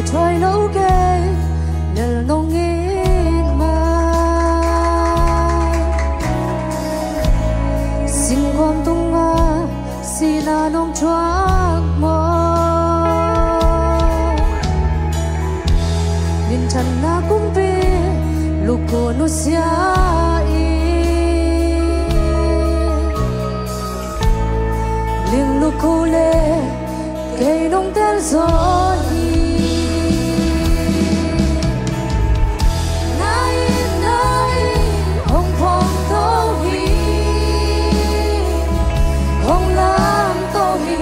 Thoi lo kei lel nong it mai. Singkhuam tungah sihna nong thuak maw? Minthanna kumpi lukhu nusia in, ling lukhu le kei nong tel zaw hi. Na itna in hong phawngto hi, hong lamto hi,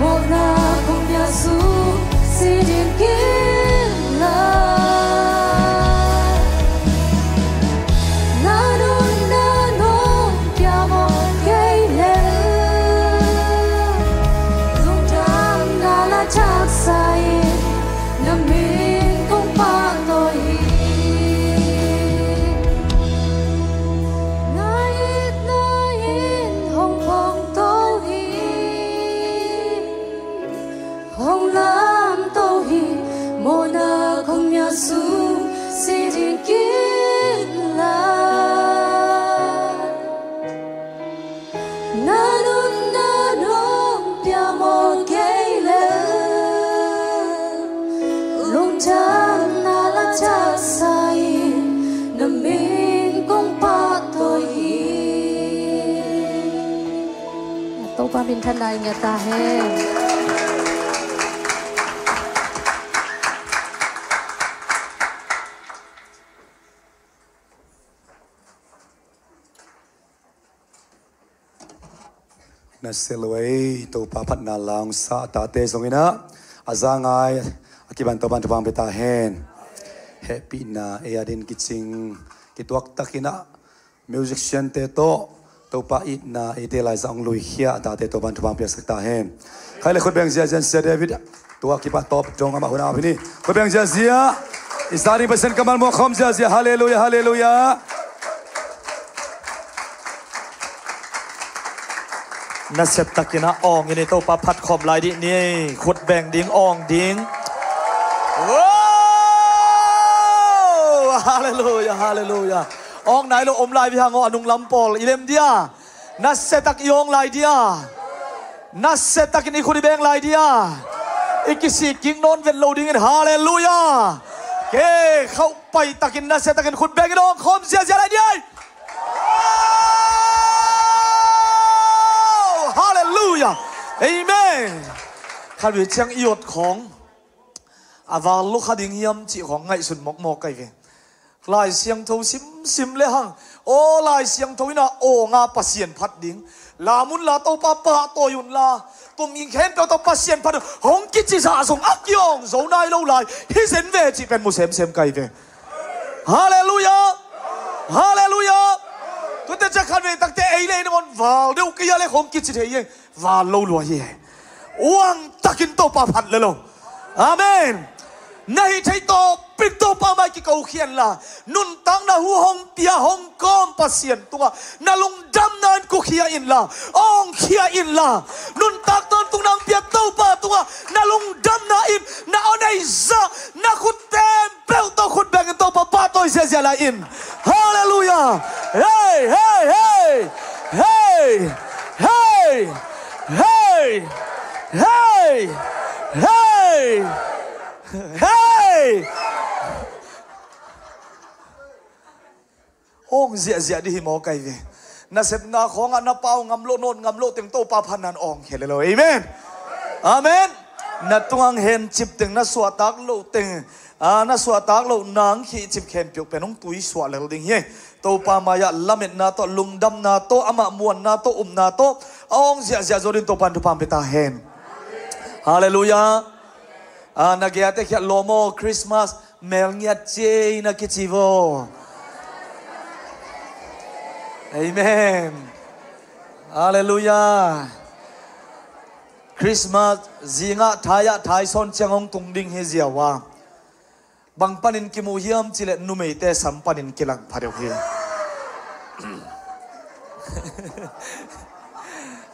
mawhna khong pia sung si ding khin lai. Na nunna nong pia mawk kei leh, lungdamna la thaksa in na min kong pahtawi hi. Na itna in hong phawngto hi, hong lamto hi, mawhna khong pia sung si ding khin lai. Na nunna nong pia mawk kei leh, lungdamna la thaksa in na min kong pahtawi hi. Topa minthanna i nget ta hen. Na sia lo ei, Topa phatna la hong sa a tate zong in ah, a za ngai a kipan Topa in thupha hong pia ta hen. Hehpihna ei adingin kicing kituak takin ah, musician-te tawh Topa itna eite laizang hong luikhia a tate Topa in thupha hong piaksak ta hen. Khai le khut beng ziazia in Sia David, tua kipan tawp dong amah hun a ap hi ni. Khut beng ziazia. I za ding Pasian kammal muak khawm ziazia. Halleluia, halleluia. Nasia takin ah awng in i Topa phat khawm lai dih ni. Khut beng ding, awng ding. Wow! Halleluia, halleluia. Awng nai lo om lai vi hang aw, a nunglam pawl i lem dia. Nasia tak i awng lai dia. Nasia takin i khut i beng lai dia. I kisik kik nawn vet lo dingin, halleluia. Ke khauh pai takin nasia takin khut bengin awng khawm ziazia lai dia. Halleluia. Amen. Khat vei ciang i awt khawng a val lukha ding hiam cih khawng ngaihsun mawkmawk kai ve. Lai Siangtho simsim le hang, aw Lai Siangtho in ah awng a Pasian phat ding, lam un la Topa pahtawi un la, kum in khempeuh tawh Pasian phat un, hong kici zah zong a kiawng zo nai lo lai hi zen ve cih pen mu semsem kai ve. Halleluia. Halleluia. Tute ciang khat vei takte ei le ei nangawn val deuh kei a le hong kici thei hi. Val lo lua hi. Uang takin Topa phat le lo. Amen. Na hih theih tawpin Topa mai kiko khia inla, nuntakna hu hong pia hong kawm Pasian tungah na lungdamna in kukhia inla, awngkhia inla, nuntak tawntung na hong pia Topa tungah na lungdamna in na aw nei zah, na khut tem peuh tawh khut bengin Topa pahtawi ziazia lai in. Halleluia. Hei, hei, hei. Hei, hei, hei. Hei, hei, hei. Hei. Awng ziahziah dih hi maw kai ve. Nasepna khawngah na pau ngam loh, nawt ngam loh teng Topa phatna in awngkhia le lo. Amen. Amen. Na tungah hencip teng, na suahtak loh teng, a, na suahtak loh nang khihcip khempeuh pen hong tuisuah lel ding hi. Topa mai-ah lametna tawh, lungdamna tawh, amah muanna tawh, upna tawh a awng ziahziah zo dingin Topa in thupha hong pia ta hen. Halleluia. A, na geite khiat lawm aw, Christmas mel ngiat ciei na kici vaw. Amen. Halleluia. Christmas zingah thai-ah thai sawn ciang hong tung ding hi ziau a, bang panin kimu hiam cileh numeite sam panin kilang pha deuh hi.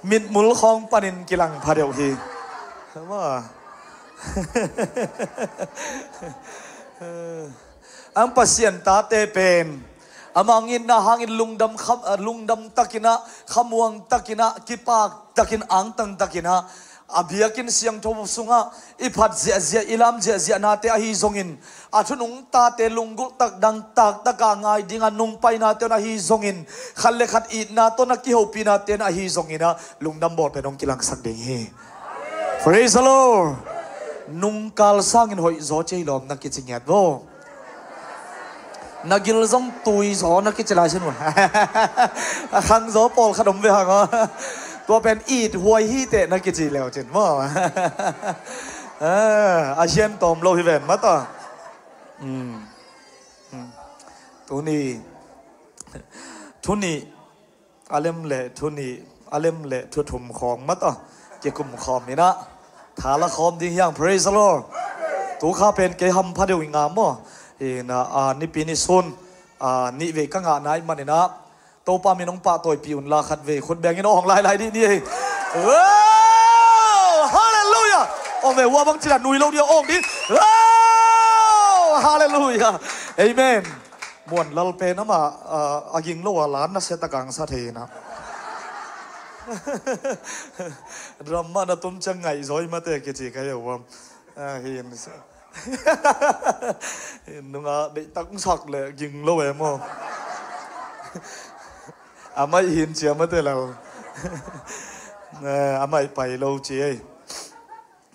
Mitmul khawng panin kilang pha deuh hi. Maw? Ang Pasian tate pen amah itna hangin lungdam, kham, ah, lungdam takin ah, khamuang takin ah, kipak takin, angtang takin ah, a biakinn siangtho sungah i phat ziahziah, i lam ziahziahnate ahi zongin, a thunung tate lunggulh tak, dangtak taka ngai dinga nungpainate on ahi zongin, khat le khat itna tawh na kihopinate on ahi zongin ah, lungdam bawl pen hong kilangsak ding hi. Praise the Lord. Nungkal sangin hoih zaw ci hi lawm na kici ngiat vaw. Na gil zong tui zaw na kici lai sin uh. A khang zaw pawlkhat om ve hang aw. Tua pen it huai hi teh na kici leu cin maw. Ah, a hian tawm lo hi ven mata. Hmm. Hmm. Tuni, tuni, a lem le thu nih, a lem le thu thum khawng mata kikum khawm inah, thala khawm ding hiang. Praise the Lord. Tu kha pen kei hampha deuh i ngam maw. Inah, a, nipi ni sun, a, nih vei ka ngah nai maninah, Topa min hong pahtawipi unla khat vei khut bengin awng lailai dih ni ei. Wow! Hallelujah! Awng ve, hua bang cila nui lo dia awng dih. Wow! Hallelujah! Amen. Muan lal pen amah, ah, a ging lo a lan na set a kangsa thei na. Drama na tum ciang ngaih zawi mate kici ka hi a uam. Ah, hin. Nunga deihtak sak le ging lo e maw. Amai hin cia mate lo. Eh, amai pai lo ci ei.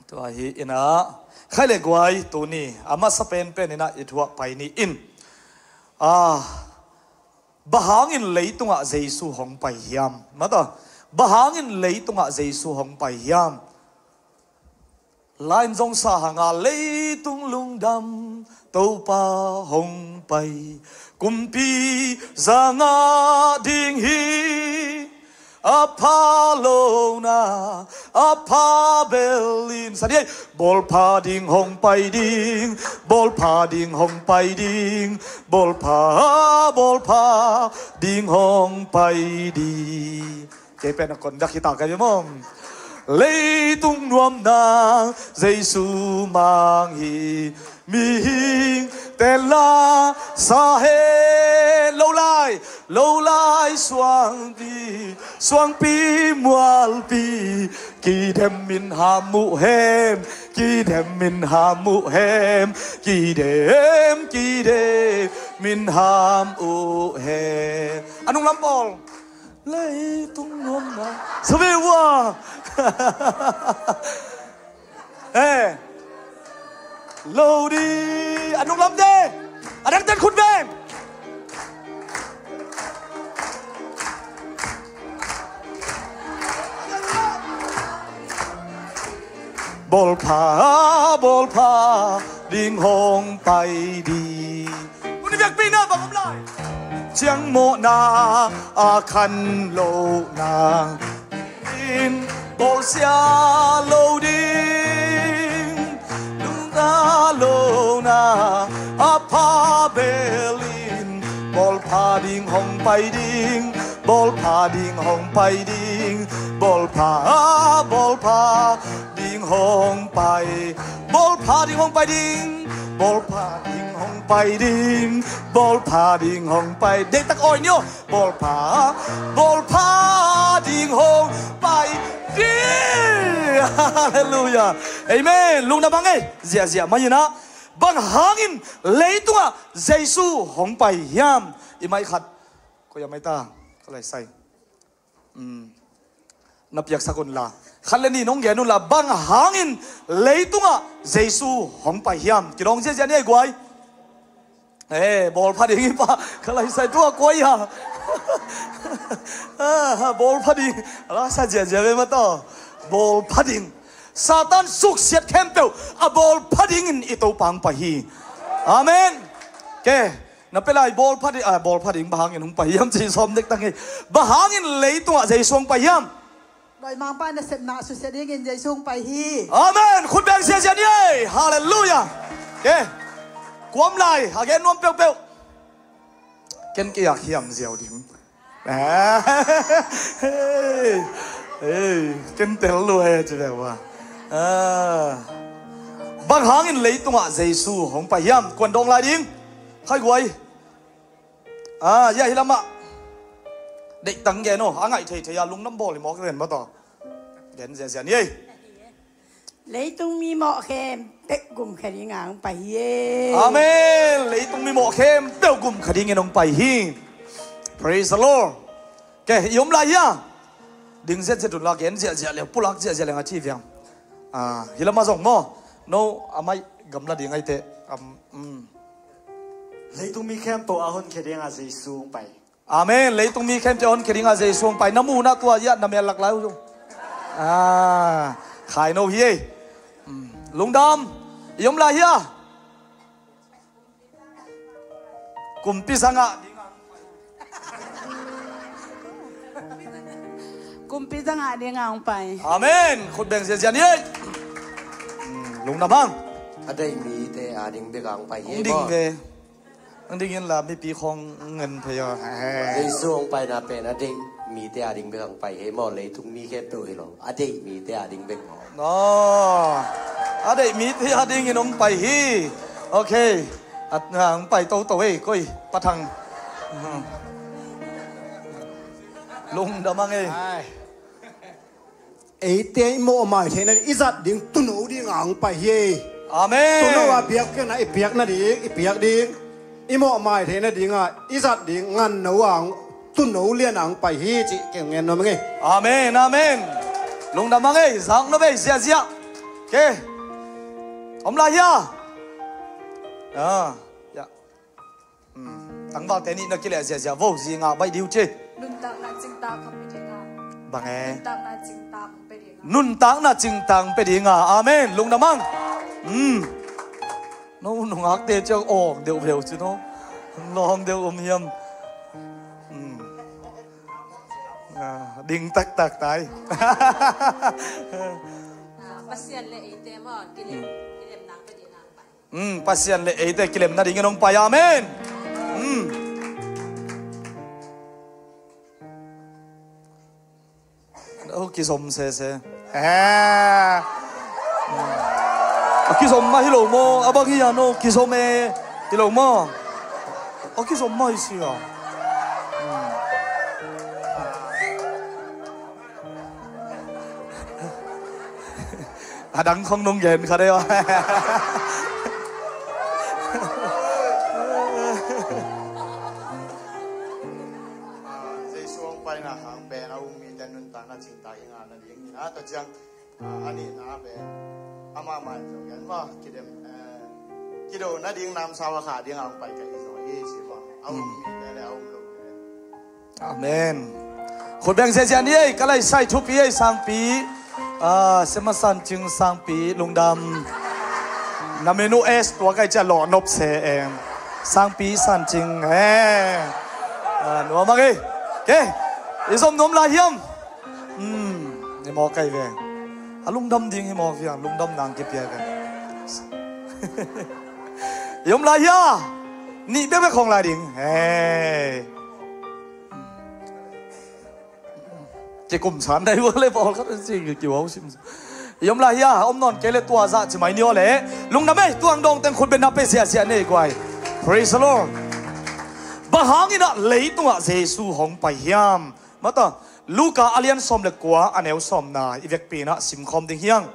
Tua hi inah, khai le guai tuni a masa penpen inah i thuah pai ni in. Ah, bang hangin leitungah Jesu hong pai hiam? Mata, bang hangin leitungah Jesu hong pai hiam? Lain zong sa hanga leitung lungdam Topa hong pai kumpi zanga ding hi. A pha lona, a pha belin. Sa ni ei. Bawlpha ding hong pai ding, bawlpha ding hong pai ding, bawlpha, bawlpha ding hong pai ding. Kei pen a kon dak hi ta ka hi mawm. Leitung nuamna Jesu mang hi. Mihing tela sa hen lo lai, lo lai suangpi, suangpi mualpi, kidem min ham uh hen, kidem min ham uh hen, kidem, kidem min ham uh hen. A nunglam pawl. Leitung nuamna. Sabe ua. Eh. Lo di. A nunglam de. A dang ten khut beng. Bawlpha, bawlpha ding hong pai di. Tuni biakpiakna bang om lai. Ciangmawhna a khan lohna in bawlsia lo ding. Lungna lona a pha belin bawlpha ding hong pai ding. Bawlpha ding hong pai ding. Bawlpha, bawlpha ding hong pai. Bawlpha ding hong pai ding. Bawlpha ding hong pai ding. Bawlpha ding hong pai. Deihtak awi ni aw. Bawlpha, bawlpha ding hong pai ding. Halleluiah. Amen. Lungdam hang ei. Ziahziah mah inah. Bang hangin leitungah Jesu hong pai hiam? I mai khat. Koi a mai ta. Ka lai sai. Um, na piaksak unla. Khat le nih nong gen unla, bang hangin leitungah Jesu hong pai hiam? Kidawng ziahziah ni ei guai. Eh, bawlpha ding hi pa. Ka lai sai tua koi ha. Ah, bawlpha ding. Ala sa ziahziah ve mata. Bawlpha ding. Satan suksiat khempeuh a bawlpha dingin i Topa hong pai hi. Amen. Ke. Na pia lai bawlpha ding, ah, bawlpha ding bang hangin hong pai hiam ci sawm dek tang hi. Bang hangin leitungah Jesu hong pai hiam? Dawi mangpa nasepna susia dingin Jesu hong pai hi. Amen. Khut beng ziahziah ni ei. Halleluiah. Ke. Kuam lai. A gen nuam peuhpeuh. Ken kei a khiam ziau ding. Ah. Hey. Hey. Ken tel lua he ci ve ua. Ah. Bang hangin leitungah Jesu hong pai hiam? Kuan dawng lai ding. Khaiguai. Ah, ya hi lamah. Deihtang gen aw, a ngaih theithei a lungdam bawl hi mawk ven mawtaw. Gen ziazia ni ei. Leitung mi mawh khempeuh gumkha dingin hong pai hi. Amen. Leitung mi mawh khempeuh gumkha dingin hong pai hi. Praise the Lord. Ke, i om lai hia? Ding ziahziah tun la gen ziahziah le pulak ziahziah le nga ci viang. Ah, hi lama zong maw. No, amai gamla ding ai te. Am, mm. Leitung mi khempeuh a honkhia dingin Jesu hong pai. Amen. Leitung mi khempeuh a honkhia dingin Jesu hong pai. Na mu na tua ya na mel lak lai uh. Ah, khai no hi ei. Mm. Lungdam. I om lai hia? Kumpi zangah dingin. Kumpi zangah dingin hong pai. Amen. Khut beng ziazia ni ei. Hmm, lungdam hang. A deih mite a ding bek hong pai hi. Hong ding maw ve. Hong ding in la mipi khong ngen phei aw. Jesu hong paina pen a deih mite a ding bek hong pai hi maw, leitung mi khempeuh hi lo. A deih mite a ding bek maw. No. A deih mite a dingin hong pai hi. Okay. At nga hong pai toto ei, koi, pathang. Lungdam hang ei. Ai. Eite i mawh mai theihna ding, i zat ding, tuuno dingin hong pai hi. Amen. Tuuno a biakpiakna, i piakna ding, i piak ding. I mawh mai theihna dingin, i zat ding, nganno a hong, tuuno lian a hong pai hi, cih kei ngen nuam ing ei. Amen, amen. Lungdam hang ei, zak nuam ei, ziazia. Ke. Om lai hia? Ah, ya. Hmm. Tangvalte nih na kileh ziazia vo, zi ngah baih ding uh ci. Nuntakna cingtak hong pe ding a. Bang e? Nuntakna cingtak hong pe ding a. Nuntakna cingtak hong pe ding a. Amen. Lungdam hang. Hmm. No nungakte ciang awng deuh veu ci no. Lawng deuh om hiam. Hmm. Ah, ding taktak tai. Ah, Pasian le eite maw, kilem, hmm, kilemna hong pe ding a. Hmm, Pasian le eite kilemna dingin hong pai. Amen. Hmm. Oh, kizom sese. Eh. A kizom mah hi lo maw? A bang hi a no, kizom e. Hi lo maw? A kizom mah hi si a. Hmm. A dang khong nong gen kha dei aw. Jesu hong paina hang pen a um mite nuntakna cingtak i ngah nading hi a, tua ciang, ah, a nihna pen amah mai zong gen maw, kidem, eh, kido nading namsau a khah ding a hong pai ka hi zaw hi ci maw. A um mite le a um lote. Amen. Khut beng ziazia ni ei, ka lai sai thupi ei, sangpi. Ah, Sema San Cing sangpi, lungdam. Na menu es tua kai cia lawh nop se em. Sangpi San Cing, eh. Ah, nuam hang ei. Ke, i zom nuam lai hiam? Hmm, ni maw kai ve. A lungdam ding hi maw viang, lungdam nang kipia ve. I om lai hia? Nih bekbek khong lai ding. Hey. Kikum san dai ua le pawl khat si kiwau sim. I om lai hia, om nawn kei le tua zah ci mai ni aw le. Lungdam ei, tuang dawng teng khut beng na pe ziazia nei guai. Praise the Lord. Bang hangin ah leitungah Jesu hong pai hiam? Mata, Luka a lian sawm le kua a neu sawmna i vekpi in ah simkhawm ding hiang.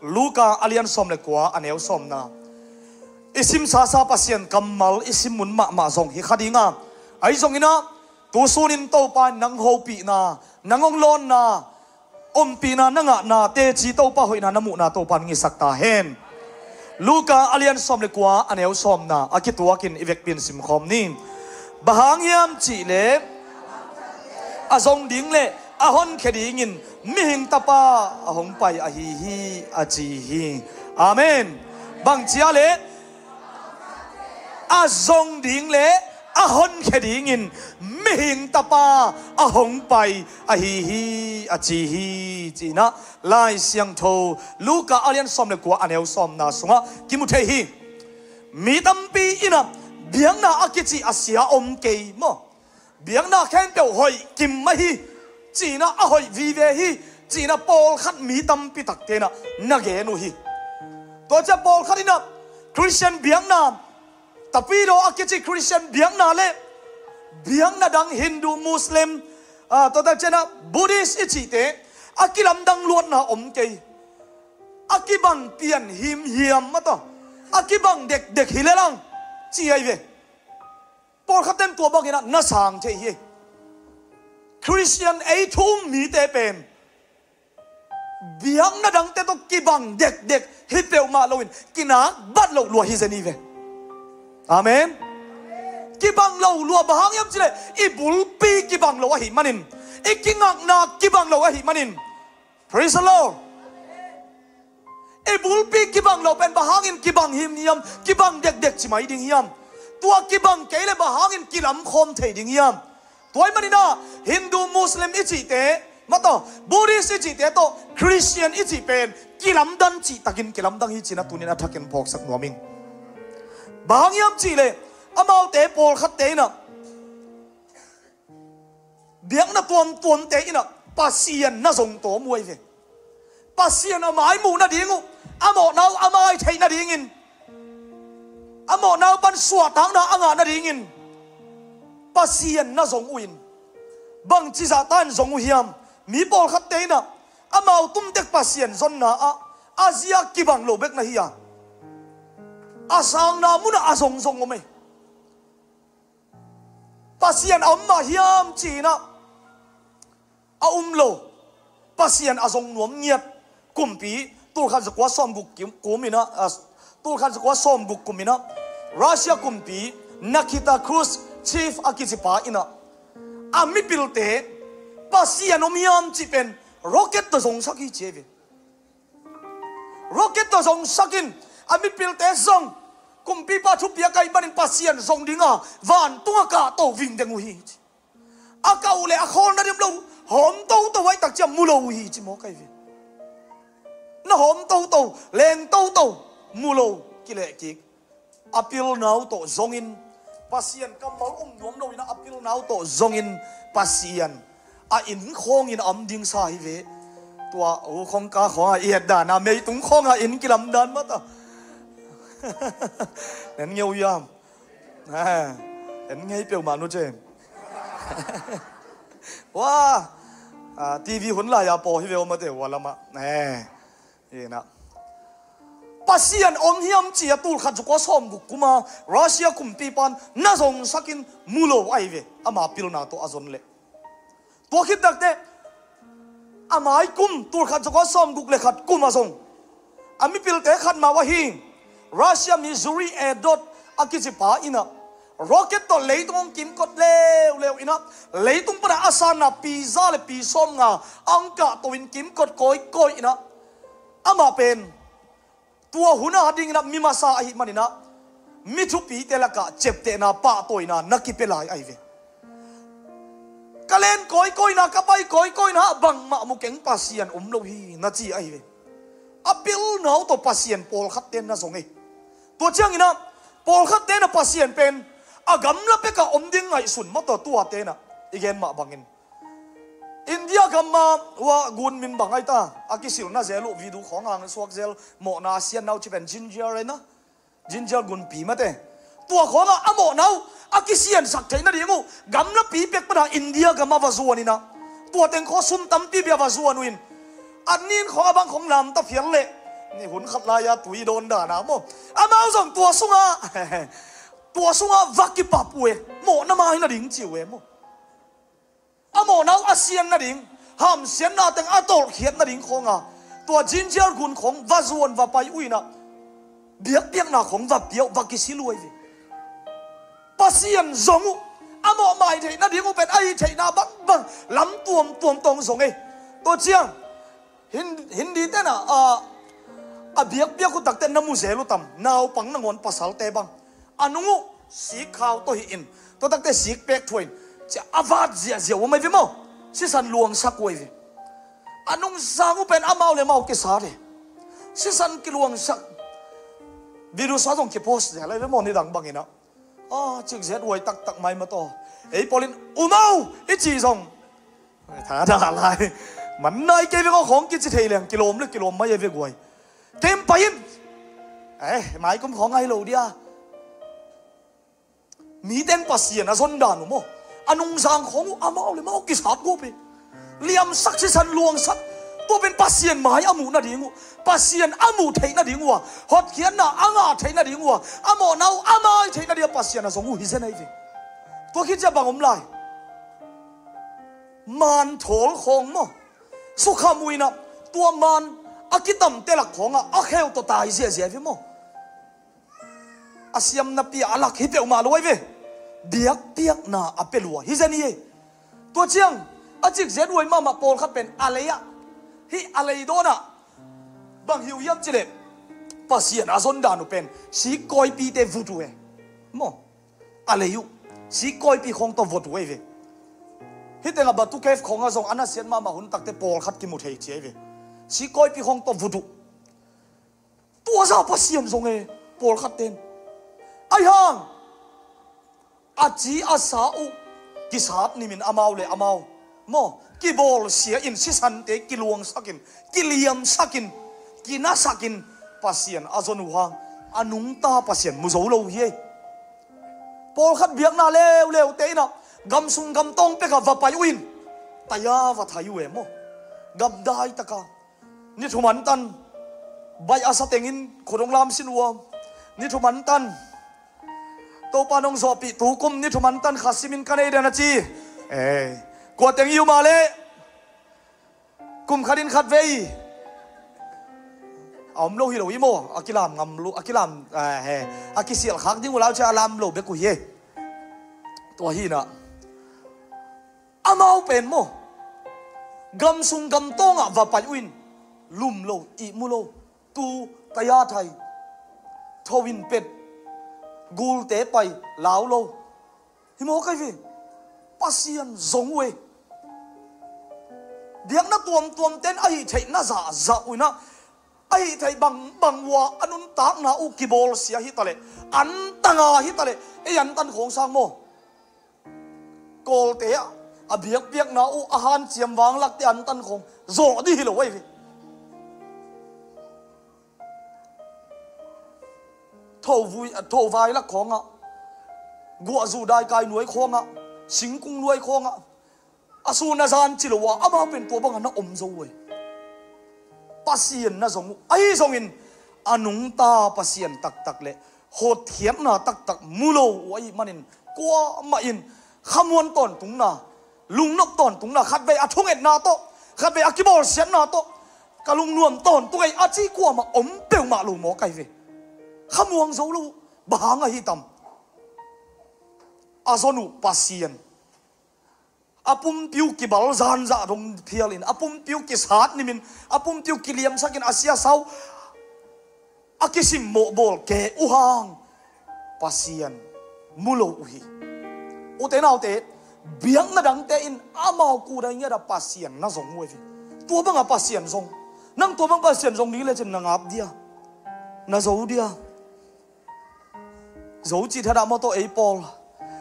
Luka a lian sawm le kua a neu sawmna. I simsasa Pasian kammal i sim mun mahmah zong hi kha ding a. Ahi zongin ah, tu sunin Topa in nang hopihna, nang hong lawnna, ompihna na ngahna, teci Topa hoihna na muhna Topa in hong hisak ta hen. Luka a lian sawm le kua a neu sawmna a kituakin i vekpi in simkhawm ni. Bang hang hiam cih leh a zong ding le a honkhia dingin mihing tapa a hong pai ahi hi, a ci hi. Amen. Bang cia leh a zong ding le a honkhia dingin mihing tapa a hong pai ahi hi, a ci hi, ci-in ah Lai Siangtho Luka a lian sawm le kua a neu sawmna sungah kimu thei hi. Mi tampi in ah biakna a kici a sia om kei maw? Biakna khempeuh hoih kim mah hi, ci-in ah a hoih vive hi, ci-in ah pawlkhat mi tampi takte in ah na gen uh hi. Tua ciah pawlkhat inah Christian biakna, Tapidaw a kici Christian biakna le biakna dang Hindu, Muslim, ah, tua tak cianah Buddhist i cihte a kilamdang luatna om kei. A kibang pian himhiam mataw, a kibang dekdek hi lelang ci ahi ve. Pawlkhat ten tua banginah na sang thei hi. Christian ei thu um mite pen biakna dangte tawh kibang dekdek hi peuhmah loin kinak bat loh lua hi zen hi ve. Amen. Kibang lo lua bang hang hiam cileh i bulpi kibang lo ahi manin, i kingakna kibang lo ahi manin. Praise the Lord. I bulpi kibang lo pen bang hangin kibang himhiam, kibang dekdek ci mai ding hiam? Tua kibang kei le bang hangin kilamkhawm thei ding hiam? Tua ahih maninah Hindu, Muslim i cihte mataw, Buddhist i cihte tawh Christian i cih pen kilamdan cihtakin kilamdang hi cinah tunin a thakin phawksak nuam ing. Bang hang hiam cihleh amaute pawlkhatte inah biakna tuamtuamte inah Pasian na zong tawm uh ahi ve. Pasian a mai muh nading uh, a mawhna uh a mai theih nadingin, a mawhna uh pan suahtakna a ngah nadingin Pasian na zong uh in, bangci zahta in zong uh hiam? Mi pawlkhatte inah amau tumtek Pasian zonna ah a zia kibang lo bek na hi a, a sangna munah a zongzong om ei. Pasian a om mah hiam ci-inah a um lo. Pasian a zong nuam ngiat kumpi, tulkhat zakua sawmguk kim-, kum inah, ah, tulkhat zakua sawmguk kum inah Russia kumpi Nikita Khrushchev a kicipa inah a mipilte Pasian om hiam cih pen rocket tawh zongsak hi ci ahi ve. Rocket tawh zongsakin a mipilte zong kumpipa thupiak ahih manin Pasian zong dinga vantung a kahto vingdeng uh hi. A kah uh le a khawl nading om lo, hawm toto ahih tak ciah mu lo uh hi ci mawk ahi ve. Na hawm toto, leng toto, mu lo, kilehkik. A pilna uh tawh zongin, Pasian kammal um nuam loinah a pilna uh tawh zongin Pasian a inn khawngin a om dingsa hi ve. Tua u khawngka khawngah i et dana meitung khawngah inn kilamdan mata. En ngeu hiam? En ngei peuhmah nu cem. Wa, ah, T V hun lai-a paw hi ve aw mate, hua lamah. Eh. Inah Pasian om hiam ci-a tulkhat zakua sawmguk kuma Russia kumpipan na zongsakin mu lo ahi ve, ama pilna tawh a zon leh. Tua khit takte a mai kum tulkhat zakua sawmguk le khat kuma zong a mipilte khat mah uh ahi Russia mi Yuri Edot a kicipa inah rocket tawh leitung hong kimkot leuleu inah leitung pana a sanna pi za le pi sawmnga a hong kahto in kimkot kawikawi inah amah pen tua hun a dinginah mi masa ahih maninah mi thupite lakah ciaptehna pahtawina na kipia lai ahi ve. Ka len kawikawina, ka pai kawikawina ah bangmah mu keng, Pasian om lo hi na ci ahi ve. A pilna uh tawh Pasian pawlkhatte na zong hi. Tua cianginah pawlkhatte na Pasian pen a gamla pekah om ding ngaihsun mataw, tuate na i gen mah bangin India gamma ua gun min bang ahi ta, a kisilna zel uh video khawng hang suak zel, mawhna a sianna uh ci pen Ginger ahi na, Ginger gunpi mate. Tua khawngah a mawhna uh a kisiansak theih nading uh gamlapi pek pana India gam a va zuan inah tua teng khaw sum tampi bia va zuan uh in, an nin khawng a bang khawng lamta phial leh ni hun khat lai-a tui dawn dana maw, amau zong tua sungah tua sungah va kipap uh e, mawhna mai nading ci uh e maw. A mawhna uh a sian nading, hamsiatna teng a tawlhkhiat nading khawnga tua Ginger gun khawng va zuan va pai uh inah biakpiakna khawng va pia uh, va kisil uh ahi ve. Pasian zong uh a mawh mai theih nading uh pen a hih theihna bangbang lam tuamtuam tawh zong ei. Tua ciang Hin-, Hindi tena a, a biakpiak uh takte na mu zel uh tam, naupang nangawn pasalte bang a nung uh sik khau tawh hi in, tua takte sik pek thuah in, cia a vat ziahziah uh a mai ve maw. Sisan luangsak uh ahi ve. A nung zang uh pen amau le mau kisat e. Sisan kiluangsak. Video sa zong kipost zel ahi ve maw, nidang banginah. A, cikzet huai taktak mai mataw. Ei pawlin um au i ci zong tha dah lai. Man nai kei vek aw, khawng kici thei leng kilawm le kilawm mai e vek huai. Kem pai in. Eh, maikum khawng ahi lo dia. Mite in Pasian a zon dan uh maw, a nungzang khawng uh amau le amau kisap gawp hi. Liamsak, sisan, luangsak. Tua pen Pasian mai a muh nading uh, Pasian a muh theih nading uh a, hotkhiatna a ngah theih nading uh a, a mawhna uh a mai theih nading a Pasian a zong uh hi zen ahi ve. Tua khit ciah bang om lai? Manthawl khawng maw, sukham uh in ah, tua man a kitamte lak khawngah a kheu tawh tai ziahziah ve maw. A siamna pi a lak hi peuhmah lo ahi ve. Biakpiakna a pia lua hi zen hi. Tua ciang a cikzet huai mahmah pawlkhat pen a lei ah, hih a lei dawnah bang hi uh hiam cih leh, Pasian a zon dan uh pen sik kawipite vut uh e. Maw, a lei uh sik kawipi khawng tawh vut uh ahi ve. Hih tengah Batu Cave khawngah zong a nasiat mahmah hun takte pawlkhat kimu thei ci ahi ve. Sik kawipi khawng tawh vut uh. Tua zah Pasian zong e, pawlkhat ten. Ahi hang a ci a sa uh kisat nimin amau le amau maw, kibawlsia in, sisante kiluangsak in, kiliamsak in, kinasak in Pasian a zon uh hang a nungta Pasian mu zo lo hi. Pawlkhat biakna leuleute in ah, gamsung gamtawng pekah va pai uh in, taya va thai uh e maw. Gamdai taka ni thum antan baih a sa tengin khut hong lamsin uh a, ni thum antan Topa nong zawhpih tukum ni thum antan kha simin ka nei den a ci. Eh, kua teng i um a leh kum khatin khat vei a om lo hi lo hi maw, a kilam ngam lo, a kilam, eh, he, a kisialh khak ding uh lau cia a lam lo bek uh hi. Tua hi in ah amau pen maw, gamsung gamtawngah va pai uh in, lum lo, ihmu lo, tu taya thai, tho in pet, gulte pai lau lo. Hi maw kai ve? Pasian zong uh e. Biakna tuamtuamte in a hih theihna zahzah uh in ah, a hih theih bangbang uh a a nuntakna uh kibawlsia hi taleh, antanga hi taleh, ei antan khawng sang maw, Kawlte ah a biakpiakna uh a hanciam vanglakte antan khawng zawh dih hi lo ahi ve. Thovui, thovailak khawngah, guahzu daikai nuai khawngah, singkung nuai khawngah, a sun a zan ci lo a, amau pen tua bangah na om zo uh e. Pasian na zong uh ahi zongin, a nungta Pasian taktak le hotkhiatna taktak mu lo uh ahih manin, kuamah in khamuan tawntungna, lungnop tawntungna, khatvei a thungetna tawh, khatvei a kibawlsiatna tawh, ka lungnuam tawntung ei a ci kuamah om peuhmah lo mawk ahi ve. Khamuang zo lo uh, bang hang ahi tam? A zon uh Pasian. A pumpi uh kibal zanzah dong phialin, a pumpi uh kisat nimin, a pumpi uh kiliamsakin, a siasau a kisimmawh bawl ke uh hang Pasian mu lo uh hi. Ute naute, biakna dangte in amau kudai ngiata Pasian na zong uh hi. Tua banga Pasian zong, nang tua bang Pasian zong ding lecin na ngap dia, na zo dia. Zo cih thadah maw tawh ei pawl,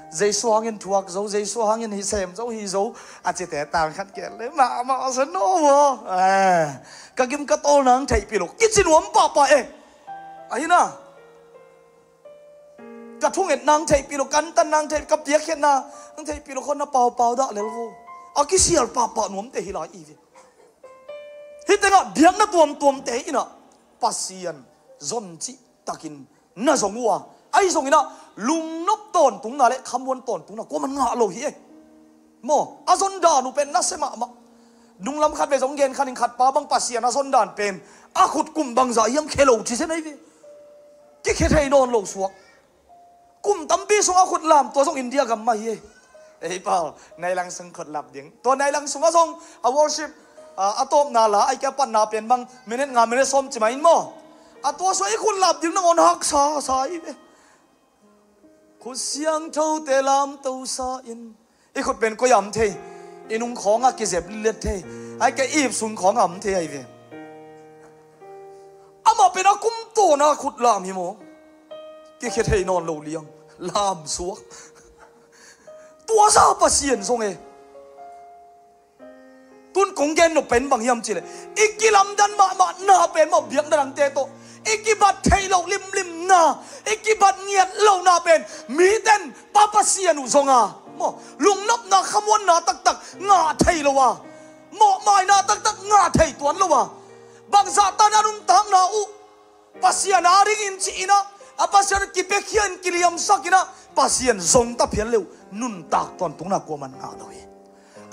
Jesu hangin thuak zo, Jesu hangin hi sem zo, hi zo a cite tang khat kei le mahmah a sa no maw? Eh, ka gim ka tawl nang theihpih lo kici nuam pahpah e. Ahi na, ka thunget nang theihpih lo, ka antan nang theih, ka piakkhiatna nang theihpih lo khawng na paupau dah lel vo. A kisial pahpah nuamte hi lai i ve. Hih tengah biakna tuamtuamte in ah Pasian zon cih takin na zong uh a, ahi zongin ah lungnop tawntungna le khamuan tawntungna kuaman ngah lo hi e. Maw, a zon dan uh pen nasia mahmah. Nunglam khatvei zong gen khanin khatpa bang Pasian a zon dan pen a khut kum bangzah hiam khia lo ci zen ahi ve. Kikhia thei nawn lo suak. Kum tampi sungah khut lam, tua zong India gam mah hi e. Ei pau, nai lang sung khut lap ding. Tua nai lang sungah zong a worship, a, a tawpna la, ai kia patna pen bang minute nga, minute sawm ci mah in maw. A tua sungah i khut lap ding nangawn haksa sa hi ve. Khut siangthote lamto sa in. I khut pen koi ah om thei? I nung khawngah kizep lilet thei. Ai kia i ip sung khawngah om thei ahi ve. Amah pen a kum tawna khut lam hi maw. Kikhia thei nawn lo liang. Lam suak. Tua zah Pasian zong e. Tun kong gen nop pen bang hiam cih leh, i kilamdan mahmah na pen maw, biakna dangte tawh I kibat theih loh limlimna, i kibat ngiat lohna pen miten Pa Pasian uh zong a maw, lungnopna khamuanna taktak ngah thei lo a, mawhmaina taktak ngah thei tuan lo a, bangzah tan a nuntakna uh Pasian a dingin ci-in ah, a Pasian kipiakhia in kiliamsak in ah, Pasian zong ta phial leh nuntak tuantungna kuaman ngah lo hi.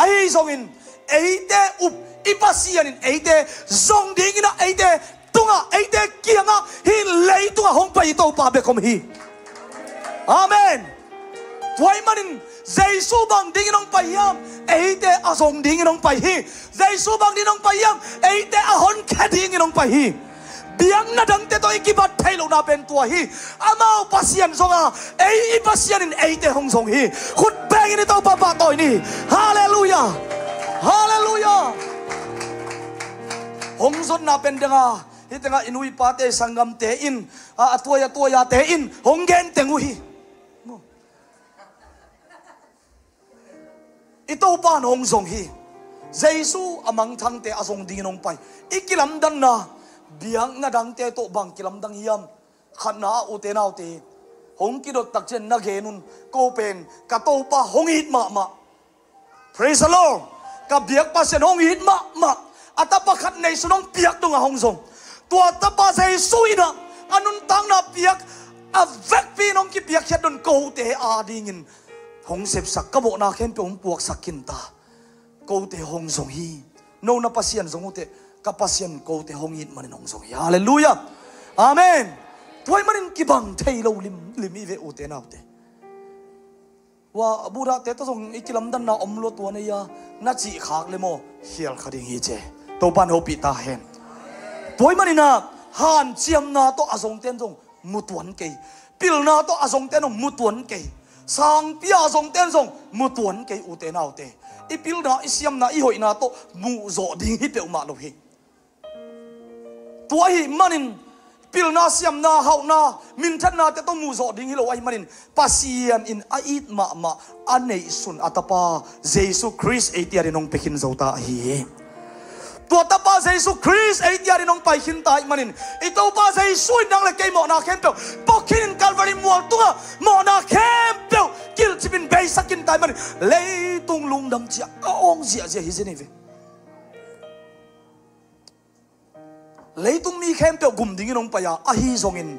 Ahi zongin eite up i Pasian in eite zong dingin ah, eite tungah, eite kiangah, hih leitungah hong pai i Topa bek om hi. Amen. Tua ahih manin Jesu bang dingin hong pai hiam? Eite a zong dingin hong pai hi. Jesu bang dingin hong pai hiam? Eite a honkhia dingin hong pai hi. Biakna dangte tawh i kibat theih lohna pen tua hi. Amau Pasian zong a, ei i Pasian in eite hong zong hi. Khut bengin i Topa pahtawi ni. Halleluiah. Halleluiah. Hong zonna pen deng a, hih tengah i nu i pate, i sanggamte in, a, a tuai a tuai ate in hong gen teng uh hi. I Topa in hong zong hi. Jesu a mangthangte a zong dingin hong pai. I kilamdanna, biakna dangte tawh bang kilamdang hiam? Khatna ah, ute naute, hong kidot tak ciang na gen un, ko pen ka Topa hong it mahmah. Praise the Lord. Ka biak Pasian hong it mahmah. A tapa khat neisun hong piak dongah hong zong. Tua tapa Jesu in ah a nuntakna piak, a vekpi in hong kipiakkhiat dong, kote a dingin hong sepsak, ka mawhna khempeuh hong puaksak khin ta. Kote hong zong hi. No na Pasian zong uh teh, ka Pasian kote hong it manin hong zong hi. Halleluiah. Amen. Tua ahih manin kibang thei lo limlim hi ve, ute naute. Ua, Buddha-te tawh zong i kilamdanna om lua tuan ei a, na cih khak le maw, khial kha ding hi ci. Topa in hopih ta hen. Tua ahih manin ah hanciamna tawh a zongte'n zong mu tuan kei. Pilna tawh a zongte'n zong mu tuan kei. Sangpi a zongte'n zong mu tuan kei, ute naute. I pilna, i siamna, i hoihna tawh muh zawh ding hi peuhmah lo hi. Tua ahih manin pilna, siamna, hauhna, minthanna te tawh muh zawh ding hi lo ahih manin, Pasian in a it mahmah a neihsun a tapa Jesu Khrist eite adingin hong pia khin zo ta ahi hi. Tua tapa Jesu Khrist eite adingin hong pai khin ta ahih manin, i Topa Jesu in nang le kei mawhna khempeuh pok khin in, Calvary mual tungah mawhna khempeuh kilcip in beisak khin ta ahih manin, leitung lungdam ci-a a awng ziahziah hi zen hi ve. Leitung mi khempeuh gum dingin hong pai a, ahi zongin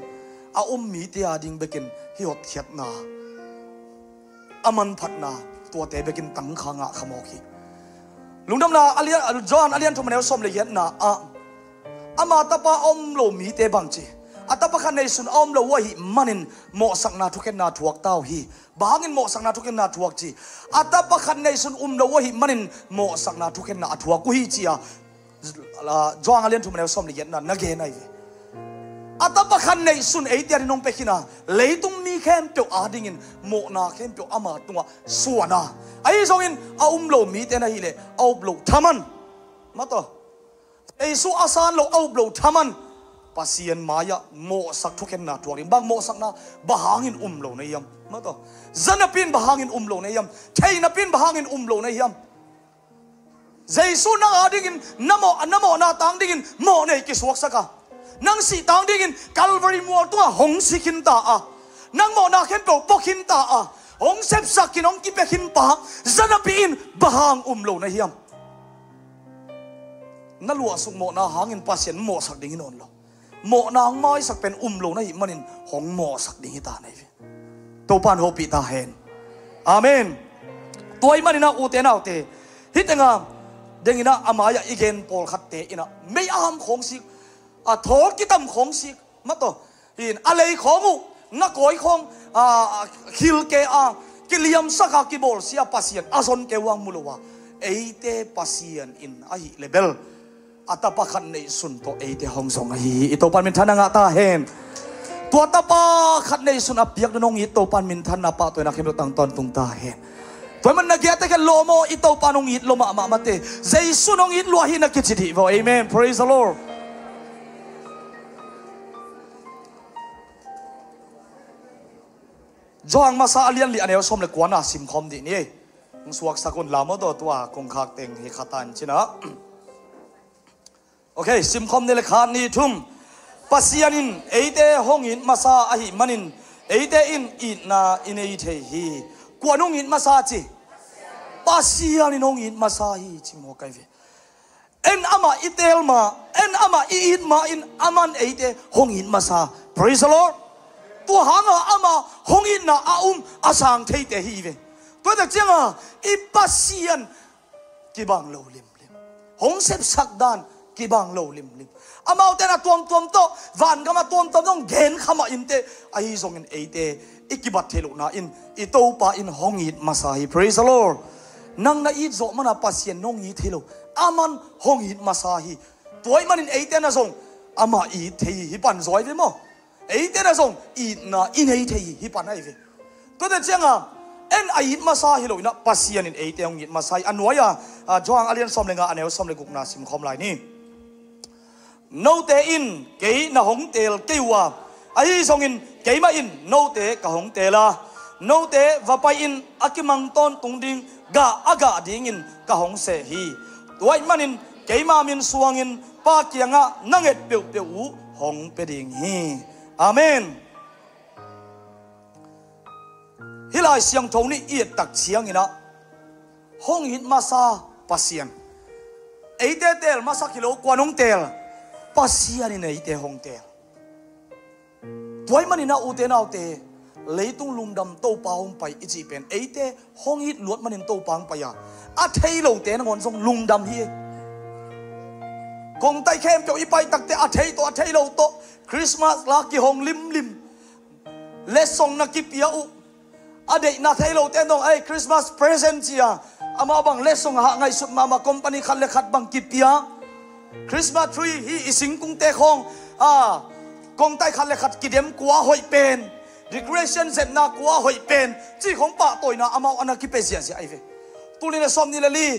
a um mite ading bekin hih hotkhiatna, a manphatna, tuate bekin tangkha ngah kha mawk hi. Lungdamna a lian, Johan a lian thum, a neu sawm le giatna ah, ama tapa a om lo mite bang ci, a tapa khat neisun a om lo uh ahih manin mawhsakna thukhenna thuak ta uh hi. Bang hangin mawhsakna thukhenna thuak ci? A tapa khat neisun um lo uh ahih manin mawhsakna thukhenna a thuak uh hi ci-a, Johan a lian thum, a neu sawm le giatna na gen ahi ve. A tapa khat neisun eite adingin hong pia khin a, leitung mi khempeuh adingin mawhna khempeuh ama tungah suan a, ahi zongin a um lo mite na hih leh a up loh thaman, mataw, Jesu a san lo a up loh thaman, Pasian mai-ah mawhsak thukhenna thuak ding. Bang mawhsakna? Bang hangin um lo na hiam? Mataw, zanapi in bang hangin um lo na hiam? Theihnapi in bang hangin um lo na hiam? Jesu nang adingin na mawh, na mawhna tang dingin mawhnei kisuaksak a, nang sih tang dingin Calvary mual tungah hong si khin ta a, nang mawhna khempeuh pok khin ta a, hong sepsak khin, hong kipia khin pa, zanapi in bang hang um lo na hiam? Na luahsuk mawhna hangin Pasian mawhsak ding hi nawn lo. Mawhna hong maisak pen um lo na hih manin hong mawhsak ding hi ta na hi ve. Topa in hopih ta hen. Amen. Tua ahih manin ah, ute naute, hih tengah dengin ah, a mai-ah i gen pawlkhatte in ah mei a ham khawng sik, a thawl kitam khawng sik, mataw, hi in, a lei khawng uh, ngakawi khawng, a, a, khilke a, kiliamsak a, kibawlsia a, Pasian a zon kei uh hang mu lo a, eite Pasian in ahih leh bel a tapa khat neihsun tawh eite hong zong ahi hi. I Topa in minthanna ngah ta hen. Tua tapa khat neihsun a piak dongin hong it Topa in minthanna, pahtawina khempeuh tang tawntung ta hen. Tua ahih manin na gei-a te khen lo maw, i Topa in hong it lo mahmah mate. Jesu in hong it lua hi na kici dih vaw. Amen. Praise the Lord. Johan masa a lian li, a neu sawm le kuana simkhawm dih ni. Hong suaksak un la maw, tua tua kong khak teng hi kha ta in cin ah. Ok, simkhawm ni le, khat, nih, thum. Pasian in eite hong it masa ahih manin eite in itna i nei thei hi. Kuan hong it masa ci? Pasian in hong it masa hi ci maw kai ve. En amah i teel ma, en amah i it ma in aman eite hong it masa. Praise the Lord. Tua hanga amah hong itna a um a sang theite hi ve. Tua tak cianga i Pasian kibang lo limlim. Hong sepsak dan kibang lo limlim. Amaute na tuamtuam tawh, vangam a tuamtuam tawh hong gen khamah inte, ahi zongin eite i kibat thei lohna in i Topa in hong it masa hi. Praise the Lord. Nang na it zawh mana Pasian nong it hi lo, aman hong it masa hi. Tua ahih manin eite na zong amah it thei hi pan zaw ve maw. Eite na zong itna i nei thei hi pan ahi ve. Tuate cianga en a it masa hi lo inah Pasian in eite hong it masa hi. A nuai-a, a, Johan a lian sawm le nga a neu sawm le gukna simkhawm lai ni. Note in kei na hong teel kei uh a, ahi zongin keimah in note ka hong teel a, note va pai in a kimang tawntung ding gah a gah dingin ka hong seh hi. Tua ahih manin keima min suangin Pa kiangah na nget peuhpeuh uh hong pia ding hi. Amen. Hih Lai Siangtho nih i et tak cianginah hong it masa Pasian. Eite teel masak hi lo, kuan hong teel? Pasian in eite hong teel. Tua ahih maninah ute naute, leitung lungdam Topa hong pai i cih pen eite hong it luat manin Topa hong pai a, a thei lote nangawn zong lungdam hi. Kongtai khempeuh i pai takte a thei tawh a thei lo tawh Christmas la kihong limlim. Letsong na kipia uh. A deihna thei lote nong ei Christmas present cia amah bang letsong a hah ngaihsut mahmah, company khat le khat bang kipia. Christmas tree hi i singkungte khawng a kongtai khat le khat kidem kua hoih pen, decoration zetna kua hoih pen, ci khawng pahtawina amau a na kipia ziahziah ahi ve. Tulin a sawm ni le li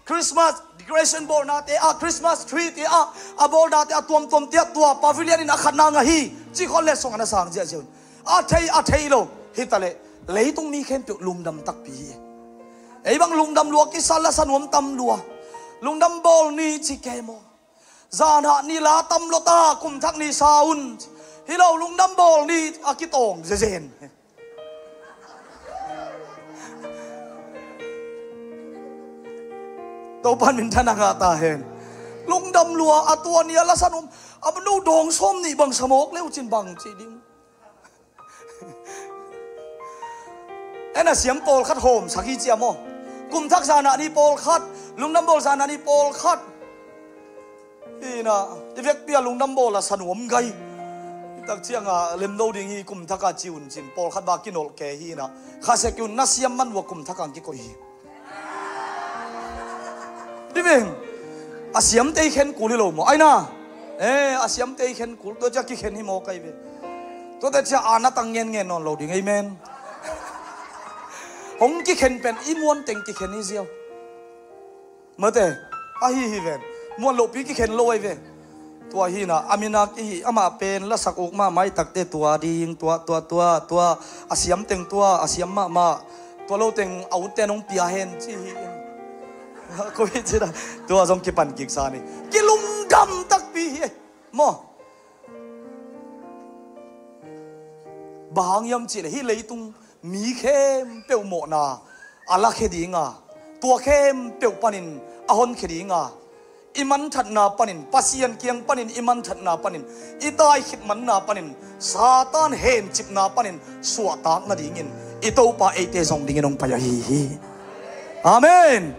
Christmas decoration bawlnate ah, Christmas tree te ah, a bawlnate a tuamtuamte ah tua pavilion in a khatna ngah hi, ci khawng letsong a na sang ziahziah un. A thei a thei lo hitaleh leitung mi khempeuh lungdam takpi hi. Ei bang lungdam lua kisa, lasa nuam tam lua. Lungdam bawl ni ci kei maw? Zanah ni la tam lua ta, kumthak ni sa un. Hi lo, lungdam bawl ni a kitawng zezen. Topan minthan a ngah ta hen. Lungdam lua a tua ni a lasa nuam. A no dawng sawm nih bang sa mawk leu cin bang ci ding. En a siam pawlkhat hawmsak hi cia maw? Kumthak zanah ni pawlkhat, lungdam bawl zanah ni pawlkhat. Hina i vekpi a lungdam bawl a sa nuam gai. Hi tak cianga lemno ding hi, kumthak a ci un cin pawlkhat ba kinolh ke hina. Kha sek un, na siam man uh a kumthak ang kikoih hi. Dibing a siamte i khen kul hi lo maw? Aina, eh, a siamte i khen kul, tua cia kikhen hi maw kai ve. Tuate cia a na tang ngenngen nawn lo ding, amen. Hong kikhen pen i muan teng kikhen hi ziau. Mate, ahi hi ven. Muan lohpi kikhen lo ahi ve. Tua hina a minak ihi amah pen lasak uk mahmah i takte tua ding, tua, tua, tua, tua, a siam teng tua, a siam mahmah, tua lo teng a utte nong pia hen ci hi. Ko hi ci da. Tua zong kipan kiksa ni. Kilungdam takpi hi. Maw? Bang hang hiam cihleh hih leitung mi khempeuh mawhna a lakhia dinga, tua khempeuh panin a honkhia dinga, i manthatna panin, Pasian kiang panin i manthatna panin, i taikhit manna panin, Satan hencipna panin suahtak nadingin i Topa eite zong dingin hong pai ahi hi. Amen.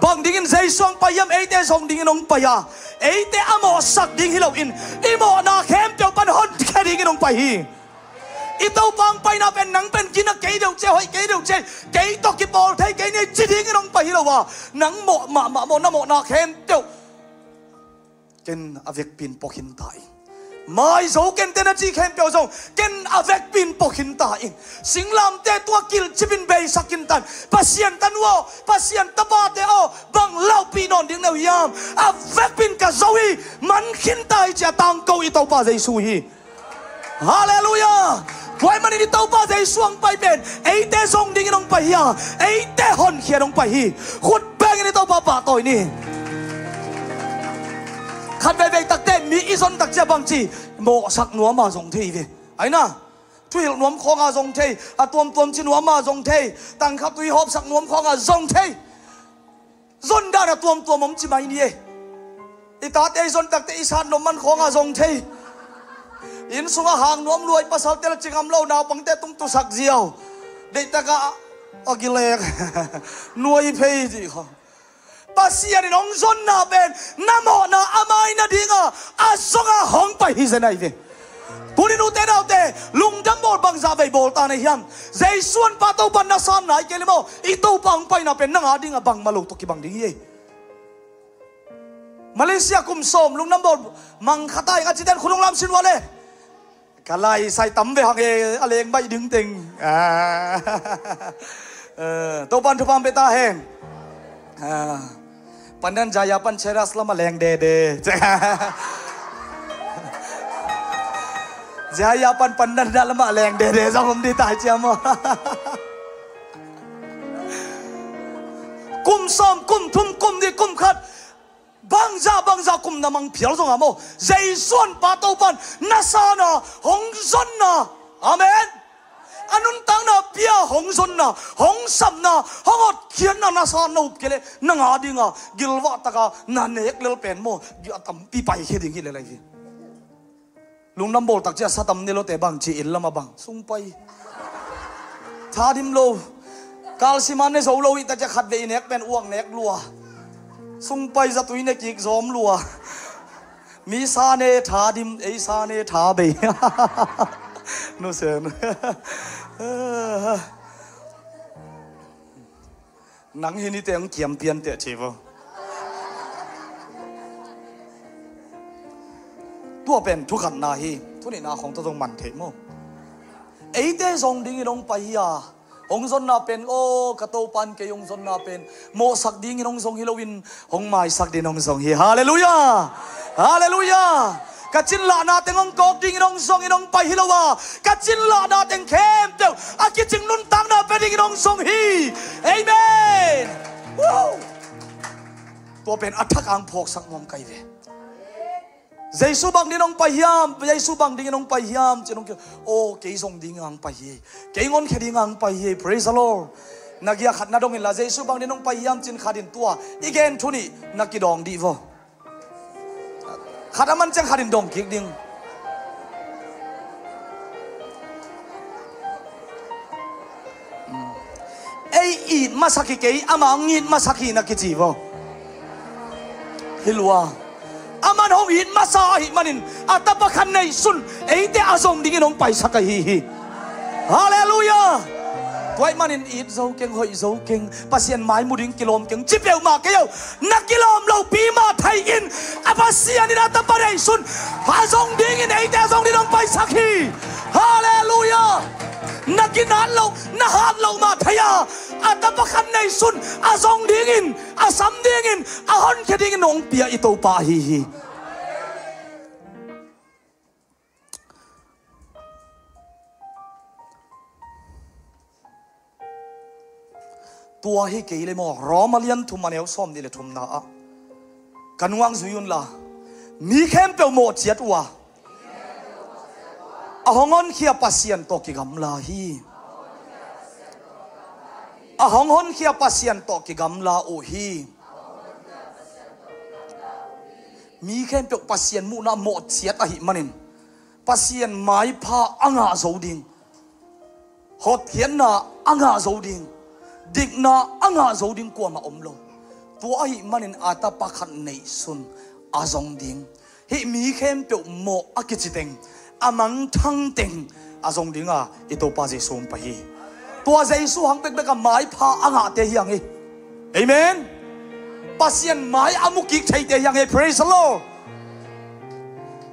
Bang dingin Jesu hong pai hiam? Eite zong dingin hong pai a, eite a mawhsak ding hi loin i mawhna khempeuh pan honkhia dingin hong pai hi. I Topa hong paina pen nang pen gina kei deuh cia, hoih kei deuh cia, kei tawh kipawl thei kei ni ci dingin hong pai hi lo a, nang mawh mahmah maw, na mawhna khempeuh ken a vekpin pawkhin ta ing. Maizo kente na ci khempeuh zong ken a vekpin pawkhin ta ing. Singlamte tua kilcipin beisak khin tan. Pasian tanu aw, Pasian tapate aw, bang laupih nawn ding na uh hiam? A vekpin ka zo hi, man khin ta hi cia tangko i Topa Jesu hi. Halleluiah. Tua ahih manin i Topa Jesu hong pai pen eite zong dingin hong pai hi a, eite honkhia in hong pai hi. Khut bengin i Topa pahtawi ni. Khat veivei takte mi i zon takcia bangci mawhsak nuama zong thei ve. Aina, thuhilh nuam khawnga zong thei, a tuamtuam ci nuama zong thei, tangkha tui hawpsak nuam khawnga zong thei. Zon dan a tuamtuam om ci mai ni e. I tate i zon takte i sat nuam man khawnga zong thei. Inn sunga hang nuam lua i pasalte la cingam lo naupangte tungtusak ziau. Deihtaka a gilek nuai phei dih kha. Pasian in hong zonna pen na mawhna a mai nadinga a zonga hong pai hi zen ahi ve. Tuni nute naute, lungdam bawl bangzah vei bawl ta na hiam? Jesu an pa Topa na san nai kei le maw? I Topa hong paina pen nang a dinga bangmah lo tawh kibang ding hi. Malaysia kum sawm lungdam bawl mangkhat a ing a citen khunung lam sin ua le. Ka lai sai tam ve hang e, a leng baih ding teng. Ah. Eh, Topan thupha pia ta hen. Ah. Pandan Jaya pan Cheras lam a leng dede. Jaya pan Pandan lam a leng dede zong om di tai ciam aw. Kum sawm, kum thum, kum nih, kum khat. Bangzah, bangzah kum na mang phial zong a maw, Jesu an pa Topan na sana hong zonna. Amen. A nuntakna pia hong zonna, hong sapna, hong hotkhiatna na sana up kei le nang a dinga gilvah taka na nek lel pen maw, a tampi paikhia ding hi lel ahi hi. Lungdam bawl takcia sa tam ni lote bangci inn lama bang sung pai. Tha dim lo. Kalsima ne zo lo hi takcia khat ve i nek pen uak nek lua. Sung pai zatui ne kik zawm lua. Mi sa ne tha dim, ei sa ne tha bei. Nu sen. Nang hi nite hong kiam pian teh ci vo. Tua pen thu khatna hi, thu nihna khong tawh zong man theih maw? Eite zong dingin hong pai hi a, hong zonna pen, aw, ka Topan kei hong zonna pen mawhsak dingin hong zong hi loin, hong maisak dingin hong zong hi. Halleluiah! Halleluiah! Ka cinlahna teng hong kawk dingin hong zongin hong pai hi lo a, ka cinlahna teng khempeuh a kicing nuntakna pia dingin hong zong hi. Amen. Woo! Tua pen a thak ang phawksak nuam kai ve. Jesu bang dingin hong pai hiam, Jesu bang dingin hong pai hiam, ci nong kio. Aw, kei zong dingin hong pai hi. Kei ngonkhia dingin hong pai hi. Praise the Lord. Na gia khat na dong inla, Jesu bang dingin hong pai hiam cin khat in tua i gen thu nih na kidawng dih vo. Khat a man ciang khat in dong kik ding. Ei it masak hi kei, ama hong it masak hi na kici vo. Hi lua. Aman hong it masa ahih manin a tapa khat neihsun eite a zong dingin hong paisak ahi hi. Halleluiah. Tua ahih manin it zo keng, hoih zo keng. Pasian mai mu ding kilawm keng ci peuhmah kei o. Na kilawm lopi mah thei in, a Pasian in a tapa neihsun a zong dingin eite a zong dingin hong paisak hi. Halleluiah. Na kinat loh, na hat loh mah thei a, a tapa khat neihsun a zong dingin, a sam dingin, a honkhia dingin hong pia i Topa ahi hi. Tua hi kei le maw, Rom a lian thum a neu sawm nih le thumna ah, ka nungak zui unla, mi khempeuh mawh ciat uh a, a hong honkhia Pasian tawh kigamla hi. A hong honkhia Pasian tawh kigamla uh hi. Mi khempeuh Pasian muhna mawh ciat ahih manin Pasian maipha a ngah zo ding, hotkhiatna a ngah zo ding, dikna a ngah zo ding kuamah om lo. Tua ahih manin a tapa khat neihsun a zong ding. Hih mi khempeuh mawh a kici teng, a mangthang teng a zong dinga i Topa Jesu hong pai hi. Tua Jesu hang bekbek a maipha a ngahte hi hang hi. Amen. Pasian mai a mukik theite hi hang hi. Praise the Lord.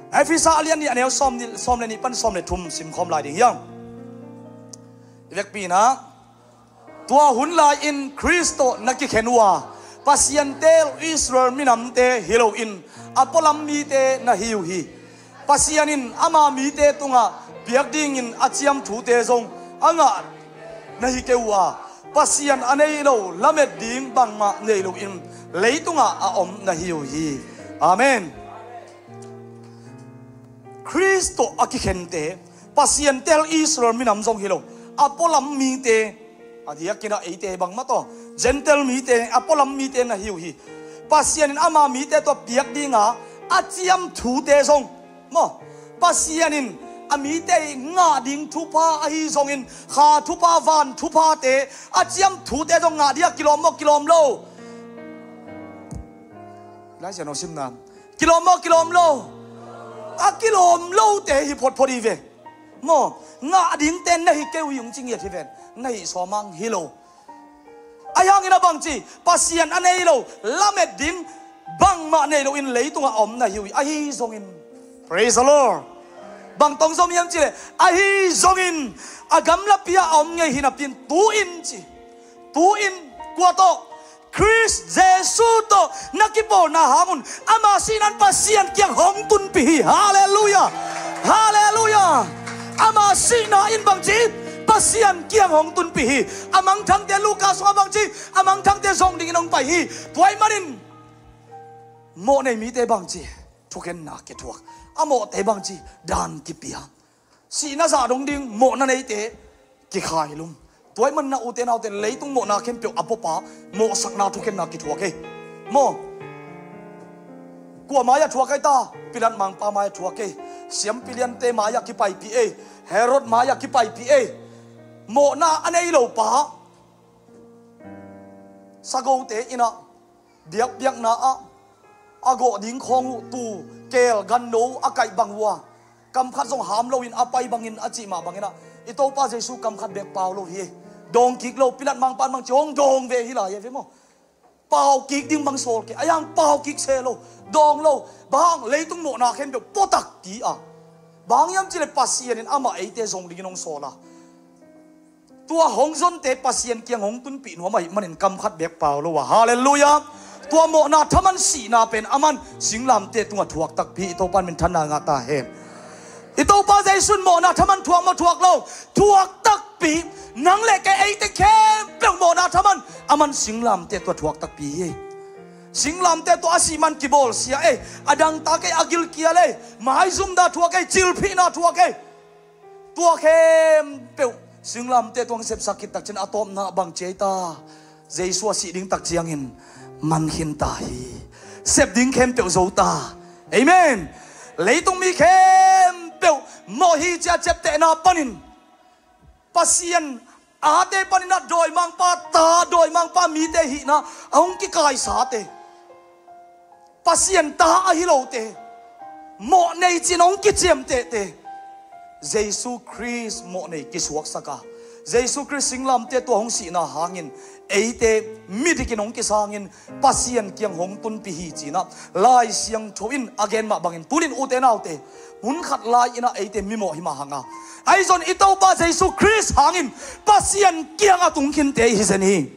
Efesa a lian nih a neu sawm nih, sawm le nih pan sawm le thum simkhawm lai ding hi hang. I vekpi-in ah, tua hun lai-in Khrist tawh na kikhen uh a, Pasian teel Israel minamte hi loin a pualam mite na hi uh hi. Pasian in ama mite tungah piak dingin a ciam thute zong a ngah na hi kei uh a, Pasian a nei lo lamet ding bangmah nei loin leitungah a om na hi uh hi. Amen. Khrist tawh a kikhente, Pasian tel Israel minam zong hi lo, a pualam mite, a diakin a eite bangmah tawh Gentile mite, a pualam mite na hi uh hi. Pasian in ama mite tawh piak dinga a ciam thute zong, maw, Pasian in a mite i ngah ding thupha ahi zongin, kha thupha, van thuphate, a ciam thute zong ngah ding a kilawm maw, kilawm lo? Laisiangtho simna, kilawm maw, kilawm lo? A kilawm lote hi photphot hi ve. Maw, ngah dingte na hi kei uh hi ung ci ngiat hi ven. Na hih sawm hang hi lo. Ahi hangin a bangci, Pasian a nei lo, lamet ding bangmah nei loin leitungah a om na hi uh hi. Ahi zongin, praise the Lord. Bang tong zom hiam cileh, ahi zongin a gamlapi-ah a om ngei hi napi-in tu-in ci. Tu-in kua tawh? Khrist Jesu tawh na kipawlna hangun ama sihna in Pasian kiang hong tunpih hi. Halleluiah. Halleluiah. Ama sihna in bangci, Pasian kiang hong tunpih hi. A mangthangte, Luka sungah bangci, a mangthangte zong dingin hong pai hi. Tua ahih manin mawh nei mite bangci, thukhenna kithuak. A mawhte bangci, daan kipia. Sihna zah dong ding mawhna neite kikhailum. Tua ahih manin ute naute, leitung mawhna khempeuh a puapa mawhsakna thukhenna kithuak hi. Maw, kua mai-ah thuak ei ta? Pilat mangpa mai-ah thuak ei. Siampi liante mai-ah kipaipih ei. Herod mai-ah kipaipih ei. Mawhna a nei lo pa, sagote in ah biakpiakna ah a gawh ding khawng uh, tuu, keel, ganno a kaih bang uh a, kam khat zong ham loin a pai bangin a cih mah bangin ah, i Topa Jesu kam khat beek pau lo hi. Dawng kik lo, Pilat mangpa in bangci, hong dawng ve hi lai hi ve maw. Pau kik ding bang sawl kei, ahi hang pau kik se lo, dawng lo. Bang hang? Leitung mawhna khempeuh puatakpi a. Bang hang hiam cileh Pasian in amah eite zong dingin hong sawl a, tua hong zonte Pasian kiang hong tunpih nuam ahih manin kam khat beek pau lo a. Halleluiah. Tua mawhna thaman sihna pen aman singlamteh tungah thuak takpi, i Topa in minthanna ngah ta hen. I Topa Jesu in mawhna thaman thuak maw, thuak lo? Thuak takpi. Nang le kei, eite khempeuh mawhna thaman aman singlamteh tungah thuak takpi hi. Singlamteh tungah a sih man kibawlsia ei, a dangtak ei, a gilkial ei, maizum dah thuak ei, cilphihna thuak ei. Tua khempeuh singlamteh tungah sepsak khit takciang a tawpna bang ci ei ta? Jesu a sih ding takciangin man khin ta hi. Sep ding khempeuh zo ta. Amen. Leitung mi khempeuh mawh hi ci-a ciaptehna panin Pasian ate panin ah dawimangpa ta, dawimangpa mite hihna a hong kikaisate, Pasian ta ahi lote, mawh nei ci-in hong kiciamtehte, Jesu Khrist mawh nei kisuaksak a, Jesu Khrist singlamteh tungah hong sihna hangin eite midikin hong kisangin Pasian kiang hong tunpih hi ci-in ah Lai Siangtho in a gen mah bangin, tuni-in ute naute, hun khat lai-in ah eite mimawh hi mah hang a, ahi zong i Topa Jesu Khrist hangin Pasian kiang a tung khinte i hi zen hi.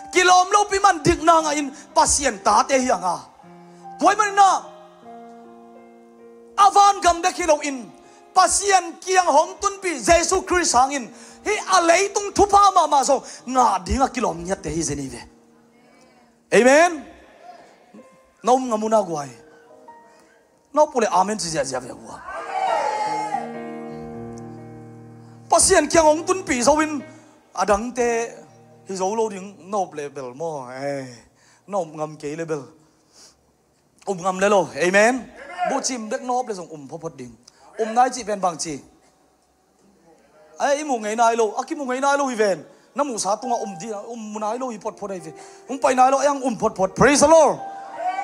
Kilawm lopi man dikna ngahin Pasian tate hi hang a, tua ahih manin ah a vangam bek hi loin Pasian kiang hong tunpih Jesu Khrist hangin hih a leitung thupha mahmah zong ngah ding a kilawm ngiatte hi zen hi ve. Amen. Na um ngam uh na, guai. Na up uh leh amen ci ziahziah ve uh a. Pasian kiang hong tunpih zo-in a dangte hi zo lo ding, na up leh bel maw, eh, na um ngam kei leh bel. Um ngam leh lo. Amen. Buhcim bek na up leh zong um photphot ding. Um nai cih pen bangci, ai, i muh ngei nai lo, a kimuh ngei nai lo hi ven. Na muhsa tungah um dih, um nai lo hi photphot ahi ve. Hong pai nai lo, ai, hong um photphot. Praise the Lord.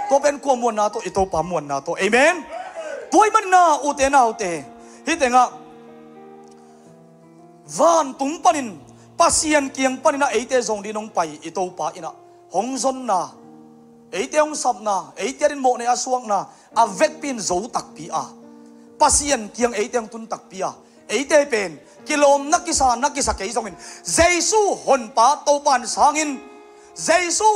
Tua pen kua muanna tawh? I Topa muanna tawh. Amen. Tua ahih manin ah ute naute, hih tengah vantung panin, Pasian kiang panin ah eite zong dingin hong pai i Topa in ah hong zonna, eite hong sapna, eite adingin mawh nei a suakna a vekpi in zo takpi a, Pasian kiang eite hong tun takpi a, eite pen kilawmna kisa na kisa kei zongin, Jesu Honpa Topa in sangin, Jesu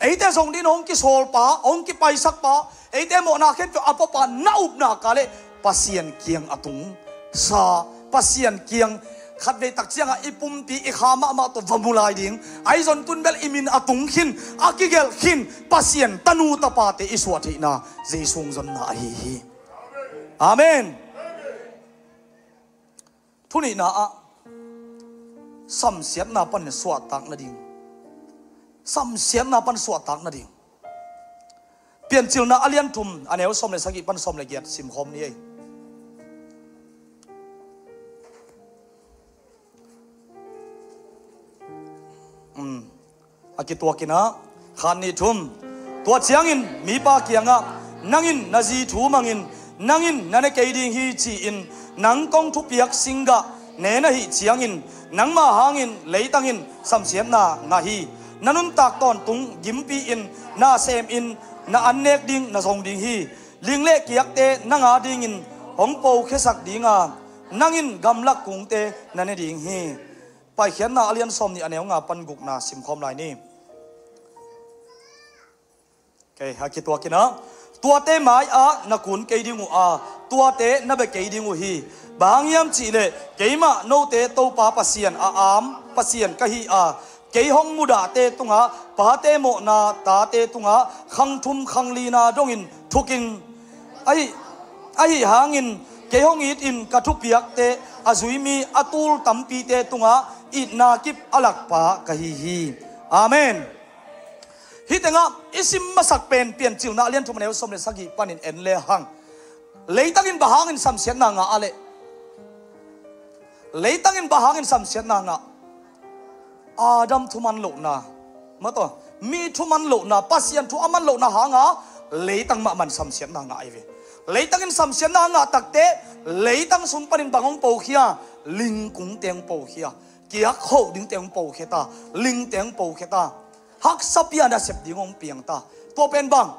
eite zong dingin hong kisawlpa, hong kipaisakpa, eite mawhna khempeuh a puapa na upna kah leh Pasian kiang a tungsa, Pasian kiang khatvei takciangah i pumpi i kha mahmah tawh va mu lai ding, ahi zong tun bel i min a tung khin, a kigelh khin Pasian tanu tapate i suah theihna Jesu hong zonna ahi hi. Amen. Thunihna ah samsiatna pan suahtak nading. Samsiatna pan suahtak nading. Piancilna a lian thum, a neu sawm le sagih pan sawm le giat simkhawm ni ei. Um, a kituakin ah, khat, nih, thum. Tua ciangin mipa kiangah, nang in na zi thu mangin, nang in na ne kei ding hi, ci-in nang kong thupiak singgah ne na hih ciangin, nangmah hangin leitang in samsiatna ngah hi. Na nuntak tawntung gimpi-in na sem in, na annek ding na zong ding hi. Ling le kiakte nang adingin hong pokhiasak ding a, nang in gamlak kungte na ne ding hi. Paikhiatna a lian sawm nih, a neu nga pan gukna simkhawm lai ni. Okay, a kituakin ah, tuate mai-ah na kun kei ding uh a, tuate na bia kei ding uh hi. Bang hang hiam cihleh, keimah note Topa Pasian, a am Pasian ka hi a, kei hong mudahte tungah pate mawhna, tate tungah khang thum khang lina dongin thukin, ahi, ahi hangin kei hong itin ka thupiakte a zui mi a tul tampite tungah itna kip a lakpa ka hi hi. Amen. Hih tengah i sim masak pen Piancilna a lian thum, a neu sawm le sagih panin en le hang, leitang in bang hangin samsiatna ngah a leh, leitang in bang hangin samsiatna ngah? Adam thuman lohna, mataw, mi thuman lohna, Pasian thu a man lohna hanga leitang mahmah in samsiatna ngah ahi ve. Leitang in samsiatna ngah takteh, leitang sung panin bang hong pokhia? Ling kungte hong pokhia. Kiak khoh dingte hong pokhia ta, lingte hong pokhia ta, haksa pia nasep ding hong piang ta. Tua pen bang?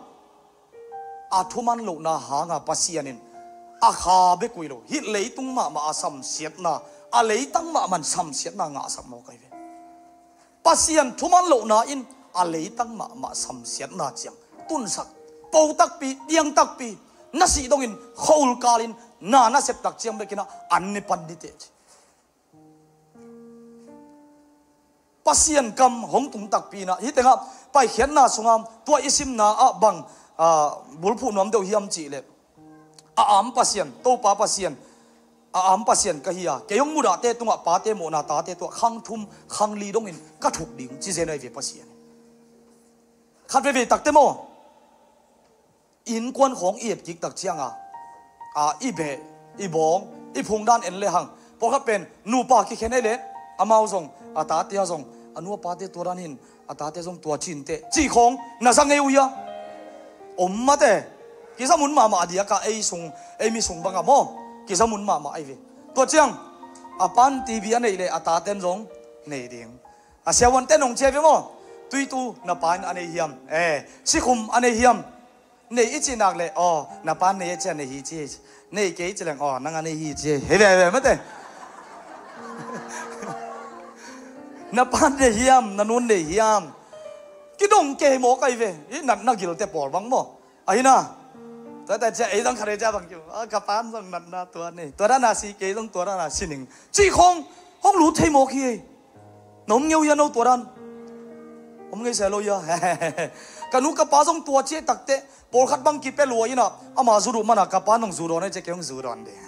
A thuman lohna hanga Pasian in a kha bek uh hi lo, hih leitung mahmah a samsiatna, a leitang mahmah in samsiatna ngahsak mawk ahi ve. Pasian thuman lohna in a leitang mahmah samsiatna ciang tunsak, po takpi, piang takpi, na sih dongin khua-ul kalin na nasep tak ciang bekin ah an ne pan ni teh ci. Pasian kam hong tung takpi in ah, hih tengah Paikhiatna sungah tua i simna ah bang, ah, bulphuh nuam deuh hiam cihleh, a am Pasian, Topa Pasian, a am Pasian ka hi a, kei hong mudahte tungah pate mawhna, tate tungah khang thum khang li dongin ka thuk ding, ci zen ahi ve Pasian. Khat veivei takte maw, innkuan khawng i et kik tak cianga, a, i beh, i bawng, i phungdan en le hang, pawlkhat pen nupa kikhen ei leh, amau zong, a tate a zong, a nu a pate tua dan hin, a tate zong tua cin teh, cih khawng na za ngei uh hia? Om mate. Kiza mun mahmah a diaka ei sung, ei mi sung banga maw, kiza mun mahmah ahi ve. Tua ciang a pan T V a neih leh a taten zong nei ding. A siavuante nong cia ve maw, tuitu na pa in a nei hiam? Eh, sikhum a nei hiam? Nei i cih nak leh, aw, na pa nei a cia nei hi ci. Nei kei ci leng, aw, nang a nei hi ci. Hei ve, hei ve mate. Na pa nei hiam, na nun nei hiam? Kidong kei mawk ahi ve. I natna gilte pawl bang maw? Ahi na. Tua ta cia ei dang khat ei cia bang kiu. A, ka pan zong natna tua nei. Tua dan a si, kei zong tua dan a si ning. Cih khawng hong lut thei mawk hi. Na om ngei uh hia no tua dan? Om ngei se lo hia? Ka nu ka pa zong tua ci ei takteh, pawlkhat bang kipia lua in ah, ama zu duh mana ka pa nong zu dawn ei ci, kei hong zu dawn ding.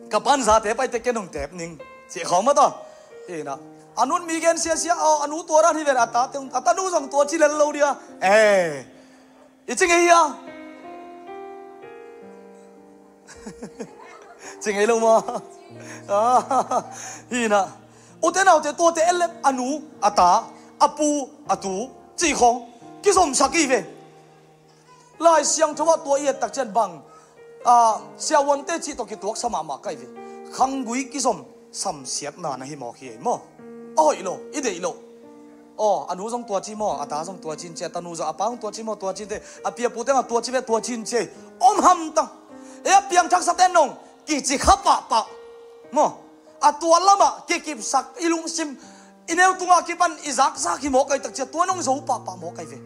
Ka pan zate paite kei nong tep ning, cih khawng mataw. Hi na. A nun mi gen siasia, a, a nu tua dan hi ven, a tate, a tanu zong tua ci lel lo dia. Eh. I ci ngei hia? Ci ngei lo maw? Ah, hi na. Ute naute, tuate en leh a nu, a ta, a pu, a tu, cih khawng kizomsak hi ve. Lai Siangtho ah tua i et tak ciang bang, a, siavuante cih tawh kituaksa mahmah ka hi ve. Khanggui kizom samsiatna na hi mawk hi ei maw? A hoih lo, i deih lo. Aw, a nu zong tua ci maw, a ta zong tua ci in ci, a tanu zong, a pa zong tua ci maw, tua ci in teh, a pi a pu tengah tua ci ve, tua ci in ci ei. Om hamtang. E, a piangthaksa ten nong kici kha pahpah maw? A tua lamah kikipsak, i lungsim, i neu tungah kipan i zakzak hi mawk ahi tak ciang tua nong zo pahpah mawk ahi ve.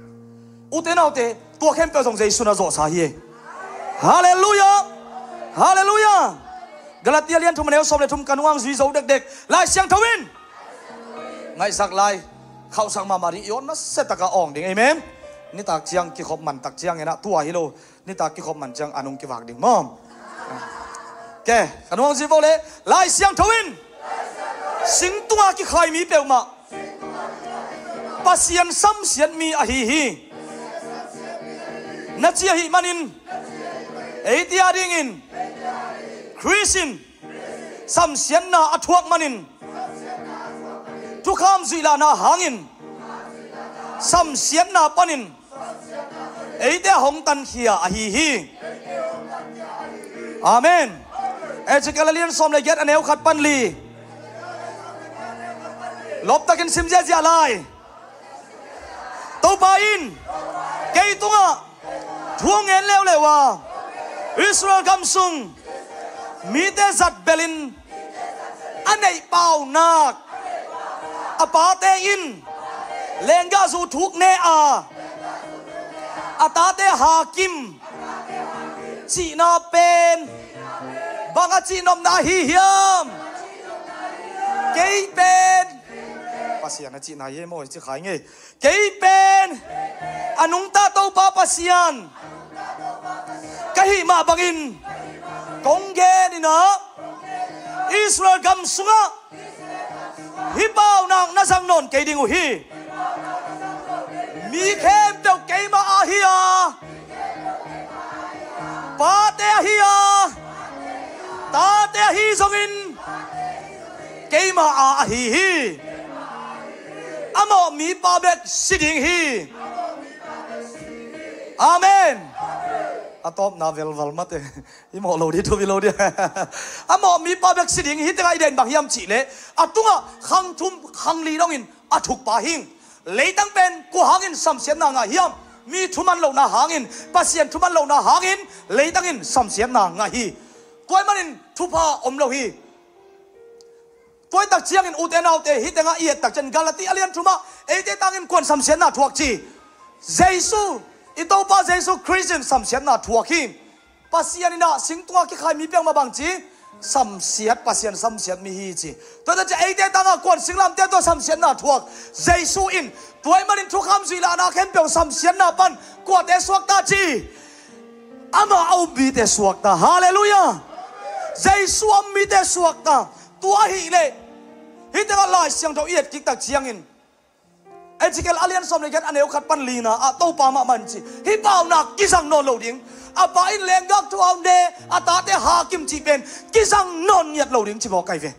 Ute naute, tua khempeuh zong Jesu na zawhsa hi ei. Halleluiah. Halleluiah. Galatia lian thum, a neu sawm le thum, ka nuang zui zo dekdek. Lai Siangtho in ngaihsak lai, khauhsak mahmah ding, i awng nasia taka awng ding. Amen. Nitak ciang kikhop man tak ciang inah tua hi lo. Nitak kikhop man ciang a nung kivak ding maw? Ke, ka nuang zi vo le. Lai Siangtho in singtunga kikhai mi peuhmah Pasian samsiat mi ahi hi. Na ci ahih manin eite a dingin Khrist in samsiatna a thuak manin thukham zuihlahna hangin samsiatna panin eite a hong tankhia ahi hi. Amen. Ezekiel a lian sawm le giat a neu khat pan li. Lawptakin sim ziahziah lai. Topa in kei tungah thu ngen leuleu a, Israel gam sung mite zat belin a neih paunak a pate in lenggah zu thuk ne a, a tate hakim cihna pen bang a cihnopna ahi hiam? Kei pen Pasian a cihna hi maw, ci khai ngei. Kei pen a nungta Topa Pasian ka hih mah bangin kong gen inah Israel gam sungah hih paunak na zang nawn kei ding uh hi. Mi khempeuh keimah ahi a, pate ahi a, tate ahi zongin keimah a ahi hi. A mawh mipa bek si ding hi. Amen. A tawpna velval mate. I mawh lo dih, thupi lo dih. A mawh mipa bek si ding hi. Tengah i den bang hiam cihleh a tungah khang thum khang li dongin a thukpa hing. Leitang pen kua hangin samsiatna ngah hiam? Mi thuman lohna hangin, Pasian thuman lohna hangin leitangin samsiatna ngah hi. Tua ahih manin thupha om lo hi. Tua ahih tak ciangin ute naute, hih tengah i et tak ciang Galati a lian thumah eite tangin kuan samsiatna thuak ci? Jesu, i Topa Jesu Khrist in samsiatna thuak hi. Pasian inah singtunga kikhai mi peuhmah bang ci? Samsiat, Pasian samsiat mi hi ci. Tua tak ciang eite tangah kuan singlamte tua samsiatna thuak? Jesu in. Tua ahih manin thukham zuihlahna khempeuh samsiatna pan kuate suakta ci? Amah a um mite suakta. Halleluiah. Jesu a um mite suakta. Tua ahih leh hih tengah Lai Siangtho i et kik tak ciangin Ezekiel a lian sawm le giat a neu khat pan lina ah Topa mahmah in ci, hih paunak kizang nawn lo ding. A pa in lenggah thuhau ne, a tate hakim cih pen kizang nawn ngiat lo ding ci mawk ahi ve.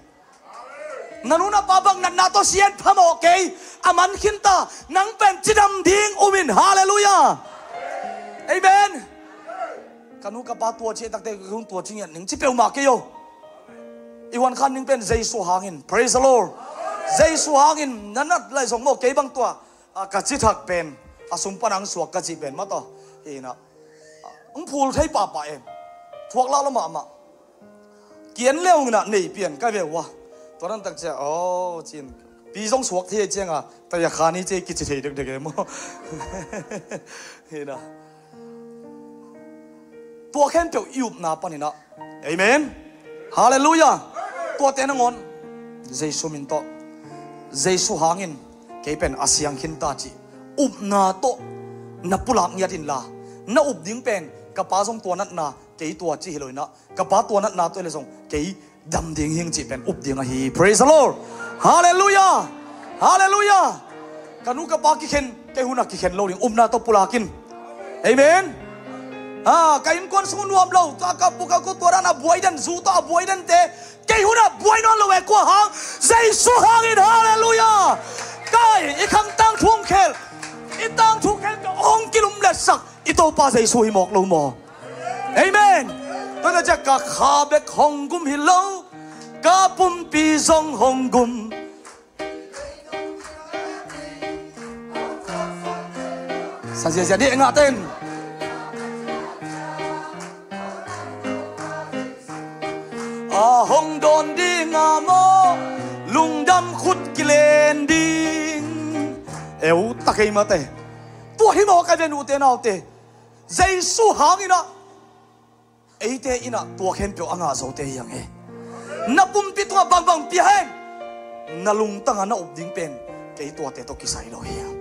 Na nu na pa bang natna tawh sian phamawh kei, a man khinta, nang pen cidam ding um in. Halleluiah. Amen. Ka nu ka pa tua ci takte ka hun tua ci ngiat ning ci peuhmah kei o. I huan khan ning pen Jesu hangin. Praise the Lord. Jesu hangin na nat lai zong maw kei bang tua, a, ka ci thak pen a sum pan ang suak ka ci pen mataw. Hi na. Ang phul thei pahpah em. Thuak lah lo mahmah. Kian leu nginah nei pian ka ve uh a. Tua dan tak cia, oh, cin. Pi zong suak thei cianga, taya khan hi cia kici thei dekdek em. Hi na. Tua khempeuh i upna paninah. Amen. Halleluiah. Tuate nangawn Jesu min tawh, Jesu hangin kei pen a siang khinta cih upna tawh na pulak ngiat inla, na up ding pen ka pa zong tua natna kei tua cih hi loinah, ka pa tua natna tawh hi le zong kei dam ding hing cih pen up ding ahi. Praise the Lord. Halleluiah. Halleluiah. Ka nu ka pa kikhen, kei hunah kikhen lo ding, upna tawh pulakin. Amen. Ah, ka innkuan sung nuam lo, tua ka pu ka ku tua dan a buai den, zu tawh a buai dente, kei hunah buai nawn lo e, kua hang? Jesu hangin. Halleluiah. Kai, i khang tangthu hong khel, i tangthu khel ka hong kilum letsak i Topa Jesu hi mawk lo maw? Amen. Tua na cia ka kha bek hong gum hi lo, ka pumpi zong hong gum. Sa ziazia dih ngah ten. A hong dawn ding a maw, lungdam khut kilen ding. Eu ta kei mate. Tua hi maw ka ven ute naute. Jesu hanginah eite inah tua khempeuh a ngah zote hiang e. Na pumpi tungah bangbang pia hen, na lungtangah na up ding pen kei tuate tawh kisai lo hiang.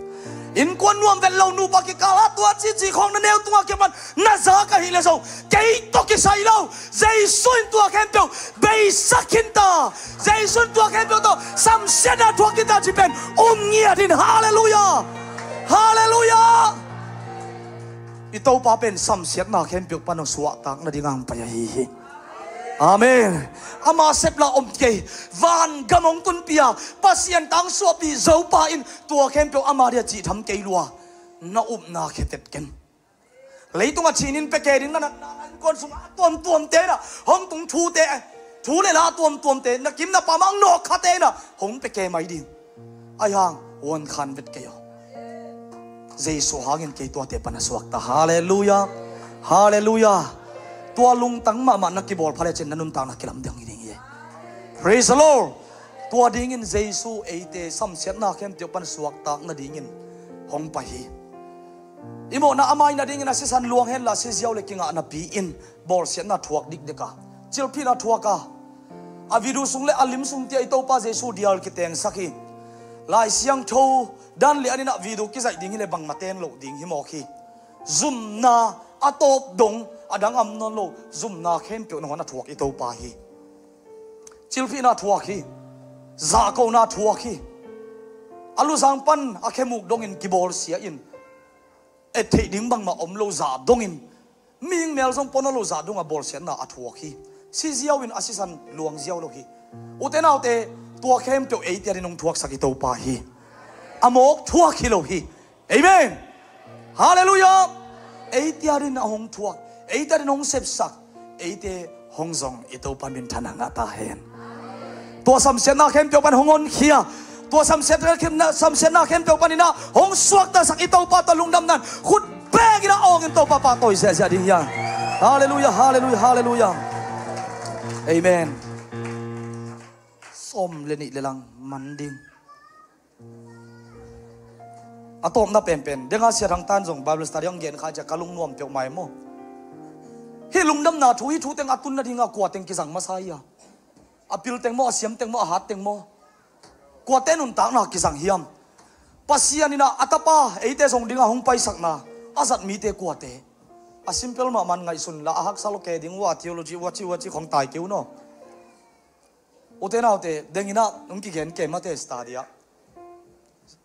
Innkuan nuam vet lo nupa kikal ah tua cici khawng na neu tungah kipan na za ka hih leh zong kei tawh kisai lo. Jesu in tua khempeuh beisak khin ta. Jesu in tua khempeuh tawh samsiatna thuak khin ta ci pen um ngiat in. Halleluiah. Halleluiah. I Topa pen samsiatna khempeuh pan hong suahtak nading a hong pai ahi hi. Amen. Ama sepla om kei, van gam hong tunpih a, Pasian tang suahpih Zopa in tua khempeuh ama dia cih tham kei lua. Na upna khetet ken. Leitungah cinin peke ding na natna, na innkuan sungah a tuamtuamte na hong tung thute, thu le la a tuamtuamte, na kim na pam a nawkkhate na hong peke mai ding. Ahi hang, huan khan vet kei aw. Jesu hangin kei tuate pan a suakta. Halleluiah. Halleluiah. Tua lungtang mahmah na kibawl pha lecin na nuntakna kilamdang hi ding hi. Praise the Lord. Tua dingin Jesu eite samsiatna khempeuh pan suaktak nadingin hong pai hi. I mawhna a mai nadingin a sisan luang henla, siziau le kingah napi-in bawlsiatna thuak dikdek a, cilphihna thuak a, a video sung le a lim sung tia i Topa Jesu dial kitengsak hi. Lai Siangtho dan le aninah video kizaih ding hi le bangmah ten loh ding hi mawk hi. Zumna a tawp dong, a dang am nawn lo, zumna khempeuh nangawn a thuak i Topa hi. Cilphihna thuak hi. Zahkona thuak hi. A luzang pan a khemuk dongin kibawlsia in, et theih ding bangmah om lo zah dongin, mihing mel zong pua nawn lo zah dongah bawlsiatna a thuak hi. Siziau in a sisan luangziau lo hi. Ute naute, tua khempeuh eite adin hong thuaksak i Topa hi. A mawk thuak hi lo hi. Amen. Halleluiah. Eite adin a hong thuak, eite adin hong sepsak, eite hong zong i Topa minthan a ngah ta hen. Tua samsiatna khempeuh pan hong honkhia. Tua samsiatna khempeuh paninah hong suaktasak i Topa tawh lungdamna in khut bengin a awngin Topa pahtawi ziahziah ding hi hang. Halleluiah, halleluiah, halleluiah. Amen. Sawm le nih le lang man ding. A tawpna penpen denga Sia Thang Tan zong Bible study hong gen kha cia ka lungnuam peuhmah e maw. Hih lungdamna thu, hih thu teng a tun nadinga kua teng kizang masa hi a? A pil teng maw, a siam teng maw, a hat teng maw? Kuate nuntakna kizang hiam? Pasian inah a tapa eite zong dinga hong paisakna a zat mite kuate? A simple mahmah ngaihsun la a haksa lo ke ding uh a, theology uh a ci uh a ci khong tai keu naw. Ute naute, denginah hong kigen ke mate study ah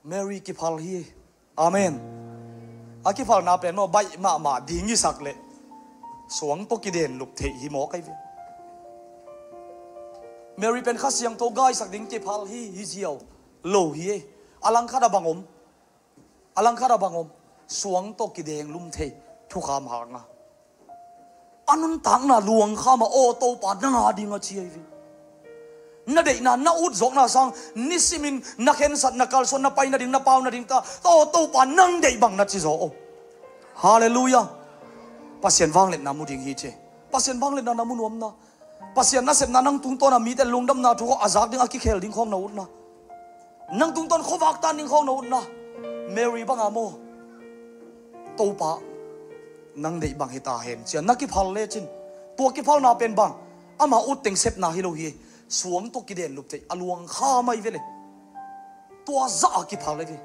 Mary kiphal hi. Amen. A kiphalna pen maw, baih mahmah ding i sak leh suang tawh kidenlup theih hi mawk ahi ve. Mary pen Kha Siangtho gaisak ding kiphal hi, hi ziau lo hi e. A langkhat a bang om? A langkhat a bang om? Suang tawh kidenglum thei thukham hanga a nuntakna luangkham a, aw Topa nang a ding a ci ahi ve. Na deihna, na utzawkna sang nisimin na khensat, na kalsuan, na pai nading, na pau nading ta, aw Topa nang deih bang na ci zaw aw. Halleluiah. Pasian vangliatna mu ding hi ci. Pasian vangliatna na mu nuamna, Pasian nasepna nang tungtawna mite lungdamna thu khawng a zak ding a kikhel ding khawng na utna, nang tungtawn khuavak tan ding khawng na utna, Mary banga maw, Topa nang deih bang hi ta hen cia na kiphal lecin, tua kiphalna pen bang, ama ut teng sepna hi lo hi. Suang tawh kidenlup theih a luangkham ahi ve le. Tua zah a kiphal ahi ve.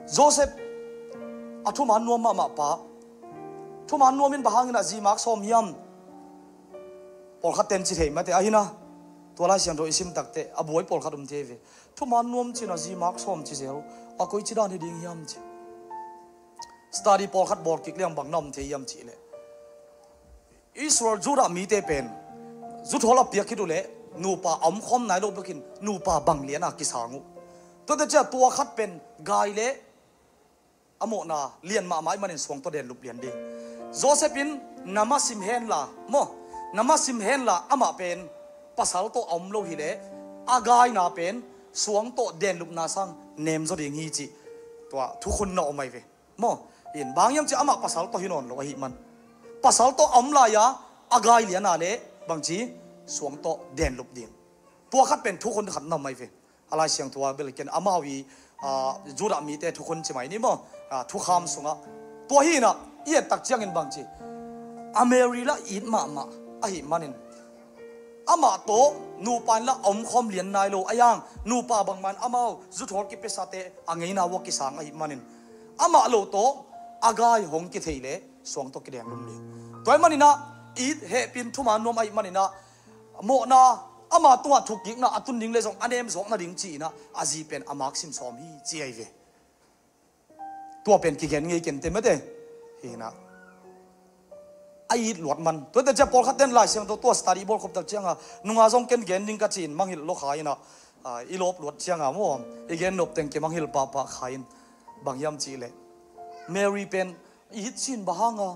Joseph a thuman nuam mahmah pa. Thuman nuam in bang hangin a zimak sawm hiam? Pawlkhat ten ci thei mate ahina. Tua Lai Siangtho i sim takte a buai pawlkhat um thei ve. Thuman nuam cin a zimak sawm ci zel. A koi ci dan hi ding hiam ci. Study pawlkhat bawl kik liang bang na om thei hiam cih leh, Israel Judah mite pen zuthawl a piak khit uh leh nupa a omkhawm nai lo bekin nupa bang liana kisang uh. Tuate cia tua khat pen gai le a mawhna lian mahmah ih manin suang tawh denlup lian ding. Joseph in nama sim henla maw, nama sim henla amah pen pasal tawh a om lo hileh a gaina pen suang tawh denlupna sang nemzaw ding hi cih tua thukhun na om ahi ve. Maw, in bang hiam cih amah pasal tawh hi nawn lo ahih man, pasal tawh a om lai-a a gai liana le bangci suang tawh denlup ding. Tua khat pen thukhun khat na om ahi ve. A Lai Siangtho ah bel ken amau i, ah, Judah mite thukhun ci mai ni maw, ah, thukham sungah. Tua hi inah i et tak ciangin bangci a Mary lah it mahmah ahih manin Amah tawh nupa in lah a omkhawm lian nai lo a, a hang nupa bangmah in amau zuthawl kipiasate a ngeina uh a kisang ahih manin, amah lo tawh a gai hong kitheih leh suang tawh kiden lum ding. Tua ahih manin ah it hehpih in thuman nuam ahih manin ah mawhna, ama tungah thukkikna a tun ding leh zong a nemzawk nading ci-in ah a zi pen a maksim sawm hi ci ahi ve. Tua pen kigen ngei kei inteh mate. Hi-in ah a it luat man. Tua teh ciang pawlkhat ten Lai Siangtho tua study bawl khop tak ciangin nungah zong ken gen ding ka ci-in mangngilh lo kha in ah, i lawp luat ciangin maw, i gen nop teng kimangngilh pahpah kha in. Bang hiam cih leh Mary pen i it sin bang hang a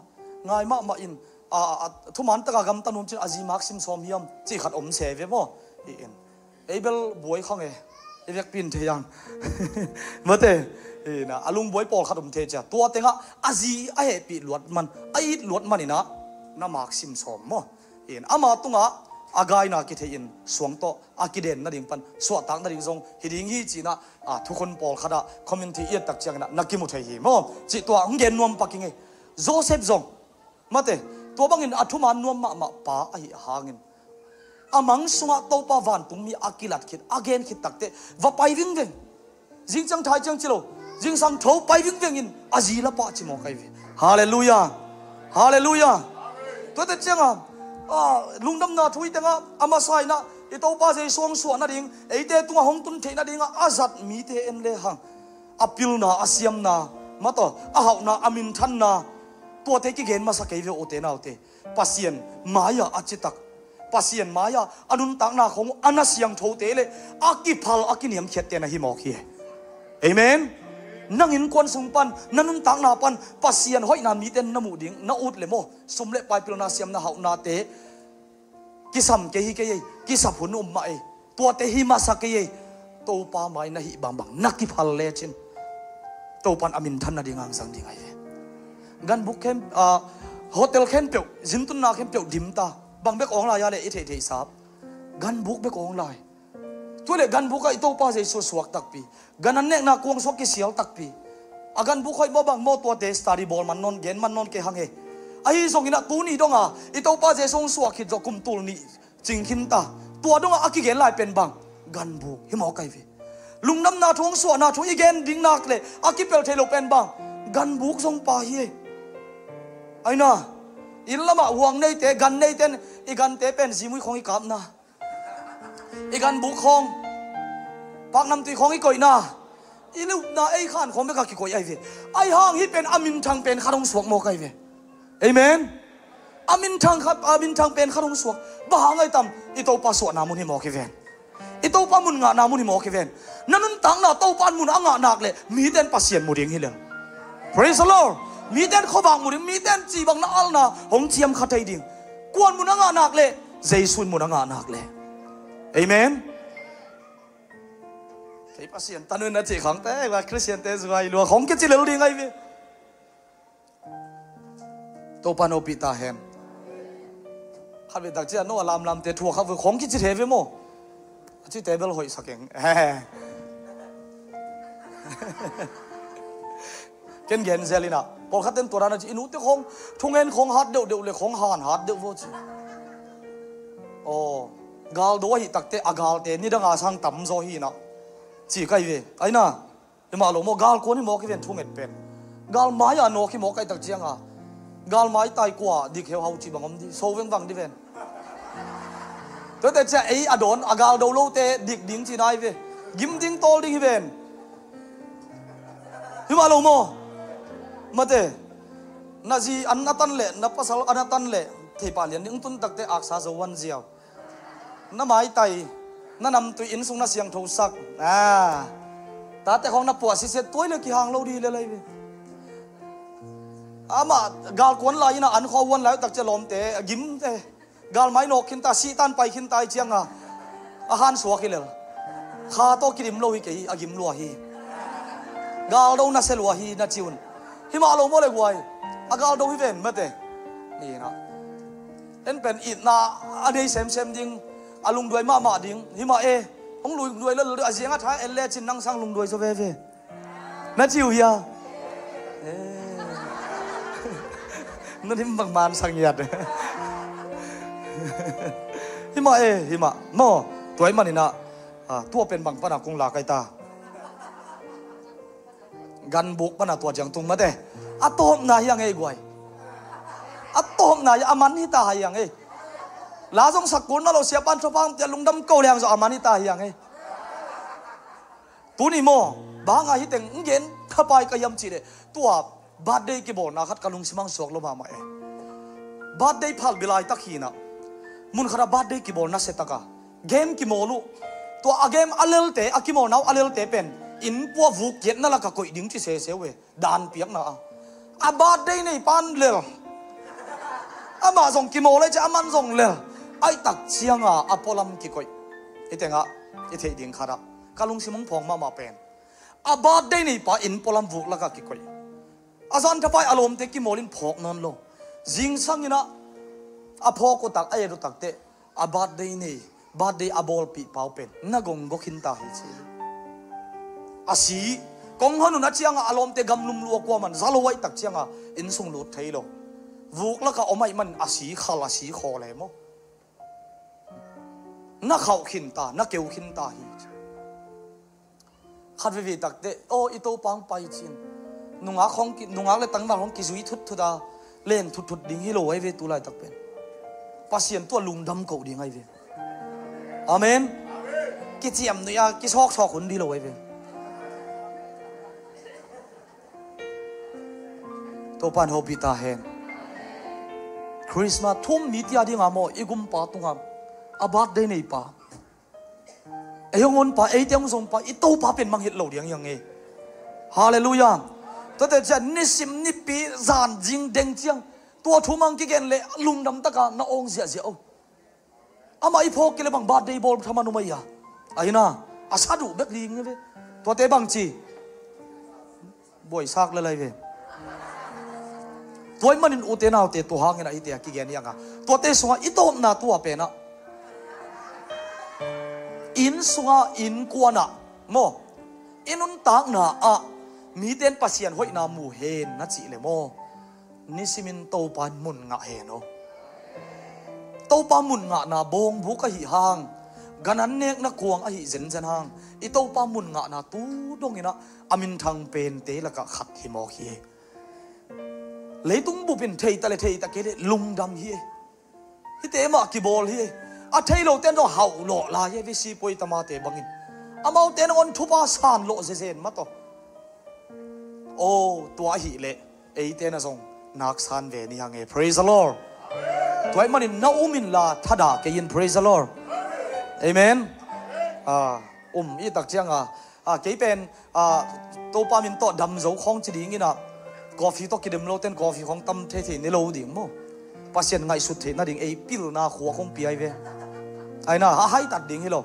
ngai mahmah in, a, a, thuman takin a gamta nuam cih a zi maksim sawm hiam cih khat om se ve maw. Hi-in ei bel buai khang e, i vekpi in thei hang. Mate, hi-in ah a lungbuai pawlkhat om thei cia. Tua tengah a zi a hehpih luat man, a it luat man in ah na maksim sawm maw. Hi-in ama tungah a gaina kitheih in suang tawh a kiden nading pan suahtak nading zong hi ding hi ci-in ah, a, thukhun pawlkhat ah community i et tak ciangin ah na kimu thei hi maw. Cih tua hong gen nuam pak ing ei. Joseph zong mate, tua bangin a thuman nuam mahmah pa ahih hangin a mang sungah Topa vantungmi a kilat khit, a gen khit takteh va pai vingveng. Zing ciang thai ciang ci lo, zingsang tho pai vingveng in a zi la pah ci mawk ahi ve. Halleluiah. Halleluiah. Tua teh ciangin, a, lungdamna thu i tengah a masa in ah i Topa Jesu hong suah nading, eite tungah hong tun theih nadingah a zat mite en lehang a pilna, a siamna, mate, a hauhna, a minthanna, tuate kigen masa kei ve, ute naute. Pasian mai-ah a citak, Pasian mai-ah a nuntakna khong a na siangthote leh a kiphal, a kiniamkhiatte na hi mawk hi. Amen. Nang innkuan sung pan, na nuntakna pan Pasian hoihna mite na muh ding na ut leh maw, sum leh pai, pilna, siamna, hauhnate kisam kei hi kei ei, kisap hun um mah ei. Tuate hi masa kei ei. Topa mai na hih bangbang na kiphal lecin Topa in a minthan nading hong zang ding ahi ve. Ganbuk khem, a, hotel khempeuh, zintunna khempeuh dim ta. Bang bek awng lai a leh i theihtheih sap? Ganbuk bek awng lai. Tua leh ganbuk ah i Topa Jesu suak takpi, gan an nekna kuang sung kisial takpi. A ganbuk hoih maw bang maw, tuate study bawl man nawn, gen man nawn kei hang e. Ahi zongin ah tuni dong a i Topa Jesu hong suah khit zawh kum tul nih cing khin ta. Tua dong a a kigen lai pen bang? Ganbuk hi mawk ahi ve. Lungdamna thu, hong suahna thu i gen ding nak leh a kipelh thei lo pen bang? Ganbuk zong pha hi e. Aina, inn lamah huang neite, gan neite in i gante pen zimui khong i kapna, i ganbuk khong, paknamtui khong i koihna, i lupna, ei khan khong bek a kikoih ahi ve. Ahi hang hih pen a minthang pen khat hong suak mawk ahi ve. Amen. A minthang khat, a minthang pen khat hong suak. Bang hang ahi tam? I Topa suahna mun hi mawk hi ven. I Topa mun ngahna mun hi mawk hi ven. Na nuntakna Topa in mun a ngah nak leh mite in Pasian mu ding hi lel. Praise the Lord. Mite in khuavak mu ding, mite in cih bang na alna hong ciam kha thei ding. Kuan mun a ngah nak leh? Jesu in mun a ngah nak leh. Amen. Kei Pasian tanu in a cih khangte, va Khristiante zuai lua khong kici lel ding ahi ve. Topa in hopih ta hen. Khat vei tak ciang no a lamlamte thu a kha ve khong kici thei ve maw. A cite bel hoihsak eng. Ken gen zel in ah, pawlkhat ten tua dan a ci, i nute khong thungen khong hat deuhdeuh leh khong han hat deuh vo ci. Aw, galdo ahih takteh a galte nidang a sang tamzaw hi in ah, ci ka hi ve. Aina, hi mah lo maw, galkuan hi mawk hi ven thunget pen. Galmai a nawk hi mawk ahih tak ciang a, galmai tai kua dik heuhau ci bang om di, so vengvang di ven. Tuate ciang ei a dawn a galdo lote dik ding ci nai ve. Gim ding tawl ding hi ven. Hi mah lo maw? Mate, na zi an a tan leh, na pasal an a tan leh, theipah lian ding, tun takteh aksa zo an ziau. Na maitai, na namtui, inn sung na siangthosak. Ah, tate khong na puah sisiat tuai leh kihang lo di lel ahi ve. Amah galkuan lai in ah an khua uan lai uh tak ciang lawmte a gimte. Galmai nawk khin ta, sihtan pai khin ta ahih ciang a, a han suak hi lel. Kha tawh kidim lo hi kei, a gim lua hi. Galdo nasia lua hi na ci un. Hi mah lo maw le guai. A galdo hi ven mate. Ni na. En pen itna a nei semsem ding, a lungduai mahmah ding. Hi mah e. Hong lungduai lel a ziang a tha en lecin nang sang lungduai zaw veve. Na ci uh hia? Eh. Na dim bang man sang ngiat. Himah e, himah maw. Tua ahih manin ah, ah, tua pen bang pana kong lak ai ta. Ganbuk pana tua ciang tung mate. A tawpna hiang ei guai. A tawpna hiang, a man hita hiang ei. La zong sak kul na lo, siapan thaphang tia lungdam ko liang zong a man hita hiang ei. Tuni maw, bang a hi teng ngen thapai ka hiam cih leh, tua birthday kibawlna khat ka lungsim ah suak lo mahmah e. Birthday phalbi laitak hi-in ah, mun khat ah birthday kibawl nasia tak a, game kimawl uh. Tua a game a lelte, a kimawlna uh a lelte pen innkuan vuk kiatna lakah koih ding ci sese uh e. Dan piakna a, a birthday nei pan lel. Amah zong kimawl ei ci a, aman zong lel. Ahih tak ciang a, a pualam kikoih. Hih teng ah i theih ding khat ah ka lungsim hong phawng mahmah pen, a birthday nei pa inn pualam vuk lakah kikoih. A zan thapai a lawmte kimawl in phawk nawn lo. Zingsang in ah a phawk uh tak, a et uh tak teh, a birthday nei, birthday a bawlpih pa uh pen na gong gawk khin ta hi ci. A si, kong hon uh na ciang a, a lawmte gamlum lua, kuaman za lo, ahih tak ciang a innsung lut thei lo. Vuk lakah om ahih manin a si khal, a si khawl e maw. Na khauh khin ta, na keu khin ta hi. Khat veve tak teh, aw, i Topa hong pai cin, nungak hong ki, nungak le tangval hong kizui thutthut a, len thutthut ding hi lo ahi ve tu laitak pen. Pasian tua lungdam koh ding ahi ve. Amen. Kiciamnuih a kisawksawk hun ding lo ahi ve. Topa in hopih ta hen. Christmas thum mi tia ding a maw, i gumpa tungah a birthday nei pa, ei hong on pa, eite hong zong pa, i Topa pen mang het lo ding hiang e. Halleluiah. Tuate ciang nisim nipi zan zing deng ciang tua thu mang kigen leh lungdam taka na awng ziahziah o. Amah i phawk kei leh bang birthday bawl thaman um ahi a. Ahi na, a sa duh bek ding hi ve. Tuate bang ci, buaisak le lai ve. Tua ahih manin ute naute, tua hangin ah hihte a kigen hiang a, tuate sungah i tawpna tua pen ah, inn sungah, innkuan ah maw, i nuntakna ah mite in Pasian hoihna mu hen na cih leh maw, nisimin Topa in mun ngah hen aw. Topa mun ngahna bawngbuk ahih hang, gan an nekna kuang ahih zenzen hang, i Topa mun ngahna tu dongin ah a minthang pente lakah khat hi mawk hi. Leitung bup in thei ta leh thei ta kei leh lungdam hi. Hihte mah kibawl hi. A thei lote in zong hauh lawh lai hi ve, sipuai tamate bangin. Amaute nangawn thupha san lawh zezen mah tawh. Aw, tua ahih leh eite na zong naksan ve ni hang e. Praise the Lord. Tua ahih manin na um inla thadah kei in. Praise the Lord. Amen. Ah, um i tak ciang a, ah, kei pen, ah, Topa min tawh dam zo khawng ci dingin ah, coffee tawh kilem lote in coffee khawng tam theithei ne lo ding maw. Pasian ngaihsut theih nading ei pilna khua khawng pia hi ve. Ahi na, a haitat ding hi lo.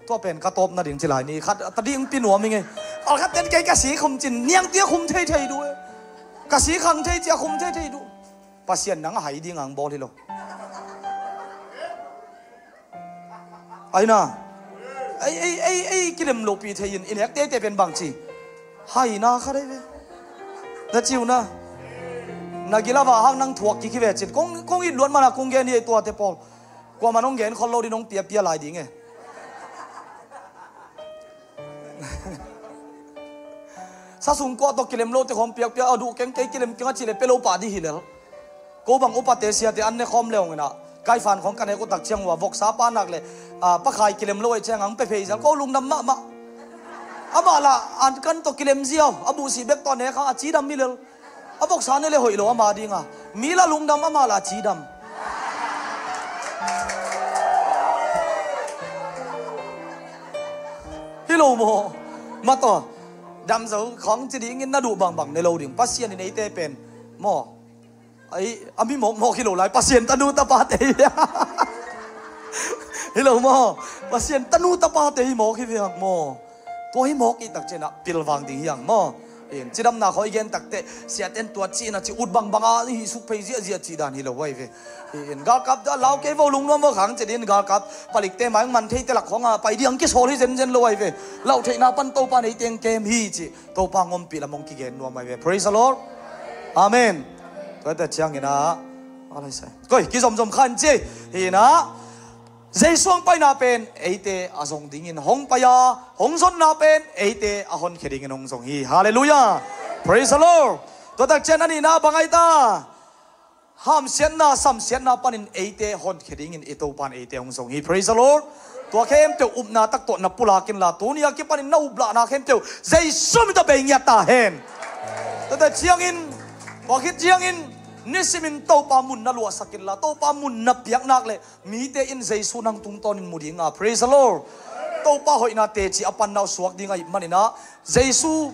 Tua pen ka tawp nading ci lai ni khat, ta ding pi nuam ing e. Alkhat ten kei ka si khum cin niangtui a khum theithei duh e. Ka si khang thei ci a khum theithei duh. Pasian nang a hai ding ang bawl hi lo. Ahi na, ei, ei, ei, ei kilem lopi thei in, i nek teitei pen bang ci, haina khat ahi ve. Na ci uh na, na gil a vah hang nang thuak kik hi ve cin. Kong, kong it luat mana kong gen hi ei tuate pawl. Kuaman hong gen khol lo din hong piapia lai ding e. Sa sung kuah tawh kilem lote khawng piakpiak a, duh keng, kei kilem keng a cih leh pia lo pah dih hi lel. Ko bang upate siate an ne khawm le hong in ah, kaifan khawng ka nek uh tak ciang uh a, voksa pa nak leh, ah, pakhai kilem lo ahih ciang ang pia phei zel, ko lungdam mahmah. Amah lah an kan tawh kilem ziau, a buhsih bek tawh nek hang a cidam hi lel. A voksa ne le hoih lo ama dinga. Mi la lungdam, ama la cidam. Hi lo maw? Mataw. Damzo khawng ci dingin na duh bangbang ne lo ding. Pasian in eite pen maw, ai, a mi mawkmawk hi lo lai. Pasian tanu tapate hi. Hi lo maw? Pasian tanu tapate hi mawk hi viang maw? Tua hi mawk i tak ciangin ah pilvang ding hiang maw? In cidamna khawng i gen takteh siaten tua cihna ci ut bangbang a i hih suk phei ziahziah cih dan hi lo ahi ve. In galkap dah lau kei vo, lungnuam vo khang ci dingin galkap palikte mai hong man theite lak khawng a pai ding hong kisawl hi zenzen lo ahi ve. Lauh theihna pan Topa in eite hong kem hi cih Topa hong ompih lam hong kigen nuam ahi ve. Praise the Lord. Amen. Tua hi tak ciangin ah, koi kizomzom kha in ci hi in ah. Jesu hong paina pen eite a zong dingin hong pai a, hong zonna pen eite a honkhia dingin hong zong hi. Halleluiah. Praise the Lord. Tua tak ciang a nihna bang ahi ta? Hamsiatna, samsiatna panin eite honkhia dingin i Topan eite hong zong hi. Praise the Lord. Tua khempeuh upna tak tawh na pulak inla, tuni a kipanin na uplahna khempeuh Jesu min tawh bei ngiat ta hen. Tua tak ciangin, tua khit ciangin nisimin Topa mun na luahsak inla, Topa mun na piak nak leh mite in Jesu nang tungtawnin mu ding a. Praise the Lord. Topa hoihna teci a panna uh suak ding ahih manin ah, Jesu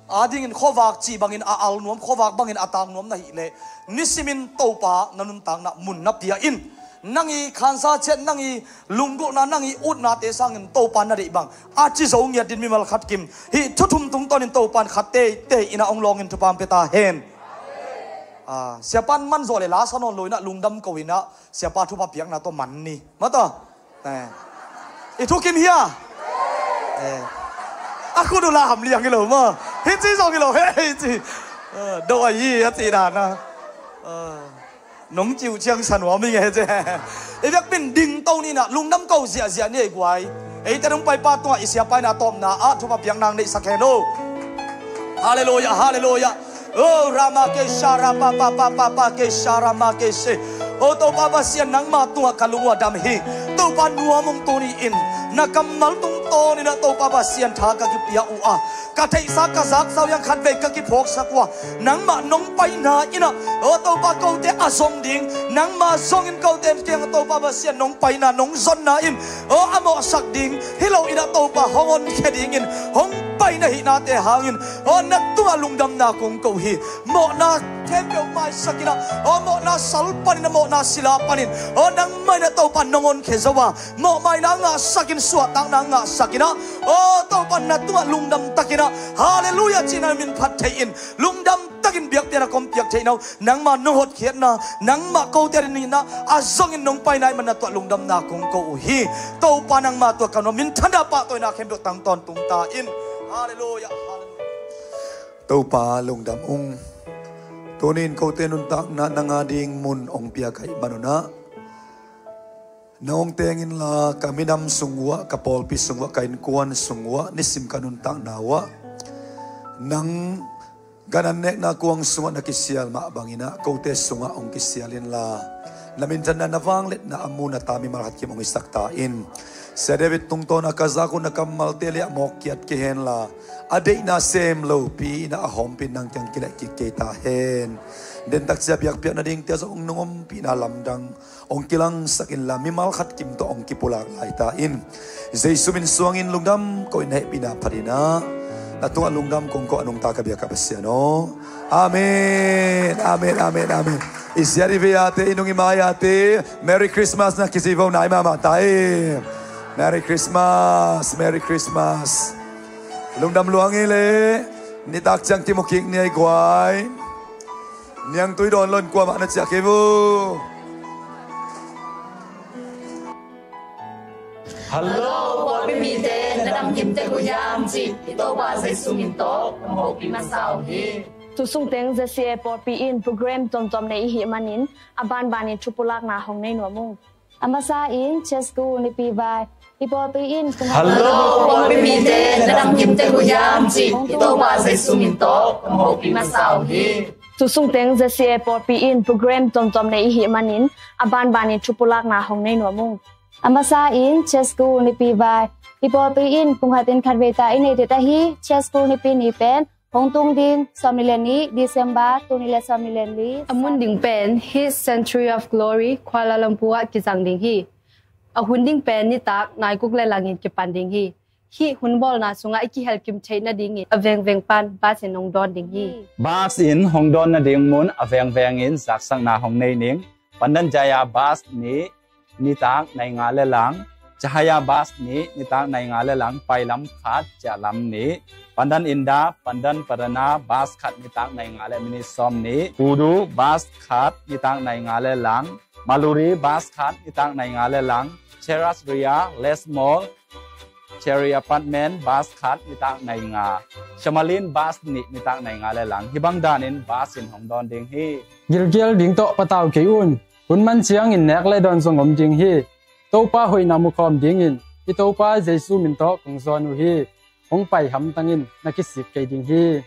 adingin khuavak cih bangin a al nuam, khuavak bangin a tang nuam na hih leh, nisimin Topa na nuntakna mun na pia in. Nang i khansa ciat, nang i lunggulhna, nang i utnate sangin Topa na deih bang a ci zo ngiat ding mimal khat kim, hih thu thum tungtawnin Topan khat teitei in ah hong lawngin thupha hong pia ta hen. Ah, siapan man zawh leh la sa nawn lo in ah, lungdam ko in ah, siapa thupha piakna tawh man ni. Mata. Eh. I thukim hia? Eh. A khut uh la ham liang hi lo maw. Hi ci zong hi lo, hei ci. Eh, do a hi a ci dan a. Eh. Nong ciu ciang sa nuam hi nge ci. I biakpiin dingto ni in ah, lungdam ko ziahziah ni ei guai. Eite nong paipa tungah i siapa in a tawpna ah thupha piakna hong neihsak hen aw. Halleluiah, halleluiah. Oh, Rama ke sha, Rama pa, pa, pa, pa, ke sha, Rama ke she. Oh, Topa Pasian, nangma tungah ka lung uh a dam hi. Topa, nuam ung tuni in. Na kammal tungtawnin ah Topa Pasian, tha ka kipia uh a, ka theihsa ka zaksa uh hiang khatvei ka kiphawksak uh a, nangmah nong paina in ah, oh, Topa, kote a zong ding. Nangma zongin kote kiangah Topa Pasian, nong paina, nong zonna in, oh, a mawhsak ding hi lo in ah, Topa, hong honkhia dingin hong pai na hihnate hangin, oh, na tungah lungdamna kong ko hi. Mawhna khempeuh maisak in ah, oh, mawhna sal panin ah, mawhna sila panin, oh, nangmah in ah Topa nong honkhia zo a, mawhmaina ngahsak in, suahtakna ngahsak in ah, oh, Topa na tungah lungdam takin ah, halleluiah cih na min phat thei in, lungdam takin biakpiakna kong piak theihna uh nangma nong hotkhiatna, nangmah kote a dingin ah a zongin nong paina ahih manin na tungah lungdamna kong ko uh hi. Topa nangma tungah ka nuam, minthanna pahtawina khempeuh tang tawntung ta in. Halleluiah, halleluiah. Topa lungdam ung. Tuni in kote nuntakna nang ading mun hong piak ahih manun ah, na hong teng inla, ka minam sung uah, ka pawlpi sung uah, ka innkuan sung uah, nisim ka nuntakna uah, nang gan an nekna kuang sungah na kisial mah bangin ah, kote sungah hong kisial inla, na minthanna, na vangliatna a mu na ta mimal khat kim hong hisak ta in. Sia David tungtawn a ka zak uh na kammalte leh ah mawk kiat kei henla, a deihna sem lopi in ah a hawmpi in nang kiang kilehkik kei ta hen. Dentak cia biakpiak nadingte ah zong nong ompihna lamdang hong kilangsak inla, mimal khat kim tawh hong kipulak lai ta in. Jesu min suangin lungdam ko in, hehpihna phat in ah, na tungah lungdam kong ko a, nungta ka biak a Pasian aw. Amen, amen, amen, amen. I siat i vei ate, i nung i mai ate, Merry Christmas na kici vo nai mahmah ta hi. Merry Christmas, Merry Christmas. Lungdam lua ing ei leh, nitak ciang kimu kik ni ei guai. Niangtui dawn lo in kuamah na ciah kei vo. Hallo, pawlpi mite, na dam kim tek uh hiam cih i Topa Jesu min tawh kong hopih masa uh hi. Tu sungteng Z C A pawlpi in program tuamtuam nei i hih manin, a banbanin thupulakna hong nei nuam ung. A masa in, Chesku Nipi Vai, i pawlpi in kong... Hallo, pawlpi mite, na dam kim tek uh hiam cih i Topa Jesu min tawh kong hopih masa uh hi. Tu sungteng Z C A pawlpi in program tuamtuam nei i hih manin, a banbanin thupulakna hong nei nuam ung. A masa in, Chesku Nipi Vai, i pawlpi in kum khatin khatvei ta i nei ding ahi, Chesku Nipi ni pen hong tung ding sawmnih le nih December, tul nih le sawmnih le li. A mun ding pen hih Century of Glory Kuala Lumpur ah kizang ding hi. A hun ding pen nitak nai guk le langin kipan ding hi. Hih hun bawlna sungah i kihelkim theih nadingin a vengveng pan bus in hong dawn ding hi. Bus in hong dawn nading mun a vengveng in zaksakna hong nei ning. Pandan Jaya bus nih, nitak nai nga le lang. Cahaya bus nih, nitak nai nga le lang, pailam khat, ciahlam nih. Pandan Indah, Pandan Padana bus khat, nitak nai nga le minit sawmnih. Kudu bus khat, nitak nai nga le lang. Maluri bus khat, nitak nai nga le lang. Cheras Ria, Les Mall, Cherry Apartment bus khat, nitak nai nga. Shamalin bus nih, nitak nai nga le lang. Hih bang danin bus in hong dawn ding hi. Gilkial ding tawh patau kei un. Hun man ciangin nek le dawn zong om ding hi. Topa hoihna mukhawm dingin i Topa Jesu min tawh kong zawn uh hi. Hong pai hamtangin na kisik kei ding hi.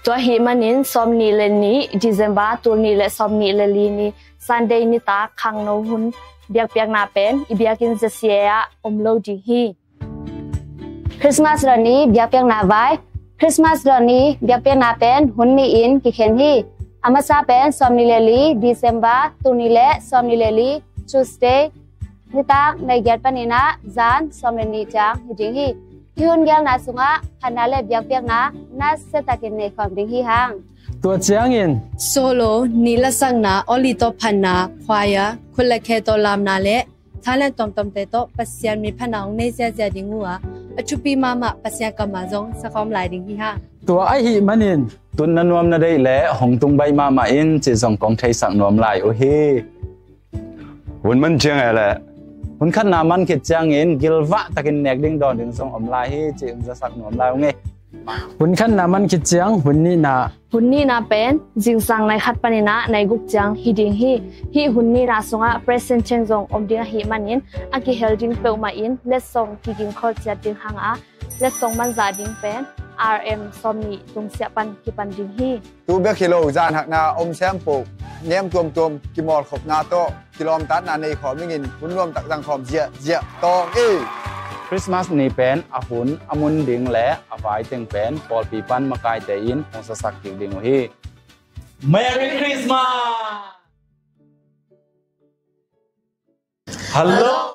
Tua ahih manin sawmnih le nih December tul nih le sawmnih le li ni Sunday nitak khangno hun biakpiakna pen i biakinn Z C A ah om lo ding hi. Christmas lawh ni biakpiakna vai. Christmas lawh ni biakpiakna pen hun nih in kikhen hi. A masa pen sawmnih le li December tul nih le sawmnih le li Tuesday nitak nai giat panin ah zan sawm le nih ciang hi ding hi. Hih hun gelna sungah phatna le biakpiakna nasiatakin nei khawm ding hi hang. Tua ciangin solo, nih lasakna, awlih tawh phatna, choir, khut le khe tawh lamna le talent tuamtuamte tawh Pasian miphatna hong nei ziazia ding uh a, a thupi mahmah Pasian kammal zong sa khawm lai ding hi hang. Tua ahih manin tutna nuam na deih le hong tung baih mahmah in cih zong kong theisak nuam lai uh hi. Hun man ciang e le hun khatna man khit ciangin gilvah takin nek ding dawn ding zong om lai hi cih zasak nuam lai uh ngei. Hun khatna man khit ciang hun nihna. Hun nihna pen zingsang nai khat panin ah nai guk ciang hi ding hi. Hih hun nihna sungah present change zong om ding ahih manin a kihel ding peuhmah in letsong kiging khol ciat ding hang a, letsong manzah ding pen R M sawmnih tungsiah pan kipan ding hi. Tu bek hi lo, zan hakna om sempoh, nem tuamtuam kimawlkhopna tawh kilawmtatna nei khawm ingin hun nuamtak zang khawm ziahziah tawng ei. Christmas ni pen a hun a mun ding le a vai teng pen pawlpi pan makaite in hong sasak kik ding uh hi. Merry Christmas! Hello,